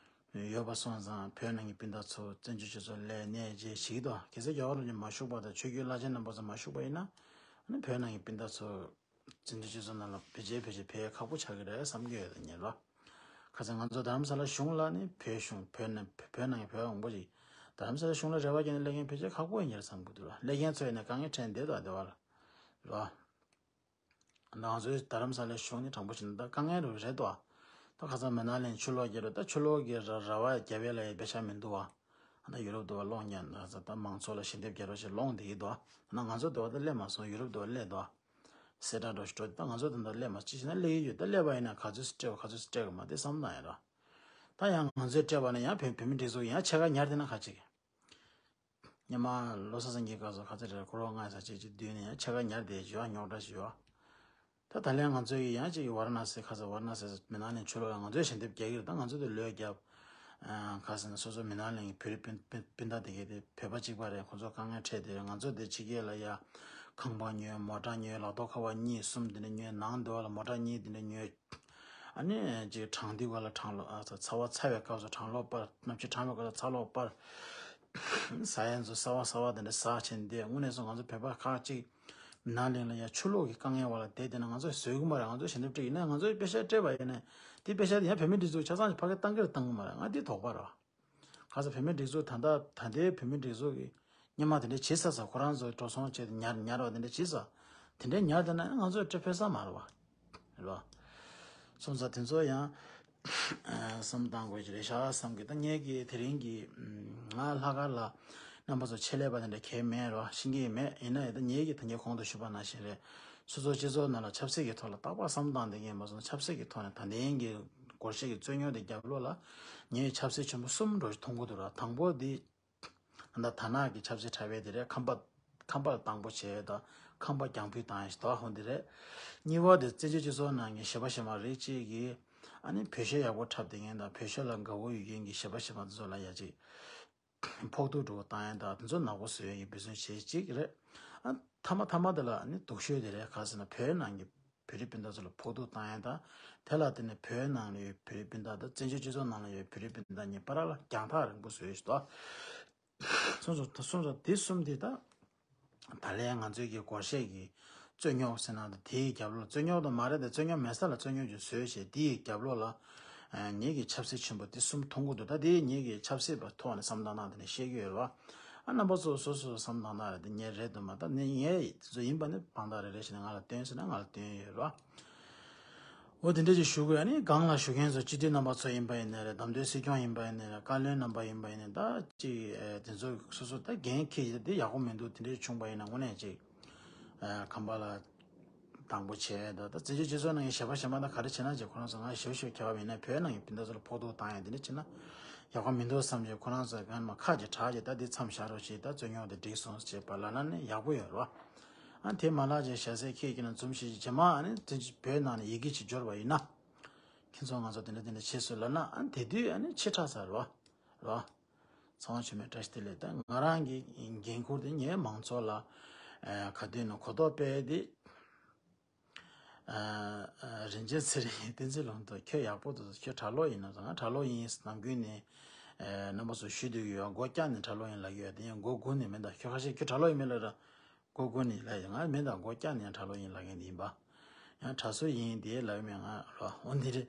ཡོད་པ་སོང་ཙང་བོད་ནང་གི་སྤུན་ཟླ་ཚོ་བཙན་བྱོལ་སྤྱི་ཚོགས་སླེབས་གནས་མཇལ་ཞིག་དང་། གལ་སྲིད་རྒྱལ་བ་རིན་པོ་ཆེ་མ་བཞུགས་པ་དང་ཆོས་བརྒྱུད་བླ་ཆེན་རྣམ་པ་ཚོ་མ་བཞུགས་པ་ཡིན་ན། ཨ་ནི་བོད་ནང་གི་སྤུན་ཟླ་ཚོ་བཙན་བྱོལ་སྤྱི་ཚོགས་ནང་ལ་ཕལ་ཆེར་ཕལ་ཆེར་ཕེབས་ཁག་པོ་ཆགས་ཀྱི་རེད་བསམ་གྱི་ཡོད། ད་ཉེ་ལོ་ཁ་སང་ང་ཚོ་རྡ་རམ་ས་ལ་གཞུང་ལ་ནི་བོད་གཞུང་བོད་ནང་བོད་ནང་གི་བོད་པ་མང་པོ་ཞིག་རྡ་རམ་ས་ལ་གཞུང་ལ་རེ་བ་བརྒྱབ་ནས་སླེབས་མཁན་ཕལ་ཆེར་ཁག་པོ་ཡིན་གྱི་རེད་བསམ་གྱི་འདུག་ལ། སླེབས་མཁན་ཚོ་ཡིན་ན་དཀའ་ངལ་འཕྲད་བསྡད་འདུག་བདེ་བ་ལ་ལོ། ང་ཚོའི་རྡ་རམ་ས་ལའི་གཞུང་ནི་དྲང་པོ་བྱས་ན་ད་དཀའ་ངལ་རེད་དོ། ད་ཁ་སང་མི་ནག་ལན་ཆུ་ལོག་བརྒྱབ་རེད། ད་ཆུ་ལོག་གི་ར་ར་བ་རྒྱབ་ཡས་ལ་ཡ་པེ་ཤ་མི་འདུག་བ། ད་ཡུ་རོབ་དུ་བ་སློང་ཉན་ད་ད་མང་ཚོགས་ལ་ཞལ་འདེབས་རྒྱབ་རོགས་ཞེས་སློང་བསྡད་ཀྱི་འདུག་ད་ང་ཚོ་དུ་བ་ད་སླེབས་མ་སོང་། ཡུ་རོབ་དུ་བ་སླེབས་མ་སོང་། གསལ་བསྒྲགས་འགྲོ་ཞིག་འགྲོ། ད་ང་ཚོ་ད་ད་སླེབས་མ་ཅི་བྱས་ན་སླེབས་ཀྱི་ཡོད། ད་སླེབས་པ་ཡིན་ན་ག་ཚོད་སྤྲད་བ་ག་ཚོད་སྤྲད་དགོས་མ་དེ་བསམ་བཏང་ཡ་ར། ད་ཡང་ང་ཚོས་སྤྲད་པ་ན་ཡང་བོད་བོད་མི་སྒྲིག་འཛུགས་ཡང་ཕྱེད་ཀ་ཉར་བསྡད་ན་ག་ཅིག་སྔོན་མ་ལོ་གསར་སངས་རྒྱས་སྐབས་སུ་ཁ་ཚ་རེ་སྐོར་རོགས་ལྔ་ཡི་ས་ཆས་ཀྱི་བསྡུས་ནས་ཡང་ཕྱེད་ཀ་ཉར་བསྡད་བཞུགས་རྙོག་དྲ་བཞུགས། ད་ད་ལན་ང་ཚོ་ཡི་ཡང་ཅིག་ཝཱ་ར་ཎ་སི་ཁ་ཚ་ཝཱ་ར་ཎ་སི་མི་ནག་ལན་ཆུ་ལོག་ལ་ང་ཚོས་ཞལ་འདེབས་རྒྱག་གི་རེད། ད་ང་ཚོ་དེ་ལོས་བརྒྱབ། ཁ་སང་སོ་སོ་མི་ནག་ལན་གྱི་བོད་རིགས་སྤུན་སྤུན་སྤུན་ཟླ་དེ་གས་དེ་བོད་པ་གཅིག་པ་རེད། ཁོ་ཚོ་དཀའ་ངལ་འཕྲད་དེ་རེད། ང་ཚོ་དེ་ཕྱི་རྒྱལ་ལ་ཡ་ཁང་པ་ཉོས། མོ་ཊ་ཉོས། ལག་ཐོག་ཁ་པར་གཉིས་གསུམ་དེ་འདྲ་ཉོས། ནང་དུ་བ་ལ་མོ་ཊ་གཉིས་དེ་འདྲ་ཉོས། ཨ་ནི་ཅིག་གྲང་དུས་སྐབས་ལ་གྲང་གློག་ཨ་ཚ་བ་ཚ་བའི་སྐབས་སུ་གྲང་གློག་སྤར། གནམ་གཤིས་གྲང་བའི་སྐབས་ལ་ཚ་གློག་སྤར། ཟ་ཡ་ཚོ་གསར་བ་གསར་བ་དེ་འདྲ་ཟ་བྱས་ནས་བསྡད། དངོས་གནས་སོ་ང་ཚོ་བོད་པ་ཁག་ཅིག་མི་ནག་ལན་ལ་ཡ་ཆུ་ལོག་གི་དཀའ་ངལ་བ་ལ་བསྡད་བསྡད་ན་ང་ཚོ་བཟོད་ཀྱི་མ་རེད། ང་ཚོ་ཞལ་འདེབས་སྤྲད་ཡིན་ན་ང་ཚོས་པེ་ཤ་སྤྲད་པ་ཡིན་ན་དེ་པེ་ཤ་དེ་ཡང་བོད་མི་སྒྲིག་འཛུགས་ཆ་ཚང་ཕ་གི་བཏང་གི་རེད་བཏང་གི་མ་རེད། ང་འདི་དོགས་པ་རེད། ག་ས་བོད་མི་སྒྲིག་འཛུགས་ད་ལྟ་ད་ལྟའི་བོད་མི་སྒྲིག་འཛུགས་ཀྱི་སྔོན་མ་དེ་འདྲ་བྱེད་ས་ས་ཁོ་རང་ཚོ་འགྲོ་སོང་བྱས་ཏེ་ཉར་ཉར་བ་དེ་འདྲ་བྱེད་ས་དེ་འདྲ་ཉར་བསྡད་ན་ང་ཚོ་སྤྲད་ཕོད་ས་མ་རེད་བ། རེད་བ། སོང་ཙང་དེ་ཚོ་ཡང་བསམ་བཏང་དགོས་ཀྱི་རེད་ཤག་བསམ་གི། ད་ངས་ཀྱི་དེ་རིང་གི་ང་ལྷག་དཀར་ལ་རྣམ་པ་ཚོ་ཆེད་ལས་པ་དེ་འདྲ་གལ་མེད་རེད་བ། ཤེས་ཀྱི་མེད། ཡིན་ན་ཡང་ད་ངས་ཀྱི་ད་ངས་གོང་དུ་ཞུས་པ་ནང་བཞིན་རེད། སོ་སོ་སྤྱི་ཚོགས་ནང་ལ་ཆབ་སྲིད་ཀྱི་ཐོག་ལ་རྟག་པར་བསམ་བཏང་བསྡད་མཁན་མ་སོང་ན་ཆབ་སྲིད་ཀྱི་ཐོག་ནས་ད་ལན་གྱི་སྒོར་གཞས་ཀྱི་རྩོད་རྙོག་དེ་རྒྱབ་ལོགས་ལ་ངས་ཆབ་སྲིད་ཆེན་པོ་གསུམ་འདྲ་ཞིག་མཐོང་གི་འདུག་ར། དང་པོ་འདི་ད་ད་ནག་གི་ཆབ་སྲིད་དྲ་བའི་དེ་རེད། ཁམས་པ་ཁམས་པ་ལ་དང་པོ་བྱས་དང་། ཁམས་པ་རྒྱང་འཕུད་བཏང་ཡ་ཞིག་དོ་ཧོན་དེ་རེད། གཉིས་པ་དེ་བཙན་བྱོལ་སྤྱི་ཚོགས་ནང་གི་གཞས་པ་གཞས་མ་རིགས་གཅིག་གིས་ཨ་ནི་བོད་གཞས་ཡག་པོ་འཁྲབ་བསྡད་མཁན་དང་བོད་གཞས་ལ་དགའ་བོ་ཡོད་མཁན་གྱི་གཞས་པ་གཞས་མ་དེ་ཚོ་ལ་ཡ་གཅིག་ཕོག་ཐུག་འགྲོ་བཏང་ཡ་དང་དེ་ཚོ་ནག་པོ་བཟོ་ཡ་གི་འབད་བརྩོན་བྱེད་གཅིག་རེད། ཨ་མཐའ་མ་མཐའ་མ་དེ་ལ་ཨ་ནི་སྡུག་ཤོས་དེ་རེད། ག་ཟེར་ན་བོད་ནང་གི་བོད་རིགས་སྤུན་ཟླ་ཚོ་ལ་ཕོག་ཐུག་བཏང་ཡ་དང་། དེ་ལ་བརྟེན་ནས་བོད་ནང་ལ་ཡོད་བོད་རིགས་སྤུན་ཟླ་དང་བཙན་བྱོལ་སྤྱི་ཚོགས་ནང་ལ་ཡོད་བོད་རིགས་སྤུན་ཟླ་གཉིས་བར་ལ་རྒྱང་ཐག་རིང་པོ་བཟོས་ཤིག་དོ། སོང་ཙང་སོང་ཙང་དེ་གསུམ་དེ་ད་ད་ལན་ང་ཚོའི་གི་སྒོར་གཞས་ཀྱི་རྩོད་རྙོག་ཟེར་ན་ད་དེའི་རྒྱབ་ལོགས་རྩོད་རྙོག་ད་མ་རེད་དེ། རྩོད་རྙོག་མེད་ས་ལ་རྩོད་རྙོག་ཅིག་བཟོས་བྱས་དེའི་རྒྱབ་ལོགས་ལ་ངེད་ཀྱི་ཆབ་སྲིད་ཆེན་པོ་དེ་གསུམ་མཐོང་གི་འདུག་ད་དེ་ངེད་ཀྱི་ཆབ་སྲིད་པ་ཐོག་ནས་བསམ་བཏང་སྟངས་དེ་ནས་བཤད་ཀྱི་ཡོད་རེད་བ། ཨ་རྣམ་པ་ཚོ་སོ་སོ་བསམ་བཏང་སྟངས་རེད་དེ་ངས་རེད་འདུག་མ། ད་ནི་ངས་དེ་ཚོ་ཡིན་པ་ནི་དཔང་རྟགས་རེ་རེ་བྱས་ནས་ང་ལ་སྟོན་ཟེར་ན་ང་ལ་སྟོན་ཡོད་རེད་བ། འོ་དེ་འདྲ་ཅིག་ཞུ་དགོས། ཨ་ནི་སྒང་ལ་བཞུགས་མཁན་ཚོ་སྤྱི་འཐུས་རྣམ་པ་ཚོ་ཡིན་པ་ཡིན་ནའི་རེད། བདམས་ཐོན་སྲིད་སྐྱོང་ཡིན་པ་ཡིན་ནའི་རེད། བཀའ་བློན་རྣམ་པ་ཡིན་པ་ཡིན་ནའི་ད་ཅིག་དེ་ཚོ་སོ་སོ་ད་འགན་འཁྱེར་ཡོད་དེ་ཡག་པོ་མི་འདུག་དེ་འདྲ་བྱུང་པ་ཡིན་ན་དངོས་གནས་ཅིག་ཁམས་པ་ལ་དང་པོ་བྱས་ད། ད་བཙན་བྱོལ་སྤྱི་ཚོགས་ནང་གི་གཞས་པ་གཞས་མ་ད་ག་རེ་བྱེད་ན་ཅིག་ཁོ་རང་ཚོ་ང་ཞེ་པོ་ཞེ་པོ་ཁྱད་པར་མེད་ན་བོད་ནང་གི་སྤུན་ཟླ་ཚོ་ལ་ཕོག་ཐུག་བཏང་ཡ་དེ་འདྲ་བྱེད་ན་ཡག་པོ་མི་འདུག་བསམ་བྱས་ཁོ་རང་ཚོ་གང་མ་ཁ་ཅིག་གྲགས་ཅིག་ད་འདི་མཚམས་བཞག་རོགས་བྱེད། ད་རྩོད་རྙོག་དེ་འགྲིག་སོང་ཅེས་པ་ལབ་ན་ནི་ཡག་པོ་ཡོད་རེད་བ། ཨ་དེ་མ་ལག་ཅིག་ཞྭ་སེ་ཁྱེད་ཀྱི་ནང་འཛོམས་ཤིག་རྗེས་མ་ཨ་ནི་དེ་བོད་ནང་ནས་ཡི་གེ་ཅིག་འབྱོར་བ་ཡིན་ན། ཁྱེད་ཚོ་ང་ཚོ་དེ་འདྲ་དེ་འདྲ་བྱེད་སྲོལ་ལབ་ན་ཨ་དེ་དུས་ཨ་ནི་ཕྱི་དྲགས་ཚར་རེད་བ། རེད་བ། ཚེ་དབང་ཆོས་མེད་བཀྲ་ཤིས་བདེ་ལེགས། ད་ང་རང་གི་འགན་ཁུར་དེ་ངས་མང་ཚོགས་ལ་ ཨ་ག་དུས་ནས་གོ་རྟོགས་སྤེལ་ཏེ། ཨ་ཨ་རིན་ཆེན་ཚེ་རིང་བསྟན་འཛིན་ལུང་རྟོགས། ཁྱོད་ཡག་པོ་འདུག་ཁྱོད་གྲྭ་ལོག་ཡིན་ནམ་ཟེར། ང་གྲྭ་ལོག་ཡིན། ནམ་རྒྱུན་ནས་ཨ་རྣམ་པ་ཚོ་ཞུ་འདོད་ཀྱི་ཡོད། མགོ་བཀྱག་ནས་གྲྭ་ལོག་ཡིན་ལབ་ཀྱི་ཡོད། དེ་ཡང་མགོ་སྒུར་ནས་མེད་ད། ཁྱོད་ཁ་ཤས་ཁྱོད་གྲྭ་ལོག་ཡིན་མིན་ལབ་ར། མགོ་སྒུར་ནས་ལབ་ཡོད། ང་མེད་ད། མགོ་བཀྱག་ནས་ཡང་གྲྭ་ལོག་ཡིན་ལབ་མཁན་དེ་ཡིན་པ། ཡང་གྲྭ་ཟུར་ཡིན་དེ་ལབ་ཡོད་མེད་ང་ལ། འོ་འདི་རེད།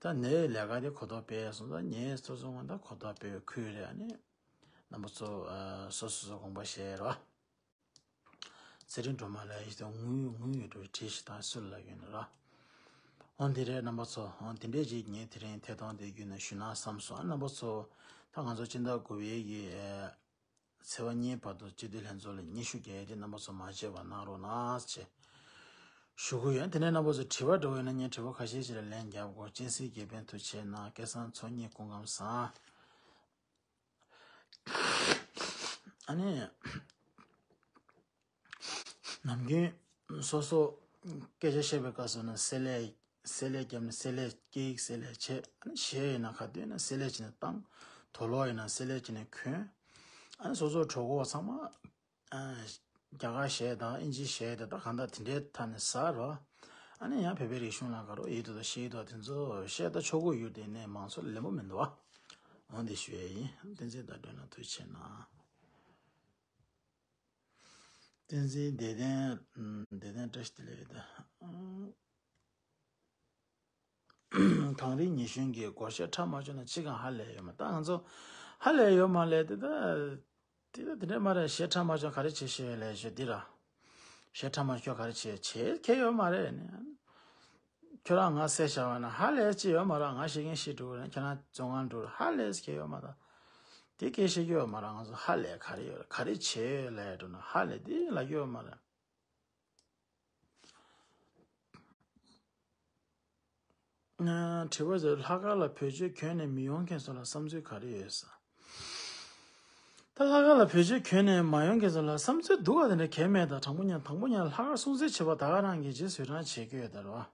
ད་ངའི་ལས་ཀ་དེ་གོ་རྟོགས་སྤེལ་སོང་ཙང་ངས་སོ་སོ་ང་ད་གོ་རྟོགས་སྤེལ་བའི་ཁུལ་རེད། ཨ་ནི་རྣམ་པ་ཚོ་ཨ་སོ་སོ་སོ་དགོངས་པ་བཞེས་རོགས། ཚེ་རིང་སྒྲོལ་མ་ལགས་ཡིད་དུ་དངུལ་དངུལ་ཡོད་འགྲོ་བའི་བྲིས་ཤིག་དང་སུ་ལ་ཡོད་ན་ར། འོ་འདི་རེད་རྣམ་པ་ཚོ། འོ་འདི་འདྲས་ཅིག་ངས་དེ་རིང་ཐད་གཏོང་དེ་བརྒྱུད་ནས་ཞུ་ན་བསམ་སོང་། རྣམ་པ་ཚོ་ད་ང་ཚོ་སྤྱི་ཟླ་དགུ་པའི་གི་ཨེ་ཚེས་པ་གཉིས་བར་དུ་སྤྱི་འཐུས་ལྷན་ཚོགས་ལ་སྙན་ཞུ་རྒྱག་ཡས་དེ་རྣམ་པ་ཚོ་མ་བརྗེད་པ་གནང་རོགས་གནང་ཞེས་ཞུ་གི་ཡོད། དེ་ནས་རྣམ་པ་ཚོ་དྲི་བ་འདྲ་བོ་ཡོད་ན་ངས་དྲི་བ་ཁ་ཤས་ཤིག་ལ་ལན་རྒྱབ་དགོས། སྤྱན་གཟིགས་དགེ་འཕེལ་ཐུགས་རྗེ་གནང་། སྐལ་བཟང་ཚོགས་གཉིས་སྐུ་ཁམས་བཟང་། ཨ་ནི། ནམ་རྒྱུན་སོ་སོ་སྐད་ཆ་བཤད་པའི་སྐབས་སུ་ན་བསྲེ་ལྷད་བསྲེ་ལྷད་བརྒྱབ་ནས་བསྲེ་ལྷད། སྐད་ཡིག་བསྲེ་ལྷད་བྱས། ཨ་ནི་གཞས་ཡིན་ན་ག་དུས་ན་བསྲེ་ལྷད་བྱས་ནས་བཏང་། དུག་ལོག་ཡིན་ན་བསྲེ་ལྷད་བྱས་ནས་གོན། ཨ་ནི་སོ་སོ་གྲོད་ཁོག་ཚང་མ་ཨ་རྒྱ་གར་གཞས་དང་ཨིན་ཇི་གཞས་དེ་དག་གང་ལྟར་དེ་འདྲའི་ཐད་ནས་ཟ་རོགས། ཨ་ནི་ཡང་བོད་པའི་རིག་གཞུང་ལ་དགའ་རོགས། ཡིད་དུ་དང་ཤེས་ཡིད་དུ་དང་དེ་ཚོ་བཤད་ད་ཆོག་གི་ཡོད། དེ་ནས་མང་ཚོགས་ལ་ལེན་པོ་མི་འདུག་བ། འོ་འདི་ཞུ་ཡས་ཡིན། བསྟན་འཛིན་ཟླ་སྒྲོན་ལ་ཐུགས་རྗེ་གནང་། བསྟན་འཛིན་བདེ་ལྡན། ཨམ། བདེ་ལྡན་བཀྲ་ཤིས་བདེ་ལེགས་ཡོད་ད། ཨམ། གངས་རིའི་ཉི་གཞོན་གྱིས་སྒོར་གཞས་འཁྲབ་མ་བཅུག་ན་ཅི་གང་ཧ་ལས་ཡོད་མ། ད་ང་ཚོ་ཧ་ལས་ཡོད་མ་ལས་དེ་ད། དེ་ད་དེ་འདྲ་མ་རེད། གཞས་འཁྲབ་མ་བཅུག་ག་རེ་བྱེད་ཤེས་ལས་ཞེས་འདི་ར། གཞས་འཁྲབ་མ་བཅུག་ག་རེ་བྱེད་བྱེད་ཁེ་ཡོད་མ་རེད་ནི། ཁྱོད་རང་ང་བསད་བཞག་པ་ན་ཧ་ལས་ཅི་ཡོད་མ་རེད། ང་ཤེས་མཁན་ཤེས་འགྲོ་གི་རེད། ཁྱེད་རང་བཙོན་ཁང་འགྲོ་རེད། ཧ་ལས་ཁེ་ཡོད་མ་རེད། དེ་སྐད་བཤད་རྒྱུ་ཡོད་མ་རེད། ང་ཚོ་ཧ་ལས་ག་རེ་ཡོད་རེད། ག་རེ་བྱེད་ལས་འགྲོ་ན་ཧ་ལས་དེ་ལབ་རྒྱུ་ཡོད་མ་རེད། ཨ། དྲི་བ་ཟེར། ལྷག་དཀར་ལ་བེད་སྤྱོད་གྱོན་ནས་མི་ཡོང་མཁན་ཚོ་ལ་བསམ་ཚུལ་ག་རེ་ཡོད་ཟེར། ད་ལྷག་དཀར་ལ་བེད་སྤྱོད་གྱོན་ནས་མ་ཡོང་མཁན་ཚོ་ལ་བསམ་ཚུལ་འདུག་ག་དེ་འདྲ་གང་ཡང་མེད། ད་དང་པོ་ཉིད་དང་པོ་ཉིད་ལྷག་དཀར་སྲུང་བརྩི་བྱེད་པ་ད་ག་རང་གིས་རྗེས་སུ་ཡི་རང་བྱེད་ཀྱི་ཡོད་ད་རེད་བ། ལྷག་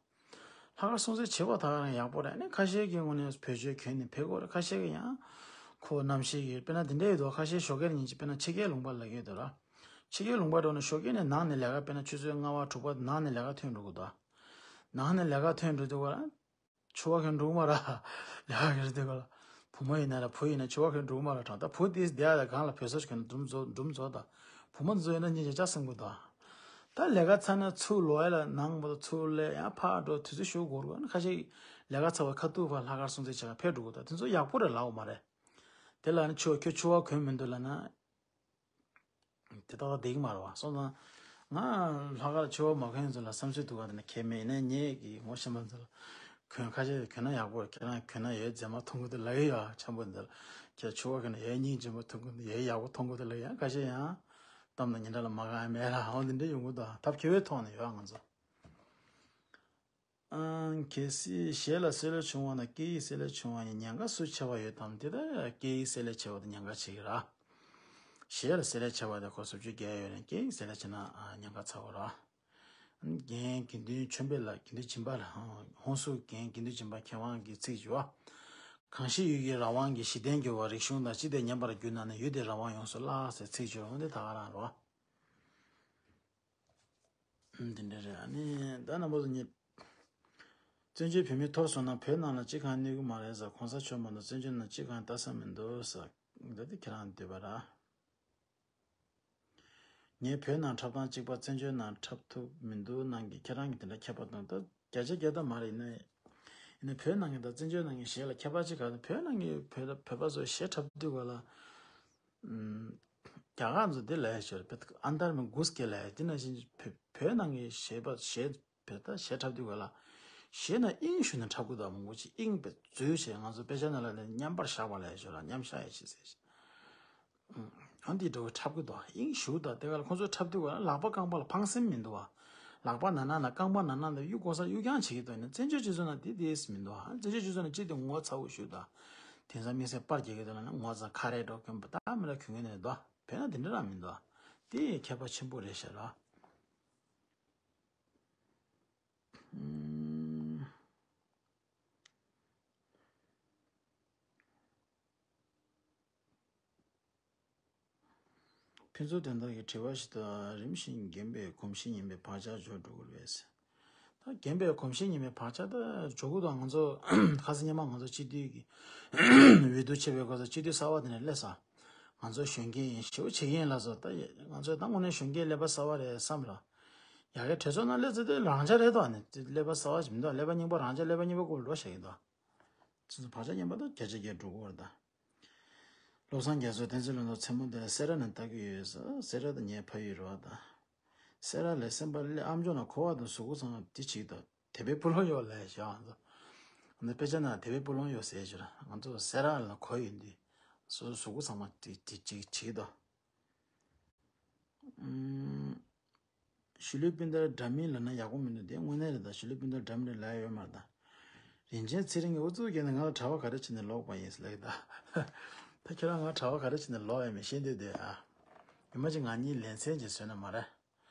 དཀར་སྲུང་བརྩི་བྱེད་པ་ད་ག་རང་ཡག་པོ་རེད། ཨ་ནི་ཁ་ཤས་ཀྱི་ངོས་ནས་བེད་སྤྱོད་གྱོན་ནས་ཕེབས་ཀྱི་ཡོད་རེད། ཁ་ཤས་ཀྱིས་ཡང་ཁོ་རྣམ་ཤེས་ཀྱི་དཔེར་ན་དེ་འདྲ་ཡོད་དོ། ཁ་ཤས་ཞོགས་ཀས་ཉིན་གཅིག་དཔེར་ན་ཕྱི་རྒྱལ་ལུང་པ་ལ་ཡོད་དོ་ར། ཕྱི་རྒྱལ་ལུང་པ་འགྲོ་ན་ཞོགས་ཀས་ནས་ནང་ནས་ལས་ཀ། དཔེར་ན་ཆུ་ཚོད་ལྔ་པ་དྲུག་པ་ནང་ནས་ལས་ཀ་ཐོན་འགྲོ་གི་འདུག་ནང་ནས་ལས་ཀ་ཐོན་འགྲོ་དུས་ཀ་ལ་ཕྱུ་པ་གྱོན་འགྲོ་གི་མ་རེད། ལས་ཀ་གྱོན་དུས་ཀ་ལ། བུ་མོ་ཡིན་ན་ར་བུ་ཡིན་ན་ཕྱུ་པ་གྱོན་འགྲོ་གི་མ་རེད། དྲང་ད་བུ་དེས་བསྡད་ཡ་ད་གང་ལ་བོད་ས་གྱོན་འགྲོ་འཛོ་འགྲོ་འཛོ་ད། བུ་མོ་འཛོ་ཡིན་ན་སྙིང་རྗེ་ཅག་སེང་པོ་ད། ད་ལས་ཀ་ཚར་ན་ཚུར་ལོག་ཡ་ལ་ནང་མ་གཏོགས་ཚུར་སླེབས་ཡང་ཕར་འགྲོ་དུས་ཚོད་ཞུ་དགོས་རེད། ཁ་ཤས་ལས་ཀ་ཚར་བ་ཁ་ཐུག་ཕར་ལྷག་དཀར་སྲུང་བརྩི་བྱེད་ག་ཕེབས་འགྲོ་གི་འདུག་དེ་ཚོ་ཡག་པོ་རེད་ལབ་ཡོད་མ་རེད། དེ་ལ་ནི་ཁྱོད་ཁྱོད་ཕྱུ་པ་གྱོན་མི་འདུག་ལབ་ན། དེ་ཏག་ཏག་བསྡད་ཀྱི་མ་རེད་བ། སོང་ཙང་ང་ལྷག་དཀར་ཕྱུ་པ་མ་གྱོན་ཚོ་ལ་བསམ་ཚུལ་འདུག་ག་དེ་ནི་གལ་མེད་ཡིན་ན་ངེད་ཀྱི་ངོ་ཤེས་པ་ཚོ་ལ་གྱོན། ཁ་ཤས་གྱོན་ན་ཡག་པོ་རེད། ཁྱེད་རང་གྱོན་ན་ཡོད་མཛེས་མ་མཐོང་གི་འདུག་ལབ་ཀྱི་ཡོད། འཆམ་པོ་འདི་ལ་ཁྱེད་ཕྱུ་པ་གྱོན་ན་ཡོད་སྙིང་རྗེ་མོ་མཐོང་གི་འདུག་ཡོད་ཡག་པོ་མཐོང་གི་འདུག་ལབ་ཀྱི་ཡོད། ཁ་ཤས་ཡང་གཏམ་དང་ཉིན་གྲངས་ལ་མ་དགའ་ཡ་མེད་ལ། འོ་འདི་འདྲ་ཡོང་གི་འདུག་ཐབས་མཁས་པའི་ཐོག་ནས་ཡོད་ང་ཚོ། ཨང་། གལ་སྲིད་གཞས་ལ་བསྲེ་ལྷད་བྱུང་བ་དང་སྐད་ཡིག་བསྲེ་ལྷད་བྱུང་བ་གཉིས་ཉེན་ཁ་སུ་ཆེ་བ་ཡོད་དམ། དེ་ལྟར་སྐད་ཡིག་བསྲེ་ལྷད་ཆེ་བ་དེ་ཉེན་ཁ་ཆེ་གི་ར། གཞས་ལ་བསྲེ་ལྷད་ཆེ་བ་དེ་ཁོ་བཟོ་བཅོས་རྒྱག་ཡོད་ནས་སྐད་ཡིག་བསྲེ་ལྷད་ཆེ་ན་ཨ་ཉེན་ཁ་ཚ་བོ་ར། རྒན་དགེ་འདུན་ཆོས་འཕེལ་ལགས། དགེ་འདུན་སྦྱིན་པ་ལགས། ཧོན་སུར་རྒན་དགེ་འདུན་སྦྱིན་པ་མཁས་དབང་གིས་ཚིག་བརྗོད་པ། གང་ཞིག་ཡུལ་གྱི་རང་དབང་གིས་གཞི་རྟེན་གྱུར་པ། རིག་གཞུང་དང་སྤྱི་དེ་ཉམས་པར་གྱུར་ན་ནི་ཡུལ་དེ་རང་དབང་ཡོངས་སུ་བརླག་ཟེར་ཚིག་བརྗོད་པ་འདི་ད་ག་རང་རེད་བ། འདི་འདྲ་རེད། ཨ་ནི་ད་རྣམ་པ་ཚོ་ཉིད། བཙན་བྱོལ་བོད་མི་འཐོར་སོང་ན་བོད་ནང་ལ་ཅི་གང་གནོད་ཀྱི་མ་རེད་ཟེར། གོང་ས་མཆོག་མ་གཏོགས་བཙན་བྱོལ་ནང་ཅི་གང་ལྟ་ས་མི་འདུག་ཟེར། འདི་དེ་ཁྱེད་རང་འདོད་པ་ར། ངས་བོད་ནང་འཁྲབ་སྟངས་གཅིག་པ་བཙན་བྱོལ་ནང་འཁྲབ་ཐུབ་མི་འདུག་གནང་གི། ཁྱེད་རང་གིས་དེ་འདྲ་ཁྱད་པར་གཏོང་ད་བརྒྱ་ཆ་བརྒྱ་ད་མ་རེད། ཡིན་ན་ཡིན་ན་བོད་ནང་གི་དང་བཙན་བྱོལ་ནང་གི་གཞས་ལ་ཁྱད་པར་ཅིག་ག་རེ། བོད་ནང་གི་བོད་བོད་པ་ཚོ་གཞས་འཁྲབ་དུས་ག་ལ། ཨམ། རྒྱ་གར་ཚོ་དེ་ལབ་ཡ་ཞོར་བོད་ཨན་དར་མེ་གུས་ཀེ་ལབ་ཡ་དེ་ནང་བཞིན་བོད་བོད་ནང་གི་གཞས་པ་གཞས་བོད་ད་གཞས་འཁྲབ་དུས་ག་ལ། གཞས་ན་དབྱིངས་ཞུགས་ནས་འཁྲབ་གི་འདུག་མང་པོ་ཅིག་དབྱིངས་པའི་འཛུལ་བྱས། ང་ཚོ་དཔེ་ཆ་ནང་ལ་ནས་མཉམ་པར་བཞག་པ་ལབ་ཡ་ཞོར་ལ་མཉམ་བཞག་ཡ་ཅིག་ཟེར་ཞིག་ཨང་། འདི་འདྲ་བོ་འཁྲབ་གི་འདུག་དབྱིངས་ཞུགས་དང་དེ་ག་ལ་ཁོང་ཚོ་འཁྲབ་དུས་ག་ལ་ལག་པ་རྐང་པ་ལ་ཕངས་སེམས་མི་འདུག་བ། ལག་པ་ན་ན་ན་རྐང་པ་ན་ན་ན་གཡུག་དགོས་ས་གཡུག་རྐྱང་བྱེད་ཀྱི་འདུག་ཡིན་ན་བཙན་བྱོལ་སྤྱི་ཚོགས་ནང་དེ་དེས་མི་འདུག་བ། བཙན་བྱོལ་སྤྱི་ཚོགས་ནང་ཅི་སྟེ་ངོ་ཚ་བོ་ཞུགས་དང་། དེང་སང་དམིགས་བསལ་པར་རྒྱག་གི་འདུག་ལ་ན་ངོ་ཚ་ཁ་རས་འགྲོ་གོན་པ་ད་མི་ལ་གོན་གི་ནས་འདུག་བོད་ན་དེ་འདྲ་རང་མི་འདུག་དེ་ཁྱད་པར་ཆེན་པོ་རེད་ཤག་ར། ཨུམ། ཕུན་ཚོགས་དོན་གྲུབ་ཀྱིས་དྲི་བ་ཞིག་དང་། རིམ་བཞིན་རྒན་པའི་གོམས་གཤིས་ཉམས་པའི་བག་ཆགས་འཇོག་འགྲོ་གི་རེད། ད་རྒན་པའི་གོམས་གཤིས་ཉམས་པའི་བག་ཆགས་ད་འཇོག་གི་འདུག་ང་ཚོ་ཁ་སང་ཉི་མ་ང་ཚོ་སྤྱི་འཐུས་ཀྱི་འོས་བསྡུ་བྱེད་པའི་སྐབས་སུ་སྤྱི་འཐུས་གསར་པ་དེ་ནས་སླེབས་ས། ང་ཚོ་གཞོན་སྐྱེས་ཡིན། ཞེ་པོ་བྱེད་ཀྱི་ཡིན་ལབ་སོང་། ད་ང་ཚོས་ད་དངོས་གནས་གཞོན་སྐྱེས་སླེབས་པ་གསར་པ་རེད་བསམ་ལ། ཡ་གི་གྲོས་ཚོགས་ནང་སླེབས་ཚེ་དེ་རང་འཇགས་རེད་དོ། ཨ་ནི་སླེབས་པ་གསར་པ་ཞིག་མི་འདུག་སླེབས་པ་རྙིང་པ་རང་འཇགས། སླེབས་པ་རྙིང་པ་སྐོར་འགྲོ་བཤད་ཀྱི་འདུག་ཚོ་བག་ཆགས་ཉམས་པ་དང་བརྒྱ་ཆ་བརྒྱ་འགྲོ་གི་ཡོད་རེད་ད། བློ་བཟང་རྒྱ་མཚོ། བསྟན་འཛིན་བློ་བཟང་མཚན་མོ་འདི་ལ་སེ་ར་ནས་ལྟ་གི་ཡོད་ཟེར། སེ་ར་དང་ངའི་ཕ་ཡུལ་རེད་བ་ད། སེ་ར་ལ་སེམས་པ་སླེ་ཨ་མཆོག་ན་གོ་བ་དང་གཟུགས་པོ་ཚང་མ་དེ་གཅིག་དང་དད་པའི་སྤུ་ལོང་ཡོད་ལབ་བཞག་ཨ་ཚོ། འདི་དཔེ་ཆ་ན་དད་པའི་སྤུ་ལོང་ཡོད་ཟེར་ཞུ་ར། ང་ཚོ་སེ་ར་ལ་གོ་ཡོད་འདི། སོ་སོ་གཟུགས་པོ་ཚང་མ་དེ་དེ་གཅིག་གཅིག་དང་། ཨུམ། ཞུ་ལུའི་སྤུན་ཟླ་འདྲ་མིན་ལབ་ན་ཡག་པོ་མི་འདུག་དེ་དངོས་གནས་རེད་ད། ཞུ་ལུའི་སྤུན་ཟླ་འདྲ་མིན་འདྲ་ལབ་ཡོད་མ་རེད་ད། རིན་ཆེན་ཚེ་རིང་གིས་ཨུ་ཚུགས་བརྒྱབ་ནས་ང་ལ་གྲྭ་པ་ག་རེ་བྱས་ནས་ལོག་པ་ཡིན་ཟེར་ལབ་ཀྱི་ད། ད་ཁྱེད་རང་ང་གྲྭ་པ་ག་རེ་བྱས་ནས་ལོག་ཡོད་མེད་ཤེས་འདོད་འདུག་ཨ། ཉི་མ་གཅིག་ང་གཉིས་ལེ་ཚན་གཅིག་བཟོས་ན་མ་རེད།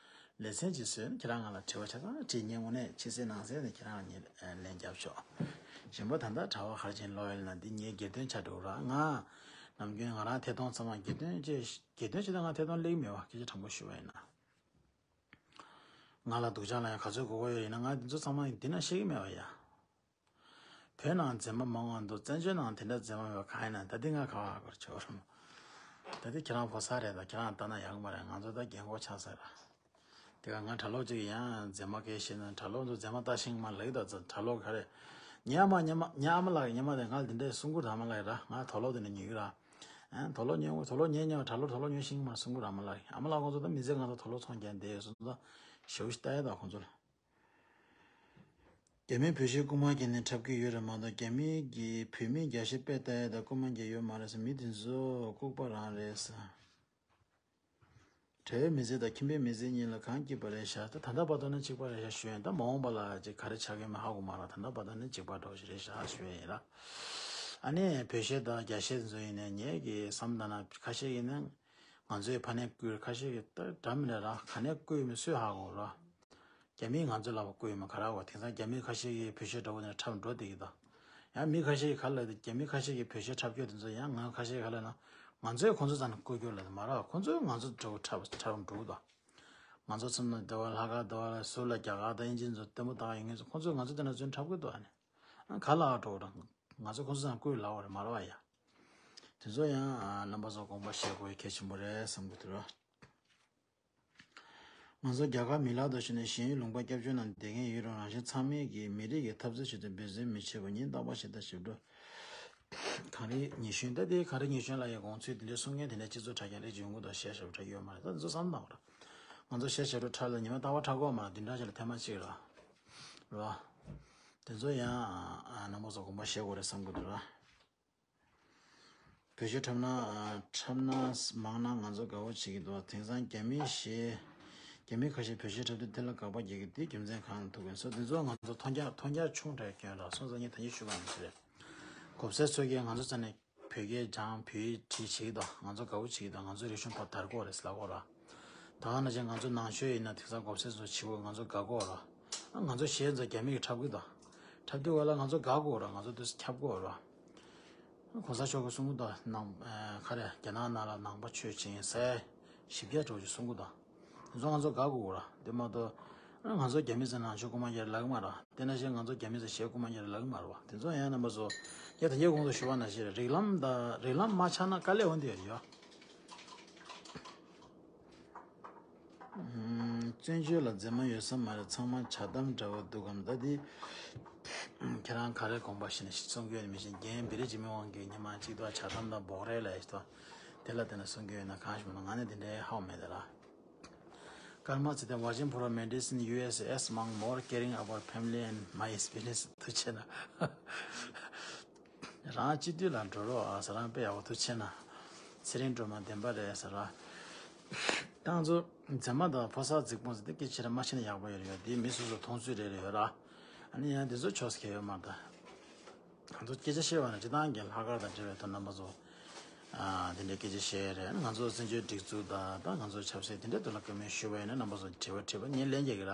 ལེ་ཚན་གཅིག་བཟོས་ན་ཁྱེད་རང་ང་ལ་དྲི་བ་ཆ་ཚང་དྲིས། ངས་དངོས་གནས་ཕྱི་གསལ་ནང་གསལ་ནས་ཁྱེད་རང་ལ་ངས་ལན་རྒྱབ་ཆོག་གཞན་པ་ད་ལྟ་གྲྭ་པ་ག་རེ་བྱས་ནས་ལོག་ཡོད་ལབ་ན་འདི་ངའི་སྒེར་དོན་ཆགས་འགྲོ་གི་རེད། ང་ནམ་རྒྱུན་ང་རང་ཐད་གཏོང་ཚང་མ་སྒེར་དོན་བྱས། སྒེར་དོན་བྱས་ད་ང་ཐད་གཏོང་སླེབས་ཀྱི་མེད་པ་སྐད་ཆ་དྲང་པོ་ཞུ་བ་ཡིན་ན། ང་ལ་སྡུག་ཅག་ལ་ཡང་ག་ཚོད་དགོས་ཀྱི་ཡོད་ཡིན་ན་ང་འདི་ཚོ་ཚང་མ་འདི་ན་བཤད་ཀྱི་མེད་པ་ཡ། བོད་ནང་མཛེས་མ་མང་བ་འདུག་བཙན་བྱོལ་ནང་དེ་འདྲ་མཛེས་མ་མེད་པ་གང་ཡིན་ན། ད་འདི་ང་ག་བ་གོ་ཆོག་རུང་། ད་འདི་ཁྱེད་རང་གོ་ས་རེད་ད། ཁྱེད་རང་ལྟ་ན་ཡག་མ་རེད། ང་ཚོ་ད་རྒན་གོག་ཆགས་ས་རེད། དེ་ག་ང་གྲྭ་ལོག་ཅིག་ཡང་མཛེས་མ་གས་ཤེས་ན་གྲྭ་ལོག་ཚོ་མཛེས་མ་ལྟ་ཤེས་མ་ལབ་ད་ཚ། གྲྭ་ལོག་ག་རེ། ཉི་ཨ་མ་ཉི་མ་ཉི་ཨ་མ་ལགས་ཉི་མ་དེ་ང་ལ་དེ་འདྲ་གསུང་གི་ར། མ་ལགས་ར་ང་དོ་ལོག་དེ་འདྲ་ཉོས་ཀྱི་ར། ཨ་དོ་ལོག་ཉོས་དོ་ལོག་ཉོས་ཉོས་གྲྭ་ལོག་དོ་ལོག་ཉོས་ཤེས་མ་གསུང་གི་ར། མ་ལགས་ཨ་མ་ལགས་ཁོང་ཚོ་ད་མི་ཚེ་ང་ཚོ་དོ་ལོག་ཚོང་རྒྱག་བསྡད་ཡོད་སོང་ད་ཞེ་པོ་ཞིག་ལྟ་ཡ་ད་ཁོང་ཚོ་ལ། རྒྱ་མིས་བོད་གཞས་རྐུ་མ་བརྒྱབ་ནས་འཁྲབ་ཀྱི་ཡོད་རེད་མ་གཏོགས། རྒྱ་མི་གིས་བོད་མིས་རྒྱ་གཞས་དཔེ་ལྟ་ཡ་དང་རྐུ་མ་རྒྱག་ཡོད་མ་རེད་ཟེར། མི་དེ་ཚོ་ལྐུགས་པ་རང་རེད་ཟེར། གྲྭ་པའི་མི་ཚེ་དང་ཁྱིམ་པའི་མི་ཚེ་གཉིས་ལ་གང་སྐྱིད་པ་རེད་ཤག་ད་ད་ལྟ་བར་དུ་ནི་གཅིག་པ་རེད་ཤག་ཞུ་ཡིན། ད་མ་འོངས་པ་ལ་ཅིག་ག་རེ་ཆགས་ཀྱི་མིན་ཧ་གོ་མ་རེད། ད་ལྟ་བར་དུ་ནི་གཅིག་པ་འདྲ་བོ་ཞིག་རེད་ཤག་ཞུ་ཡིན་ར། ཨ་ནི་བོད་གཞས་དང་རྒྱ་གཞས་ཚོ་ཡིན་ནའི་ངས་ཀྱི་བསམ་ད་ན་ཁ་ཤས་ཡིན་ན་ང་ཚོའི་ཕ་ནས་བརྐུས། ཁ་ཤས་ཀྱིས་ད་འདྲ་མི་འདྲ་ར་ག་ནས་བརྐུས་མིན་སུས་ཧ་གོ་ར། རྒྱ་མིས་ང་ཚོ་ལ་བརྐུས་མ་ག་ར་བ། དེང་སང་རྒྱ་མི་ཁ་ཤས་ཀྱིས་བོད་གཞས་འདྲ་བོ་ནས་འཁྲབ་འགྲོ་བསྡད་ཀྱི་འདུག་ཡང་མི་ཁ་ཤས་ཀྱིས་ག་ལ་རྒྱ་མི་ཁ་ཤས་ཀྱིས་བོད་གཞས་འཁྲབ་སྐྱོར་དེ་ཚོ་ཡང་ང་ཁ་ཤས་ག་ལ་ན་ང་ཚོས་ཁོང་ཚོ་ཚང་ནས་བརྐུས་རྒྱུ་ལ་མ་ར། ཁོང་ཚོས་ང་ཚོ་འདྲ་བོ་འཁྲབ་འཁྲབ་འགྲོ་གི་འདུག་ང་ཚོ་ཚང་ནས་འདི་བ་ལྷ་ཁ་འདི་བ་ལ་ཟུར་ལ་རྒྱ་གར་དང་དབྱིན་ཇི་ཚོ་ལྟད་མོ་ལྟ་ག་ཡོང་མཁན་ཚོ་ཁོང་ཚོས་ང་ཚོ་དེ་ན་ཚོས་འཁྲབ་གི་འདུག་ཨ་ནི་ཨ་ག་ལ་ཨ་འགྲོ་ར། ང་ཚོ་ཁོང་ཚོ་ཚང་བརྐུས་ལ་བ་རེད་མ་ར་བ་ཡ། དེ་ཚོ་ཡང་རྣམ་པ་ཚོ་དགོངས་པ་བཞེས་དགོས་གལ་ཆེན་པོ་རེད་བསམ་གི་འདུག་ར། ང་ཚོ་རྒྱ་གར་མི་ལག་ཏུ་ཞུགས་ནས་གཞན་ཡུལ་ལུང་པ་སྐྱབས་བཅོལ་ནང་བསྡད་མཁན་ཡོད་རུང་། རང་གཞན་ཚང་མས་ཀྱིས་མི་རིགས་ཀྱི་འཐབ་རྩོད་ཆེད་དུ་འབད་བརྩོན་མི་བྱེད་པར་ཉིན་རྟག་པར་ཞེ་དྲག་ཞིབ་འགྲོ། གངས་རིའི་ཉི་གཞོན། ད་དེ་གངས་རིའི་ཉི་གཞོན་ལ་ཡི་དགོངས་ཚུལ་དེ་འདྲའི་གསུང་མཁན་དེ་འདྲའི་སྤྱི་ཚོགས་དྲ་རྒྱ་ལས་བྱུང་གི་འདུག་བཤད་ཞབས་གྲགས་ཡོད་མ་རེད། ད་འདི་ཚོ་བསམ་བློ་བཏང་བ་རེད། ང་ཚོ་བཤད་ཞབས་གྲགས་ལ་ཉི་མ་རྟག་པར་གྲགས་དགོས་མ་རེད། བདུན་ཕྲག་ཅིག་ལ་ཐེངས་མ་གཅིག་རེད་བ། དེ་ཚོ་ཡང་རྣམ་པ་ཚོ་དགོངས་པ་བཞེས་དགོས་རེད་བསམ་གི་འདུག་ར། བོད་གཞས་འཁྲབ་ན་འཁྲབ་ན་མང་ན་ང་ཚོ་དགའ་བོ་བྱེད་ཀྱི་འདུག་དེང་སང་རྒྱ་མིའི་གཞས། རྒྱ་མི་ཁ་ཤས་བོད་གཞས་འཁྲབ་དུས་དེ་ལ་དགག་པ་རྒྱག་གི། དེའི་རྒྱུ་མཚན་གང་ཐུག་གིན་སོ། དེ་ཚོ་ང་ཚོ་མཐོང་རྒྱ་མཐོང་རྒྱ་ཆུང་དྲགས་སྐྱོན་ར་སོང་ཙང་ངས་ད་གིན་ཞུ་བ་ཡིན་ཟེར། གོ་བསལ་ཚོ་གིས་ང་ཚོ་རྩ་ནས་བོད་སྐད་སྦྱང་བོད་ཡིག་བྲིས་བྱེད་ཀྱི་འདུག་ང་ཚོ་དགའ་བོ་བྱེད་ཀྱི་འདུག་ང་ཚོའི་རིག་གཞུང་ཕར་དར་གོ་རེད་ལབ་གོ་ར། ད་ག་ནང་བཞིན་ང་ཚོ་ནང་ཆོས་ཡིན་ན་དེང་སང་གོ་བསལ་ཚོ་བྱེད་དགོས། ང་ཚོ་དགའ་གོ་ར། ང་ཚོ་གཞས་ཚོ་རྒྱ་མི་གིས་འཁྲབ་ཀྱི་འདུག་འཁྲབ་དུས་ག་ལ་ང་ཚོ་དགའ་གོ་ར། ང་ཚོ་དུས་སུ་ཁྱབ་གོ་ར། གོང་ས་མཆོག་གིས་གསུང་གི་འདུག་ནང་ཨ་ག་རེ་རྒྱ་ནག་ནང་ལ་ནང་པ་ཆོས་ཅན་ཟེར་ཞིབ་རྒྱས་འགྲོ་ཅིག་གསུང་གི་འདུག་དེ་ཚོ་ང་ཚོ་དགའ་དགོས་ར། དེ་མ་གཏོགས་ང་ཚོ་རྒྱ་མི་ཚོ་ནང་ཆོས་རྐུ་མ་རྒྱག་རེད་ལབ་ཀྱི་མ་རེད། དེ་ནང་བཞིན་ང་ཚོ་རྒྱ་མི་ཚོ་གཞས་རྐུ་མ་རྒྱག་རེད་ལབ་ཀྱི་མ་རེད་བ། དེ་ཚོ་ཡང་རྣམ་པ་ཚོ་ངས་ད་ལྟའི་གོང་དུ་ཞུས་པ་ནང་བཞིན་རེད། རིགས་ལམ་དང་རིགས་ལམ་མ་ཆགས་ན་དཀའ་ལས་འོང་དེ་ཡོད་རེད་ཡ། བཙན་བྱོལ་ལ་མཛེས་མ་ཡོད་ས་མ་རེད། ཚང་མ་བྱ་གཏམ་འདྲ་བོ་འདུག་གམ། ད་འདི་ཁྱེད་རང་ག་རེ་དགོངས་པ་བཞེས་ནས་གསུང་གི་ཡོད་མི་ཤེས། རྒན་བེ་རི་འཇིགས་མེད་དབང་གིས་ཉི་མ་གཅིག་ཐོག་བྱ་གཏམ་དང་འབོག་རེས་ལ་ཡོད་དོ། དེ་ལ་བལྟས་ན་གསུང་གི་ཡོད་ན་གང་ཞིག་མིན་ན་ང་ནི་དེ་འདྲའི་ཧ་གོ་མེད་དེ་ར། Karma said that watching program medicine U S S among more caring about family and my experience ཐུགས་ཆེ་གནང་། རང་སྤྱི་འཐུས་ལ་འགྲོ་རོགས་ཨ་ཟེར། རང་དཔེ་ཡག་པོ་ཐུགས་ཆེ་གནང་། ཚེ་རིང་སྒྲོལ་མ་བདེན་པ་རེད་ཟེར་ར། ད་ང་ཚོ་མཛེས་མ་དང་ཕོ་གསར་རྫིག་པོ་ཟེར་དེ་སྐད་ཆ་རེ་མ་བཤད་ན་ཡག་པོ་ཡོད་རེད། དེ་མི་སོ་སོ་མཐོང་ཚུལ་རེ་རེ་ཡོད་ར། ཨ་ནི་ཡང་དེ་ཚོ་ཕྱོགས་སུ་འཁེལ་ཡོད་མ་རེད་ད། ང་ཚོ་སྐད་ཆ་བཤད་པ་ན་སྤྱིར་བཏང་གི་ལྷག་དཀར་དང་འབྲེལ་བའི་ཐོག་རྣམ་པ་ཚོ་ཨ་དེ་འདྲའི་སྐད་ཆ་བཤད་རེད། ང་ཚོ་བཙན་བྱོལ་སྒྲིག་འཛུགས་དང་ད་ང་ཚོ་ཆབ་སྲིད་དེ་འདྲའི་ཐོག་ལ་བཀའ་མོལ་ཞུས་པ་ཡིན་ན་རྣམ་པ་ཚོ་དྲི་བ་དྲིས་པ་ངས་ལན་རྒྱག་གི་ར།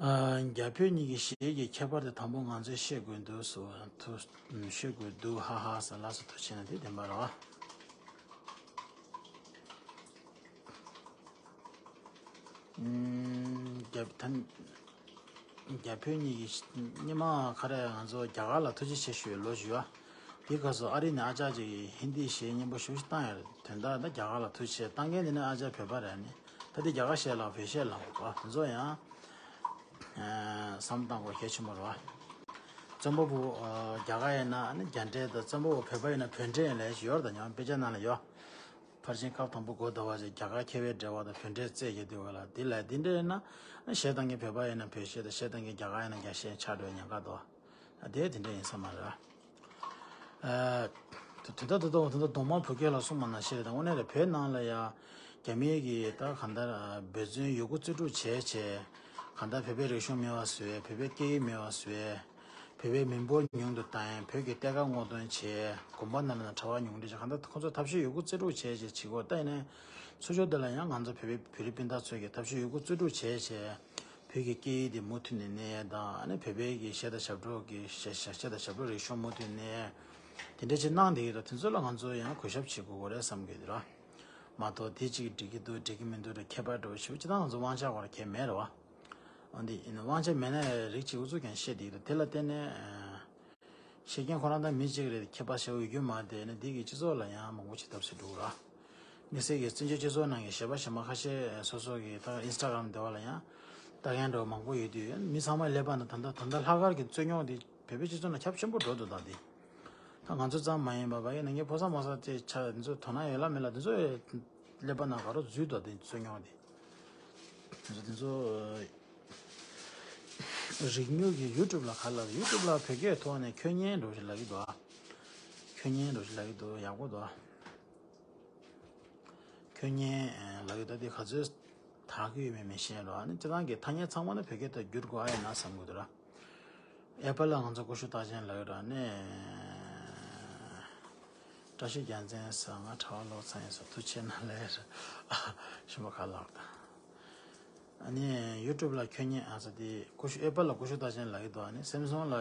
ཨ། རྒྱ་བོད་གཉིས་ཀྱི་གཞས་ཀྱི་ཁྱད་པར་དེ་དང་པོ་ང་ཚོས་ཤེས་དགོས་འདུག་ཟེར། ཐུ། ཤེས་དགོས་འདུག་ཧ་ཧ་ཟེར། ལགས་སོ་ཐུགས་རྗེ་ཆེ་གནང་། དེ་བདེན་པ་རེད་བ། ཨུམ། རྒྱ་ཐན། རྒྱ་བོད་གཉིས་ཀྱི་སྙེ་མ་ཁ་རས་ང་ཚོ་རྒྱ་གར་ལ་ཐུགས་རྗེ་ཆེ་ཞུ་བའི་ལོ་ཞུ་བ། དེའི་སྐབས་སུ་ཨ་རི་ནས་ཨ་ཅག་ཅིག་གིས་ཧིན་དི་གཞས་སྙན་པོ་ཞེ་པོ་ཞིག་བཏང་ཡོད་རེད། དོན་དག་ད་རྒྱ་གར་ལ་ཐུགས་རྗེ་ཆེ། བཏང་མཁན་དེ་ནི་ཨ་ཅག་བོད་པ་རེད། ནི་ད་དེ་རྒྱ་གར་གཞས་ལ་བོད་གཞས་ལ་བ་དེ་ཚོ་ཡང་བསམ་བློ་བཏང་དགོས་གལ་ཆེན་པོ་རེད་བ། རྩོམ་པ་པོ་རྒྱ་གར་ཡིན་ན་ནི་རྒྱ་འགྲེལ་དང་། རྩོམ་པ་པོ་བོད་པ་ཡིན་ན་བོད་འགྲེལ་ལས་ཡོད་རེད། ད་ཉམས་དཔེ་ཆ་ནང་ལ་ཡོད། ཕར་ཕྱིན་སྐབས་དང་པོ་གོ་ཟླ་བ་ཞིག་རྒྱ་གར་མཁས་པའི་འགྲེལ་པ་དང་བོད་འགྲེལ་རྩོད་ཀྱི་འདུག་ག་ལ། དེ་ལ་དེ་འདྲ་ཡིན་ན་གཞས་བཏང་མཁན་བོད་པ་ཡིན་ན་བོད་གཞས་དང་། གཞས་བཏང་མཁན་རྒྱ་གར་ཡིན་ན་རྒྱ་གཞས་ཆགས་འགྲོ་ཉེན་ཁ་འདུག་ཨ་དེ་དེ་འདྲ་ཡིན་ས་མ་རེད། ཨ་དེ་ད་དེ་ད་དེ་ད་གདོང་དམར་བུ་སྐྱེས་ལ་གསུངས་པ་ནང་བཞིན་རེད། ད་དངོས་གནས་རེད། བོད་ནང་ལ་ཡ་རྒྱ་མིའི་གི་ད་གང་ལྟར་འབད་བརྩོན་ཡོད་རྒུ་རྩལ་སྤྲུགས་བྱས་བྱས། གང་ལྟར་བོད་པའི་རིག་གཞུང་མེད་པ་བཟོས། བོད་པའི་སྐད་ཡིག་མེད་པ་བཟོས། བོད་པའི་མི་འབོར་ཉུང་དུ་བཏང་། བོད་ཀྱི་གཏེར་ཁ་སྔོག་འདོན་བྱས། དགོན་པ་ནང་ལ་གྲྭ་པ་ཉུང་འཕྲི་བྱས། གང་ལྟར་ཁོང་ཚོས་ཐབས་ཤེས་ཡོད་རྒུ་རྩལ་སྤྲུགས་བྱས་བྱས་བྱེད་དགོས། ད་ཡིན་ནའི་ཚུར་ཕྱོགས་འདི་ལ་ཡང་ང་ཚོ་བོད་པའི་བོད་རིགས་སྤུན་ཟླ་ཚོས་ཀྱི་ཐབས་ཤེས་ཡོད་རྒུ་རྩལ་སྤྲུགས་བྱས་བྱས། བོད་ཀྱི་སྐད་ཡིག་དེ་མུ་མཐུད་ནས་གནས་ཡས་དང་། ཨ་ནི་བོད་པའི་གི་གཞས་དང་ཞབས་བྲོ་གི་གཞས་གཞས་གཞས་དང་ཞབས་བྲོ་རིག་གཞུང་མུ་མཐུད་གནས་ཡས། དེ་འདྲ་ཅིག་གནང་བསྡད་ཡོད་རེད། དེ་ཚོ་ལ་ང་ཚོ་ཡང་གུས་ཞབས་བྱེད་དགོས་ཀྱི་རེད་བསམ་གྱི་འདུག་ར། མ་གཏོགས་དེ་གཅིག་འགྲིག་གི་འདུག་འགྲིག་གི་མི་འདུག་རེད། ཁྱད་པར་འདྲ་བོ་ཞེ་པོ་ཅིག་ད་ང་ཚོ་དབང་ཆ་སྐོར་གལ་མེད་རེད་བ། འོན་ཏེ་ཡིན་ན་དབང་ཆ་མེད་ན་རིགས་གཅིག་འུ་ཚོ་ཀྱང་བཤད་བསྡད་ཡོད་རེད། དེ་ལ་བརྟེན་ནས་ཨ། བཤད་མཁན་ཁོ་རང་ད་མི་གཅིག་རེད། ཁྱད་པར་ཞེ་པོ་ཡོད་རྒྱུ་མ་རེད། དེ་ནི་འདི་གི་སྤྱི་ཚོགས་ལ་ཡང་མང་པོ་ཅིག་བརྡབ་གསིག་འགྲོ་གི་རེད། དམིགས་བསལ་གྱི་བཙན་བྱོལ་སྤྱི་ཚོགས་ནང་གི་གཞས་པ་གཞས་མ་ཁ་ཤས་སོ་སོ་གི་ད་ཨིན་སི་ཊ་གྷ་རམ་དེ་བ་ལ་ཡང་ལྟ་མཁན་འདྲ་བོ་མང་པོ་ཡོད་དུས། མི་ཚང་མ་ཀླད་པ་ནང་ད་ལྟ་ད་ལྟ་ལྷག་དཀར་གྱི་རྩོད་རྙོག་འདི་བོད་པའི་སྤྱི་ཚོགས་ནང་ཁྱབ་ཆེན་པོ་འགྲོ་འདུག་ད་འདི་ད་ང་ཚོ་ཙམ་མ་ཡིན་པ། ཕ་གི་ནང་གི་ཕོ་གསར་མོ་གསར་དེ་ཆ་འདི་ཚོ་དོ་སྣང་ཡོད་ལ་མེད་ལ་འདི་ཚོ་ཀླད་པ་ནང་དགའ་རོགས་འཛུལ་འདུག་འདི་རྩོད་རྙོག་འདི། དེ་ཚོ་དེ་ཚོ་རིག་མྱོང་གི་ཡུ་ཊུབ་ལ་ག་ལ། ཡུ་ཊུབ་ལ་བོད་སྐད་ཐོག་ནས་ཁྱོད་ཉན་འགྲོ་ཞིག་ལབ་ཀྱི་འདུག་ཨ། ཁྱོད་ཉན་འགྲོ་ཞིག་ལབ་ཀྱི་འདུག་ཡག་པོ་འདུག་ཨ། ཁྱོད་ཉན་ལབ་ཀྱི་འདུག་དེ་ག་ཚོད་དག་གི་ཡོད་མེད་མི་ཤེས་རོགས། ཨ་ནི་སྤྱིར་བཏང་གི་ཐ་སྙད་ཚང་མ་ནི་བོད་སྐད་དུ་བསྒྱུར་དགོས་ཨ་ཡོད་ན་བསམ་གྱི་འདུག་ར། ཨེ་པལ་ལ་ང་ཚོ་ཀུ་ཤུ་རྟགས་ཅན་ལབ་ཡོད་ར་ནི། བཀྲ་ཤིས་རྒྱལ་མཚན་ཟེར། ང་གྲྭ་པ་ལོ་ཚ་ཡིན་ཟེར། ཐུགས་རྗེ་ཆེ་གནང་ལབ་ཡོད་ར། ཞུ་བ་ག་ལགས། ཨ་ནི་ཡུ་ཊུབ་ལ་ཁྱོད་ཉིད་ཨ་ས་དེ་ཀུ་ཤུ་ཨེ་པལ་ལ་ཀུ་ཤུ་རྟགས་ཅན་ལབ་ཀྱི་འདུག་ཨ་ནི་སེམ་སུང་ལ་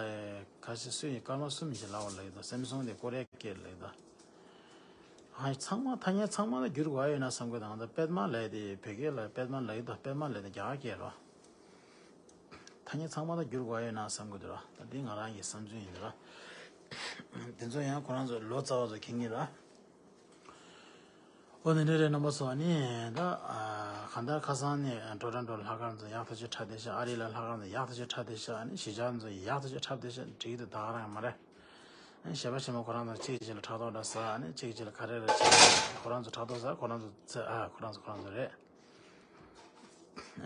ཁ་ཤས་སུ་ཡིན་སྐར་མ་གསུམ་ཞིག་ལབ་པ་ལབ་ཀྱི་འདུག་སེམ་སུང་དེ་ཀོ་རི་ཡ་སྐད་ལབ་ཀྱི་འདུག་ཨ་ཚང་མ་ཐ་སྙད་ཚང་མ་ལ་བསྒྱུར་དགོས་ཨ་ཡོད་ན་བསམ་གྱི་འདུག་ང་ཚོ་པད་མ་ལབ་དེ་བོད་སྐད་ལ་པད་མ་ལབ་ཀྱི་འདུག་པད་མ་ལབ་དེ་རྒྱ་གར་སྐད་རོ། ཐ་སྙད་ཚང་མ་ལ་བསྒྱུར་དགོས་ཡོད་ན་བསམ་གྱི་འདུག་ར། ད་འདི་ང་རང་གི་བསམ་ཚུལ་ཡིན་ར། དེ་ཚོ་ཡང་ཁོ་རང་ཚོ་ལོ་ཙཱ་བ་ཚོ་མཁྱེན་གྱི་ར། འོ་ནི་འདྲ་རེད། རྣམ་པ་ཚོ་ནི་ད་གང་ལྟར་ཁ་སང་ནས་ཊོ་རོན་ཊོ་ལ་ལྷག་དཀར་ཚོ་ཡག་ཐག་ཆོད་འཁྲབ་བསྡད་ཤག་ཨ་རི་ལ་ལྷག་དཀར་ཚོ་ཡག་ཐག་ཆོད་འཁྲབ་བསྡད་ཤག་ཨ་ནི་གཞིས་ཆགས་ཚོ་ཡག་ཐག་ཆོད་འཁྲབ་བསྡད་ཤག་འགྲིག་གི་འདུག་ད་ག་རང་ཡང་མ་རེད། གཞས་པ་གཞས་མ་ཁོ་རང་ཚོ་གཅིག་གཅིག་ལ་ཕྲག་དོག་འདྲ་ཟ། ཨ་ནི་གཅིག་གཅིག་ལ་ག་རེ་རེ་བྱེད། ཁོ་རང་ཚོ་ཕྲག་དོག་ཟ། ཁོ་རང་ཚོ་ཚེ་ཨ་ཁོ་རང་ཚོ་ཁོ་རང་ཚོ་རེད།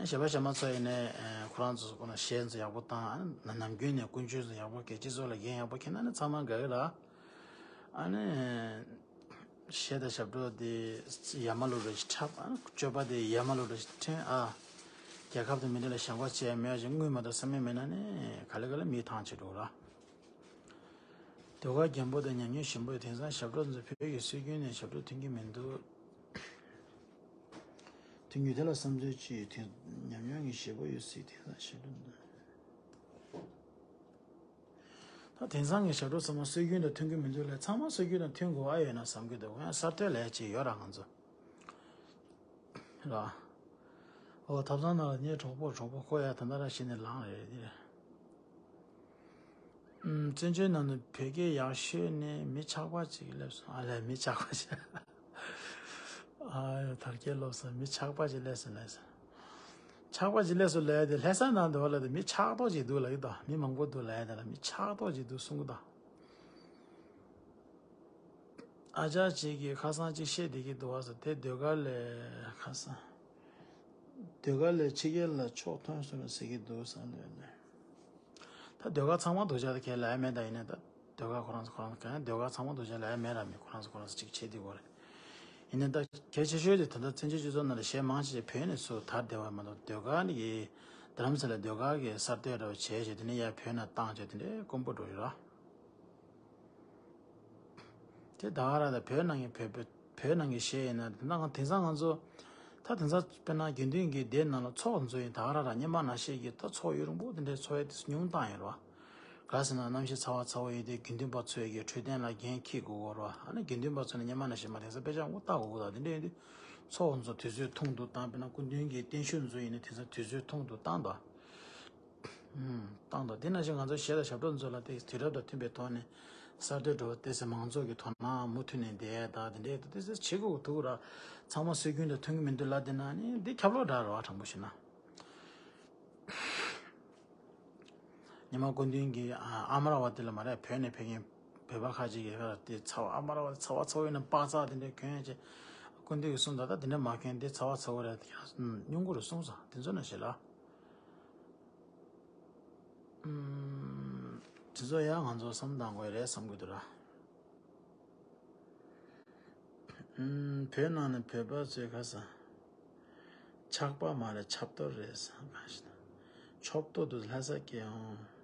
གཞས་པ་གཞས་མ་ཚོ་ཡིན་ནའི་ཁོ་རང་ཚོ་ཁོ་ན་གཞས་ཚོ་ཡག་པོ་བཏང་། ཨ་ནི་ནམ་རྒྱུན་ནས་ཀུན་སྤྱོད་ཚོ་ཡག་པོ་སྐྱེ། སྤྱི་ཚོགས་ལ་འགན་ཡག་པོ་འཁྱེར་ན་ནི་ཚང་མ་དགའ་གི་ར། ཨ་ནི་གཞས་དང་ཞབས་བྲོ་དེ་ཡ་མ་ལུག་འདྲ་ཞིག་འཁྲབ། ཨ་ནི་སྤྱོད་པ་དེ་ཡ་མ་ལུག་འདྲ་ཞིག་ཐོན། ཨ་རྒྱལ་ཁབ་དང་མི་རིགས་ལ་ཞེན་ཁོག་བྱས་མེད་པ་ཞིག་དངུལ་མ་གཏོགས་བསམ་ཡས་མེད་ན་ནི་ག་ལེ་ག་ལེ་མིའི་ཐང་ཆད་འགྲོ་ར། ཟློས་གར་རྒན་པོ་དང་ཉམས་མྱོང་ཞན་པོས། དེང་སང་ཞབས་བྲོ་འཛིན་བོད་ཀྱི་སྲོལ་རྒྱུན་ནས་ཞབས་བྲོ་ཐོན་གྱི་མི་འདུག་དོན་གྱིས་དེ་ལ་བསམ་ཚུལ་ཅི་ཡོད། དེང་ཉམས་མྱོང་གི་ཞེ་པོ་ཡོད་སྲིད། དེང་སང་ཞབས་བྲོ་འདི་ད་དེང་སང་གི་ཞབས་བྲོ་ཚང་མ་སྲོལ་རྒྱུན་དང་མཐུན་གྱི་མི་འདུག་ལས། ཚང་མ་སྲོལ་རྒྱུན་དང་མཐུན་དགོས་ཨ་ཡོད་ན་བསམ་གྱི་འདུག་ཡང་གསར་གཏོད་ལས་ཅིག་ཡོད་ར་ང་ཚོ། ར། ཨོ་ཐབ་ཚང་ནང་ལ་ངའི་གྲོགས་པོ་གྲོགས་པོ་ཁོ་ཡ་ད་ལྟ་ར་གཞི་ནས་ལངས་རེད་དེ། ཨུམ། བཙན་བྱོལ་ནང་དུ་བོད་སྐད་ཡག་ཤོས་ནི་མི་ཆགས་པ་ཅིག་སླེབས་སོང་། ཨ་ལས་མི་ཆགས་པ་ཅིག་ཨ་ཡོ་དར་རྒྱས་སློབ་གསར་མི་ཆགས་པ་ཅིག་སླེབས་སོང་སླེབས་སོང་། ཆགས་པ་ཅིག་སླེབས་སོང་ལབ་ཡ་དེ་ལྷ་ས་ནང་དུ་བ་ལ་དེ་མི་ཆགས་ཏོག་ཅིག་འདུག་ལབ་ཀྱི་འདུག་མི་མང་པོ་འདུག་ལབ་ཡ་དེ་ལ་མི་ཆགས་ཏོག་ཅིག་འདུག་གསུང་གི་འདུག་ཨ་ཅག་ཅིག་གིས་ཁ་སང་ཅིག་བཤད་བསྡད་ཀྱི་འདུག་བ་ཟེར། དེ་ཟློས་གར་ལས་ཁ་སང་། ཟློས་གར་ལས་ཕྱི་རྒྱལ་ལ་ཕྱོགས་ཐོན་སོང་ཟེར་གྱི་འདུག་བསམ་ལས་ནས། ད་ཟློས་གར་ཚང་མ་སྡུག་ཅག་ད་ཁས་ལེན་མེད། ད་ཡིན་ནའི་ད་ཟློས་གར་ཁོ་རང་ཚོ་ཁོ་རང་ཚོ་གང་ཡང་ཟློས་གར་ཚང་མ་སྡུག་ཅག་ལེན་མེད་ར། མི་ཁོ་རང་ཚོ་ཁོ་རང་ཚོ་ཅིག་བྱེད་བསྡད་ཀྱི་ཡོད་རེད། ཡིན་ནའི་ད་གལ་ཆེ་ཤོས་དེ་ད་ལྟ་བཙན་བྱོལ་སྤྱི་ཚོགས་ནང་ལ་གཞས་མང་ཆེ་བོད་ནས་ཚུར་དར་བསྡད་པ་མ་གཏོགས། ཟློས་གར་ནི་གི་རྡ་རམ་ས་ལ་ཟློས་གར་གྱི་གསར་གཏོད་འདྲ་བོ་བྱས་བྱས་དེ་ནས་ཡར་བོད་ནང་བཏང་བྱས་དེ་འདྲའི་དཀོན་པོ་འགྲོ་ཡོད་ར། དེ་ད་ག་རང་ད་བོད་ནང་གི་བོད་བོད་བོད་ནང་གི་གཞས་ཡིན་ན། དེ་ན་དེང་སང་ང་ཚོ་ད་དེང་སང་དཔེར་ན་དགེ་འདུན་གྱི་སྡེ་ནང་ལ་ཚོགས་འཛུགས་ཡིན། ད་ག་རང་ར་སྔོན་མ་ནང་བཞིན་གྱི་ད་ཚོགས་ཡུན་རིང་པོ་དེ་འདྲའི་ཚོགས་ཡས་དེ་ཉུང་བཏང་ཡོད་རེད་བ། ག་ཟེར་ན་གནམ་གཤིས་ཚ་བ་ཚ་བོ་ཡིན་དུས་དགེ་འདུན་པ་ཚོས་ཀྱི་འཕྲོད་བསྟེན་ལ་འགན་འཁྱེར་དགོས་ཀྱི་རེད་བ། ཨ་ནི་དགེ་འདུན་པ་ཚོ་ནི་སྔོན་མ་ནང་བཞིན་མ་དེང་སང་དཔེ་ཆ་དངུལ་བཏགས་དགོས་ཀྱི་འདུག་དེ་འདྲ་ཡིན་དུས་ ཚོགས་ཚོ་དུས་ཚོད་ཐུང་དུ་བཏང་། དཔེར་ན་སྐུ་མདུན་གྱི་བརྟན་བཞུགས་ཚོ་ཡིན་ན་དེང་སང་དུས་ཚོད་ཐུང་དུ་བཏང་དང་། ཨུམ། བཏང་དང་། དེ་ནང་བཞིན་ང་ཚོ་གཞས་དང་ཞབས་བྲོ་ཚོ་ལ་དེ་དུས་རབས་དང་མཐུན་པའི་ཐོག་ནས་གསར་གཏོད་འགྲོ་བ་དེ་ཚོ་མང་ཚོགས་ཀྱི་དོ་སྣང་མུ་མཐུད་ནས་བསྡད་ཡ་དང་དེ་འདྲའི་དེ་ཚོ་བྱེད་དགོས་ཐུག་ར། ཚང་མ་སྲོལ་རྒྱུན་དང་མཐུན་གྱི་མི་འདུག་ལབ་དེ་ན་ནི་འདི་ཁྱབ་ལོག་འདྲ་ར་བ། དྲང་པོ་བཤད་ན། ཉི་མ་སྐུ་མདུན་གྱིས་ཨ་ཨ་མ་ར་བ་དེ་ལ་མ་རེད། བོད་ནས་ཕེབས་མཁན་བོད་པ་ཁ་ཅིག་གིས་ཕེབས་དེ་ཚ་བ། ཨ་མ་ར་བ་དེ་ཚ་བ་ཚ་བོ་ཡིན་ན་པགས་ཚག་དེ་འདྲའི་གྱོན་ཡ་ཅིག་སྐུ་མདུན་གྱིས་གསུངས་ད། ད་དེ་འདྲ་མ་གྱོན། དེ་ཚ་བ་ཚ་བོ་རེད། དེ་ཡང་སྙུང་གུ་རུ་གསུངས་སོང་། དེ་ཚོ་ན་ཞེ་ལ། ཨུམ། དེ་ཚོ་ཡང་ང་ཚོ་བསམ་བཏང་དགོས་རེད་བསམ་གྱི་འདུག་ར། ཨུམ། བོད་ནང་ནས་བོད་པ་ཚོའི་ཁ་ས། ཆགས་པ་མ་རེད། ཆབ་གཏོར་རེད་ས། གང་ཞིག་ན། ཆོབ་ཏོ་དུ་ལྷ་ས་སྐྱེ་འོང་།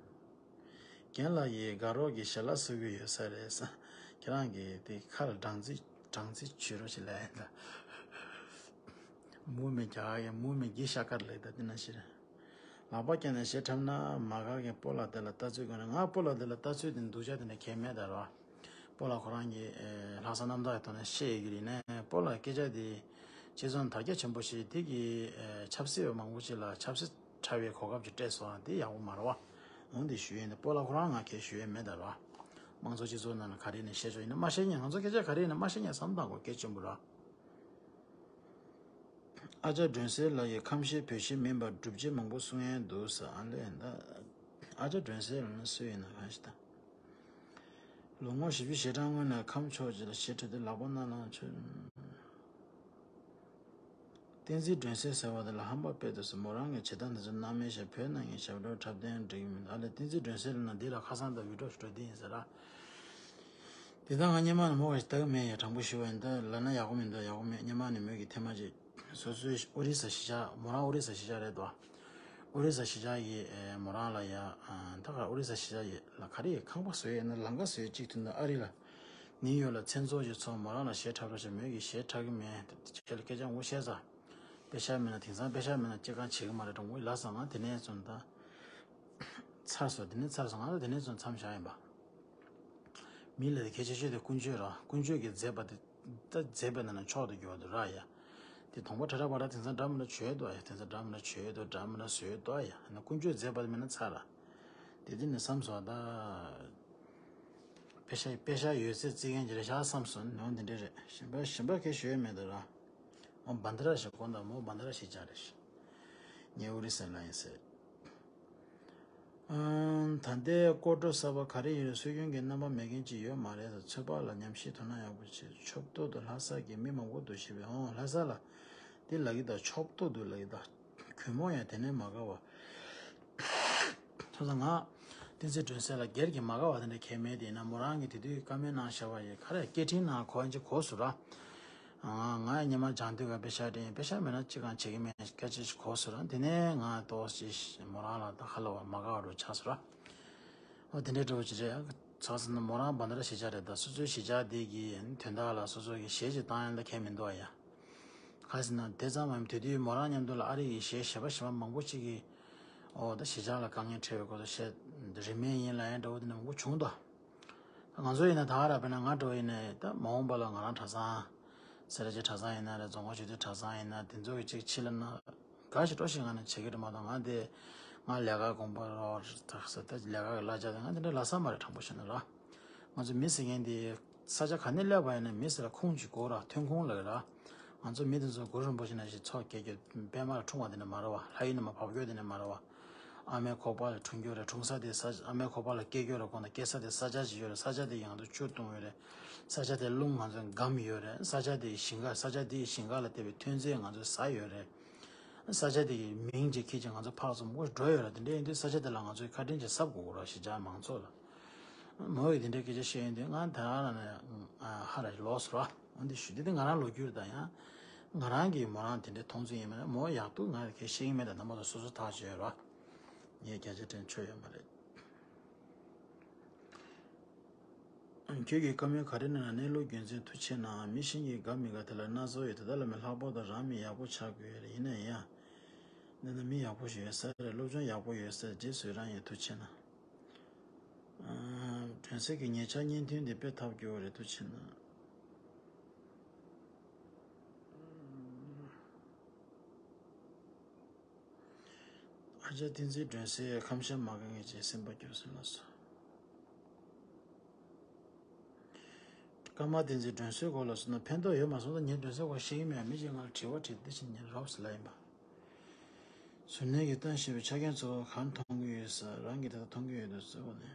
རྒན་ལགས་ཡིས་དགའ་རོགས་ཀྱི་ཞལ་ལག་བཟོ་གི་ཡོད་ས་རེད་ས། ཁྱེད་རང་གིས་དེ་ཁ་ལ་སྦྲང་རྩི་སྦྲང་རྩི་བྱུག་རོགས་ཞེས་ལབ་ཡིན་ད། མུ་མེད་རྒྱ་གར་ཡང་མུ་མེད་གྱི་ཤ་དཀར་ལེགས་ད་དེ་ན་ཞིག་རེད། ལག་པ་བརྐྱངས་ནས་གཞས་འཁྲབ་ན་མ་དགའ་མཁན་སྤོ་ལགས་དེ་ལ་ལྟ་ཚུལ་དགོས་ན། ང་སྤོ་ལགས་དེ་ལ་ལྟ་ཚུལ་དེ་འདུག་ཆ་དེ་འདྲ་གལ་མེད་ད་རོ། སྤོ་ལགས་ཁོ་རང་གིས་ལྷག་བསམ་རྣམ་དག་གི་ཐོག་ནས་བཤད་ཡོད་ཀྱི་རེད་ནས། སྤོ་ལགས་སྐད་ཆ་དེ་སྤྱི་ཚོགས་ནང་དར་རྒྱས་ཆེན་པོ་ཞིག་དེ་གི་ཆབ་སྲིད་པ་མང་པོ་ཞིག་ལ་ཆབ་སྲིད་འཁྲབ་པའི་གོ་སྐབས་ཅིག་སྤྲད་སོང་། དེ་ཡག་པོ་མ་རེད་བ། འོང་དེ་ཞུ་ཡས་འདི་སྤོ་ལགས་ཁོ་རང་ང་གལ་ཞུ་ཡས་མེད་ད་རོ། དམངས་གཙོ་སྤྱི་ཚོགས་ནང་ལ་ག་རེ་ནས་བཤད་ཆོག་ཡིན་ན་མ་བཤད་མཁན། ང་ཚོ་སྐད་ཆ་ག་རེ་ཡིན་ན་མ་བཤད་མཁན་བསམ་བཏང་དགོས་གལ་ཆེན་པོ་རེད། ཨ་ཅག་སྒྲོན་གསལ་ལགས་ཀྱིས་ཁམས་གཞས་བོད་གཞས་མིན་པར་སྒྲུབ་བྱེད་མང་པོ་གསུང་ཡས་འདུག་ཟེར། ཨ་ལས་ད། ཨ་ཅག་སྒྲོན་གསལ་ལགས་ནི་སུ་ཡིན་ན་གང་ཞིག་ད། ལོ་ངོ་བཞི་བཅུ་ཞེ་གྲངས་སྔོན་ནས་ཁམས་ཕྱོགས་ཅིག་ལ་གཞས་འཁྲབ་དུས་ལག་པ་སྣ་ལངས་ཆོད། བསྟན་འཛིན་སྒྲོན་གསལ་ཟེར་བ་དེ་ལ་ཧམ་པ་དཔེ་འདུག་ཟེར། མོ་རང་གི་བྱེད་སྟངས་འདི་ཚོ་སྣང་མེད་བྱས། བོད་ནང་གི་ཞབས་བྲོ་འཁྲབ་སྟོན་འགྲིག་མི་འདུག། ཨ་ལས་བསྟན་འཛིན་སྒྲོན་གསལ་ལགས་ནང་འདི་ལ་ཁ་སང་དང་བི་ཌིའོ་ཞིག་འགྲོ་འདི་ཡིན་ཟེར་ར། དེ་ལྟར་ང་སྔོན་མ་ནས་མོ་ག་ཞིག་ལྟ་གི་མེད་ཡ། དྲང་པོ་ཞུ་བ་ཡིན། ད་ལབ་ན་ཡག་པོ་མི་འདུག། ཡག་པོ་མེད། སྔོན་མ་ནས་མོས་ཀྱི་ཐེངས་མ་ཅིག་སོ་སོའི་ཨོ་རི་ས་གཞིས་ཆགས། མོ་རང་ཨོ་རི་ས་གཞིས་ཆགས་རེད་དོ། ཨོ་རི་ས་གཞིས་ཆགས་ཀྱི་ཨེ་མོ་རང་ལ་ཡ་ཨ་ད་ག་ཨོ་རི་ས་གཞིས་ཆགས་ཀྱི་ལ་ག་རེ་ཡི་ཁང་པ་བཟོ་ཡས་ན་ལམ་ཁ་བཟོ་ཡས་གཅིག་ཐུག་འདུག། ཨ་རི་ལ་ནིའུ་ཡོག་ལ་མཚན་ཚོགས་ཀྱི་ཚོགས། མོ་རང་ལ་གཞས་འཁྲབ་རོགས་བྱས། མོས་ཀྱི་གཞས་འཁྲབ་གི་མེད། ཁྱེད་ལ་སྐད་ཆ་ངོ་བཤད་ས། པེ་ཤ་མེད་ན། དེང་སང་པེ་ཤ་མེད་ན་ཅི་གང་བྱེད་གི་མ་རེད། དྲང་པོ་ལབ་ས། ང་དེ་ནས་བཟུང་ད་ཚར་སོང་། དེ་ནས་ཚར་སོང་། ང་ད་དེ་ནས་བཟུང་མཚམས་བཞག་ཡིན་པ། མི་ལ་དེ་གལ་ཆེ་ཤོས་དེ་ཀུན་སྤྱོད་ར། ཀུན་སྤྱོད་ཀྱི་མཛད་པ་དེ་ད་མཛད་པའི་ནང་ན་མཆོག་ཏུ་གྱུར་བ་དེ་ར་ཡ། དེ་གདོང་པ་ཁྲ་ཁྲ་བ་ར། དེང་སང་འདྲ་མི་འདྲ་བྱོས་འདུག་ཡ། དེང་སང་འདྲ་མི་འདྲ་བྱོས་འདུག། འདྲ་མི་འདྲ་བཟོས་འདུག་ཡ། ཡང་ན་ཀུན་སྤྱོད་མཛད་པ་དེ་མེད་ན་ཚར་ར། དེ་དེ་ནས་བསམ་སོང་ད། པེ་ཤ་པེ་ཤ་ཡོད་ཚད་རྩི་མཁན་ཅིག་རེད་ཤག་བསམ་སོང་། ནོ་འདི་འདྲ་རེད། གཞན་པ་གཞན་པ་གལ་ཞུ་ཡས་མེད་དོ་ར། ཨོ་བན་དྷ་ར་ཞིག་གོ་འདུག། མོ་བན་དྷ་ར་ཞིག་ཅག་རེད། ངས་ཨོ་རི་ས་ལ་ཡིན་ཟེར། ཨང་། ད་ལྟའི་སྐོར་བྲོ་གསར་པ་ག་རེ་ཡིན་རུང་སྲོལ་རྒྱུན་གྱི་རྣམ་པ་མེད་མཁན་ཅིག་ཡོད་མ་རེད་ད། ཚོད་དཔག་ལ་ཉམས་ཞིབ་དོ་སྣང་ཡག་པོ་བྱེད། ཆོབ་ཏོག་ཏུ་ལྷ་ས་གི་མི་མང་པོ་འདུ་ཤེས་པས། ཨོང་། ལྷ་ས་ལ་འདི་ལབ་ཀྱི་ད། ཆོབ་ཏོག་ཏུ་ལབ་ཀྱི་ད། གུས་མོ་ཡང་དེ་ནས་མ་དགའ་བ། སོང་ཙང་ང་བསྟན་འཛིན་སྒྲོན་གསལ་ལ་སྒེར་གྱི་མ་དགའ་བ་དེ་འདྲ་གང་ཡང་མེད། དེ་ཡིན་ན་མོ་རང་གིས་དེ་དུས་བཀའ་མོལ་གནང་བཞག་པ་ཡིན། ག་རེ་སྐད་འཕྲིན་ནང་གོ་ཡིན་ཅིག་གོ་སོང་ར། ང་ཡང་སྔོན་མ་སྦྱང་དུས་ག་པེ་ཤ་དྲན། པེ་ཤ་མེད་ན་ཅི་གང་བྱེད་ཀྱི་མེད། སྐད་ཆ་ཞིག་གོ་སོང་ར། དེ་ནས་ང་ཏོག་ཙམ་མོ་རང་ལ་ད་ཧ་ལ་བ་མ་དགའ་བ་འདྲ་ཆགས་སོང་ར། འོ་དེ་འདྲའི་འདྲ་བོ་ཅིག་རེད། ཆགས་སོང་ན་མོ་རང་བན་དྷ་ར་གཞིས་ཆགས་རེད་ད། སོ་སོའི་གཞིས་ཆགས་དེ་གི་དོན་དག་ལ་སོ་སོ་གི་གཞས་ཅིག་བཏང་ཡ་ལ་ཁྱད་མི་འདུག་ཨ་ཡ། ག་ཟེར་ན་དེ་ཙམ་མ་ཡིན། དེ་དུས་མོ་རང་མཉམ་དུ་ལ་ཨ་རི་ཡི་གཞས་གཞས་པ་གཞས་མ་མང་པོ་ཅིག་གིས་ཨོ་ད་གཞིས་ཆགས་ལ་དཀའ་ངལ་འཕྲད་པའི་སྐོར་དུ་གཞས་རིན་མེད་ཡིན་ལབ་ཡ་འདྲ་བོ་དེ་འདྲ་མང་པོ་བྱུང་འདུག། ང་ཚོ་ཡིན་ན་ད་ག་རང་དཔེར་ན་ང་འདྲ་བོ་ཡིན་ན་ད་མ་འོངས་པ་ལ་ང་རང་གྲྭ་ཚང་སེ་ར་བྱེས་གྲྭ་ཚང་ཡིན་ན་རེད། རྫོང་དཀར་ཆོས་སྡེ་གྲྭ་ཚང་ཡིན་ན་དེ་ཚོ་གི་ཅིག་ཕྱི་ལ་ན་དགའ་ཞིག་སྤྲོ་ཞིག་ང་ནི་བྱེད་ཀྱི་རེད་མ་གཏོགས། ང་དེ་ང་ལས་ཀ་དགོངས་པ་རོགས་ད་ཟེར་ད་ལས་ཀ་གི་གླ་ཆ་དེ་ང་དེ་འདྲ་ལབ་ས་མ་རེད། དྲང་པོ་བཤད་ན་ར། ང་ཚོ་མི་ཟེར་མཁན་དེ་ས་ཆ་ག་ནས་སླེབས་པ་ཡིན་ན་མི་ཟེར་ལ་ཁུངས་ཅིག་དགོས་ར། ཐོན་ཁུངས་ལབ་ཀྱི་ར། ང་ཚོ་མི་དེ་ཚོ་གུ་རུ་རིན་པོ་ཆེ་ནང་བཞིན་མཚོ་བརྒལ་རྒྱུ་པད་མ་ལ་འཁྲུངས་པ་དེ་འདྲ་མ་རེད་བ། ལྷ་ཡུལ་ནས་མར་བབས་རྒྱུ་དེ་འདྲ་མ་རེད་བ། ཨ་མའི་ཁོག་པ་ལ་འཁྲུངས་རྒྱུ་རེད། འཁྲུངས་ས་དེ་ས་ཨ་མའི་ཁོག་པ་ལ་སྐྱེས་རྒྱུ་རེད། ཁོང་ད་སྐྱེས་ས་དེ་ས་ཆ་ཅིག་ཡོད་རེད། ས་ཆ་དེ་ཡིས་ང་ཚོ་ཆུ་བཏུང་ཡོད་རེད། ས་ཆ་དེ་རླུང་ང་ཚོ་སྒམ་ཡོད་རེད། ས་ཆ་དེ་ཡི་ཞིང་ཁ་ས་ཆ་དེ་ཡི་ཞིང་ཁ་ལ་བལྟས་པའི་ཐོན་རྫས་ང་ཚོ་ཟ་ཡོད་རེད། ས་ཆ་དེ་གི་མིང་ཅིག་ཁྱེར་ཅིག་ང་ཚོ་ཕར་ཚུར་མང་པོ་འགྲོ་ཡོད་རེད། དེ་འདྲ་ཡིན་དུས་ས་ཆ་དེ་ལ་ང་ཚོས་ཁ་དྲན་ཅིག་གཟབ་དགོས་ར། གཞིས་ཆགས་མང་ཚོགས་ལ། མོ་ཡིས་དེ་འདྲའི་སྐད་ཆ་བཤད་ཡོང་དུས་ང་ད་རང་ནས་ཧ་ར་ལོག་སོང་ར། འོན་ཏེ་ཞུ་དེ་དེ་ང་རང་ལོ་རྒྱུས་དང་ཡང་ང་རང་གིས་མོ་རང་དེ་འདྲའི་མཐོང་ཚུལ་ཡིན་མིན་མོ་ཡག་སྡུག་ང་གིས་བཤད་ཀྱི་མེད། ད་རྣམ་པ་ཚོ་སོ་སོ་ཐག་གཅོད་ར། ངས་བརྒྱ་ཆ་དྲན་ཆོད་ཡོད་མ་རེད། ཁྱོད་ཀྱིས་བཀའ་མོལ་ག་རེ་གནང་ན་གནས་ལུགས་རྒྱུ་མཚན་ཐུགས་ཆེ་གནང་། མི་གཞན་གྱིས་དགའ་མི་དགའ་དེ་ལ་སྣ་ཚོགས་ཡོད། དེ་དག་ལ་མི་ལྷག་པར་དུ་རང་མི་ཡག་པོ་ཆགས་དགོས་རེད། ཡིན་ན་ཡང་འདི་ན་མི་ཡག་པོ་ཞིག་ཡོད་ས་རེད། སློབ་སྦྱོང་ཡག་པོ་ཡོད་ས་རེད། རྗེས་སུ་ཡི་རང་ཡོད། ཐུགས་ཆེ་གནང་། སྒྲོན་གསལ་གྱི་ཉེ་ཆར་བརྙན་ཐུང་འདི་དཔེ་ཐབས་སྐྱོ་བོ་རེད། ཐུགས་ཆེ་གནང་། ཨ་ཅག་བསྟན་འཛིན་སྒྲོན་གསལ་ཁམས་བྱ་མ་དགའ་ངེས་ཅན་སེམས་པ་སྐྱོ་སེམས་ལ་སོ། ཀརྨ་བསྟན་འཛིན་སྒྲོན་གསལ་སྐོར་ལ་སོང་ན་ཕན་ཐོགས་ཡོད་མ་སོང་ད་ངས་སྒྲོན་གསལ་སྐོར་ཤེས་ཀྱི་མེད་མི་གཅིག་ང་ལ་དྲི་བ་དྲིས་འདི་བཞིན་ཉན་རོགས་ལ་ཡིན་པ། གཟུར་གནས་ཀྱི་གཏམ་ཞེས་པའི་ཆ་རྐྱེན་གཙོ་བོ་གང་མཐོང་གི་ཡོད་ས་རང་གིས་ད་ལྟ་མཐོང་གི་ཡོད་དུས་གཙོ་བོ་ནི།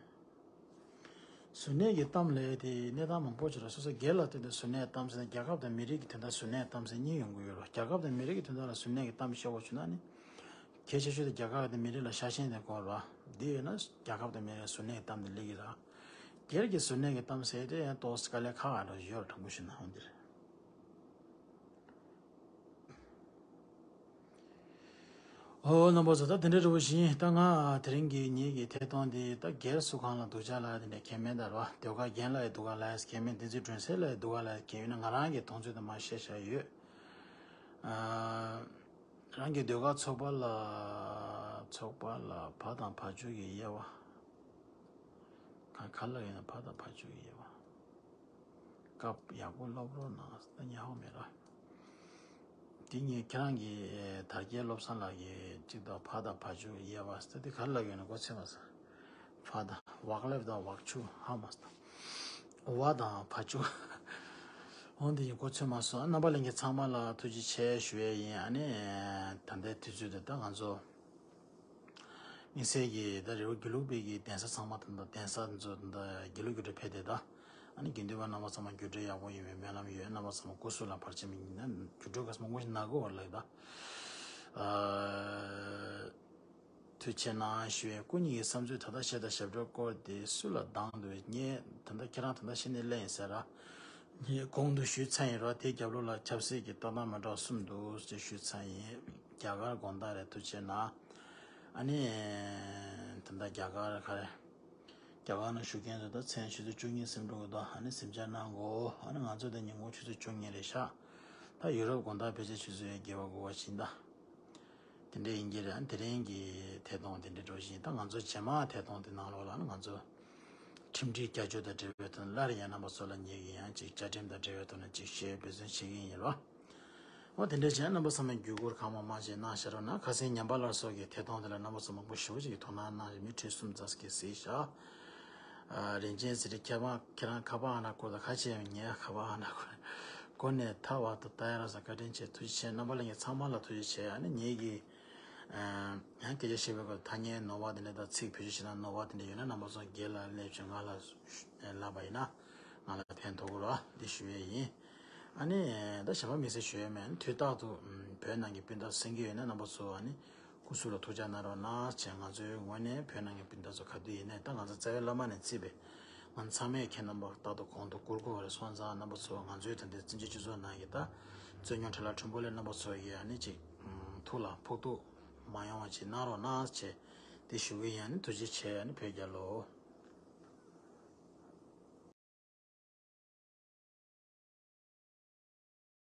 གཟུར་གནས་ཀྱི་གཏམ་ལས་དེ་གནས་སྟངས་མང་པོ་ཅིག་ལ་སོ་སོ་སྒེར་ལ་བརྟེན་ཏེ་གཟུར་གནས་གཏམ་ཟེར་ན་རྒྱལ་ཁབ་དང་མི་རིགས་ཀྱི་དོན་དག་གཟུར་གནས་གཏམ་ཟེར་གཉིས་ཡོང་གི་ཡོད་རེད། རྒྱལ་ཁབ་དང་མི་རིགས་ཀྱི་དོན་དག་ལ་གཟུར་གནས་ཀྱི་གཏམ་བཤད་དགོས་བྱུང་ན་ནི། གལ་ཆེ་ཤོས་དེ་རྒྱལ་ཁབ་དང་མི་རིགས་ལ་ཤ་ཞེན་དེ་དགོས་རེད་བ། འདི་ཡོད་ན་རྒྱལ་ཁབ་དང་མི་རིགས་གཟུར་གནས་ཀྱི་གཏམ་དེ་སླེབས་ཀྱི་རེད། སྒེར་གྱི་གཟུར་གནས་ཀྱི་གཏམ་ཟེར་དེ་ཡང་ཏོག་ཙམ་དཀའ་ལས་ཁག་ཡོད་རེད་དྲང་པོ་ཞུས་ན་འོ་འདིར། ཨོ་རྣམ་པ་ཚོ་ད་དེ་འདྲ་རེད་བཞིན་ད་ང་དེ་རིང་གི་ངེད་ཀྱི་ཐད་གཏོང་འདི་ད་སྒེར་སུ་གང་ལ་སྡུག་ཅག་ལ་དེ་འདྲ་ཁྱད་མེད་ད་རོ། ཟློས་གར་རྒན་ལ་ཡི་སྡུག་ག་ལ་ཡི་ཁྱད་མེད་བསྟན་འཛིན་སྒྲོན་གསལ་ལ་ཡི་སྡུག་ག་ལ་ཡི་ཁྱད་ཡོད་ན་ང་རང་གི་མཐོང་ཚུལ་དུ་མ་བཤད་བཞག་ཡོད། ཨ། རང་གི་ཟློས་གར་ཚོགས་པ་ལ་ཚོགས་པ་ལ་བ་དང་བ་ཕྱུགས་ཀྱི་དབྱེ་བ། ག་ག་ལ་ཡིན་ན་བ་དང་བ་ཕྱུགས་ཀྱི་དབྱེ་བ། སྐབས་ཡག་པོ་སློབ་རོགས་གནང་ད་ཉན་ཧོ་མེད་ར། དེ་ངས་ཁྱེད་རང་གི་དར་རྒྱས་བློ་བཟང་ལགས་ཀྱི་གཅིག་དང་བ་དང་བ་ཕྱུགས་དབྱེ་བ་ཟེར་དེ་ག་ལ་ཡོད་ན་གོ་ཚེ་མ་ས། བ་དང་བག་ལེབ་དང་བག་ཕྱུགས་ཧ་མ་ས། བ་དང་བ་ཕྱུགས། འོ་འདི་ཡིན་གོ་ཚོད་མ་སོང་རྣམ་པ་ལྷན་རྒྱས་ཚང་མ་ལ་ཐུགས་རྗེ་ཆེ་ཞུ་ཡས་ཡིན། ཨ་ནི་ད་ལྟའི་དུས་ཚོད་དེ་ད་ང་ཚོ་དམིགས་བསལ་གྱི་ད་རེ་བ་དགེ་ལུགས་པའི་གི་གདན་ས་ཚང་མ་ད་ད་གདན་ས་ཚོ་ད་དགེ་ལུགས་རྒྱུགས་སྤྲོད་ཕེབས་ཏེ་ད་ཨ་ནི་དགེ་འདུན་པ་རྣམ་པ་ཚང་མ་རྒྱུགས་སྤྲོད་ཡག་པོ་ཡོང་བའི་སྨོན་ལམ་ཡོད། རྣམ་པ་ཚང་མ་སྐུ་གཟུགས་ལ་བར་ཆད་མི་ཡིན་ན་རྒྱུགས་སྤྲོད་ག་ས་མང་པོ་ཞིག་ན་གི་བར་ལ་ཡོད་ད། ཨ། ཐུགས་ཆེ་གནང་ཞུ་ཡས། སྐུ་ཉིད་ཀྱི་བསམ་ཚུལ་ད་ལྟ་བཤད་དང་ཞབས་བྲོ་སྐོར་དེ་སུ་ལ་དང་དུ་ངས་ད་ལྟ་ཁྱེད་རང་ད་ལྟ་ཤི་ནས་སླེབས་ཡིན་ཟེར་ར། ངས་གོང་དུ་ཞུས་ཚར་ཡིན་ར། དེའི་རྒྱབ་ལོགས་ལ་ཆབ་སྲིད་ཀྱི་ལྟ་སྟངས་མི་འདྲ་བ་གསུམ་འདུག་ཅེས་ཞུས་ཚར་ཡིན། རྒྱ་གར་དགོང་དག་རེད་ཐུགས་ཆེ་གནང་། ཨ་ནི། ད་ལྟ་རྒྱ་གར་ག་རེ། རྒྱ་གར་ནང་བཞུགས་མཁན་ཚོ་ད་མཚན་ཆུ་ཚོད་བཅུ་གཉིས་ཟིན་འགྲོ་གི་འདུག་ཨ་ནི་གཟིམ་འཇག་གནང་དགོས། ཨ་ནི་ང་ཚོ་ད་ཉིན་གུང་ཆུ་ཚོད་བཅུ་གཉིས་རེད་ཤག་ད་ཡུ་རོབ་དགོང་དག་ཕལ་ཆེར་ཆུ་ཚོད་བརྒྱད་པ་དགུ་པ་ཕྱིན་ད། དེ་འདྲ་ཡིན་གྱི་རེད། ཨ་ནི་དེ་རིང་གི་ཐད་གཏོང་དེ་འདྲ་འགྲོ་བཞིན་ད་ང་ཚོ་རྗེས་མ་ཐད་གཏོང་དེ་ནང་ལོགས་ལ་ཨ་ནི་ང་ཚོ་ཁྲིམས་སྒྲིག་བསྐྱར་བཅོས་དང་འབྲེལ་བའི་ཐོག་ནས་སླར་ཡང་རྣམ་པ་ཚོ་ལ་ངེད་ཀྱིས་ཡང་ཅིག་བཅའ་ཁྲིམས་དང་འབྲེལ་བའི་ཐོག་ནས་ཅིག་ཞུ་འབད་བརྩོན་བྱེད་ཀྱི་ཡིན་རོ། འོ་དེ་འདྲ་བྱས་རྣམ་པ་ཚང་མས་བརྒྱུད་སྐུར་གང་མང་མང་བྱས་གནང་ཤར་རོགས་གནང་། ཁ་སང་ཉམས་པ་སླར་གསོ་གི་ཐད་གཏོང་དེ་ལ་རྣམ་པ་ཚོ་མང་པོ་ཞེ་པོ་ཅིག་གིས་དོ་སྣང་གནང་རེད། མི་ཁྲི་གསུམ་ཙམ་ཞིག་གིས་གཟིགས་ཤག་ཨ། རིན་ཆེན་ཟེར་ཁྱེད་རང་ཁྱེད་རང་ཁ་པར་ཨ་ན་བསྐུར་དང་ཁ་ཆེ་ངས་ཁ་པར་ཨ་ན་བསྐུར། གོ་ནས་ཐ་བ་དང་ལྟ་ཡ་ར་ས་བཀའ་དྲིན་ཆེ་ཐུགས་རྗེ་ཆེ། རྣམ་པ་ལྷན་རྒྱས་ཚང་མ་ལ་ཐུགས་རྗེ་ཆེ། ཨ་ནི་ངེད་ཀྱིས་ཡང་སྐད་ཆ་བཤད་པའི་སྐབས་ཐ་སྙད་ནོར་བ་དེ་འདྲ་དང་ཚིག་བེད་སྤྱོད་བྱེད་སྟངས་ནོར་བ་དེ་འདྲ་ཡོད་ན་རྣམ་པ་ཚོ་སྒེར་ལ་སླེབས་བྱས་ང་ལ་ལབ་པ་ཡིན་ན་ང་ལ་ཕན་ཐོགས་ཀྱི་རེད་འདི་ཞུ་ཡས་ཡིན། ཨ་ནི་ད་གཞན་པ་དམིགས་བསལ་ཞུ་ཡས་མེད། དུས་རྟག་ཏུ་བོད་ནང་གི་སྤུན་ཟླ་གསན་གྱི་ཡོད་ན་རྣམ་པ་ཚོ་ཨ་ནི་སྐུ་གཟུགས་ལ་ཐུགས་ཅག་གནང་རོགས་གནང་བྱས། ང་ཚོའི་ངོས་ནས་བོད་ནང་གི་སྤུན་ཟླ་ཚོ་ག་དུས་ཡིན་ནའི་ད་ང་ཚོ་རྩ་བའི་བླ་མ་ནས་བརྩིས་པའི་ང་ཚང་མས་ཁྱེད་རྣམ་པ་རྟག་ཏུ་གོང་དུ་བཀུར་དགོས་པ་རེད་སོང་ཙང་རྣམ་པ་ཚོ་ང་ཚོའི་ད་ལྟའི་བཙན་བྱོལ་སྤྱི་ཚོགས་ནང་གི་ད་རྩོད་རྙོག་འཕྲད་ལ་ཁྲིམས་པོ་ལས་རྣམ་པ་ཚོ་ཡིས་ཨ་ནི་ཅིག་ཐུགས་ལ་ཕོག་ཐུག་མ་ཡོང་བ་ཅིག་གནང་རོགས་གནང་བྱས་དེ་ཞུ་གི་ཡིན། ཨ་ནི་ཐུགས་རྗེ་ཆེ། ཨ་ནི་བོད་རྒྱལ་ལོ།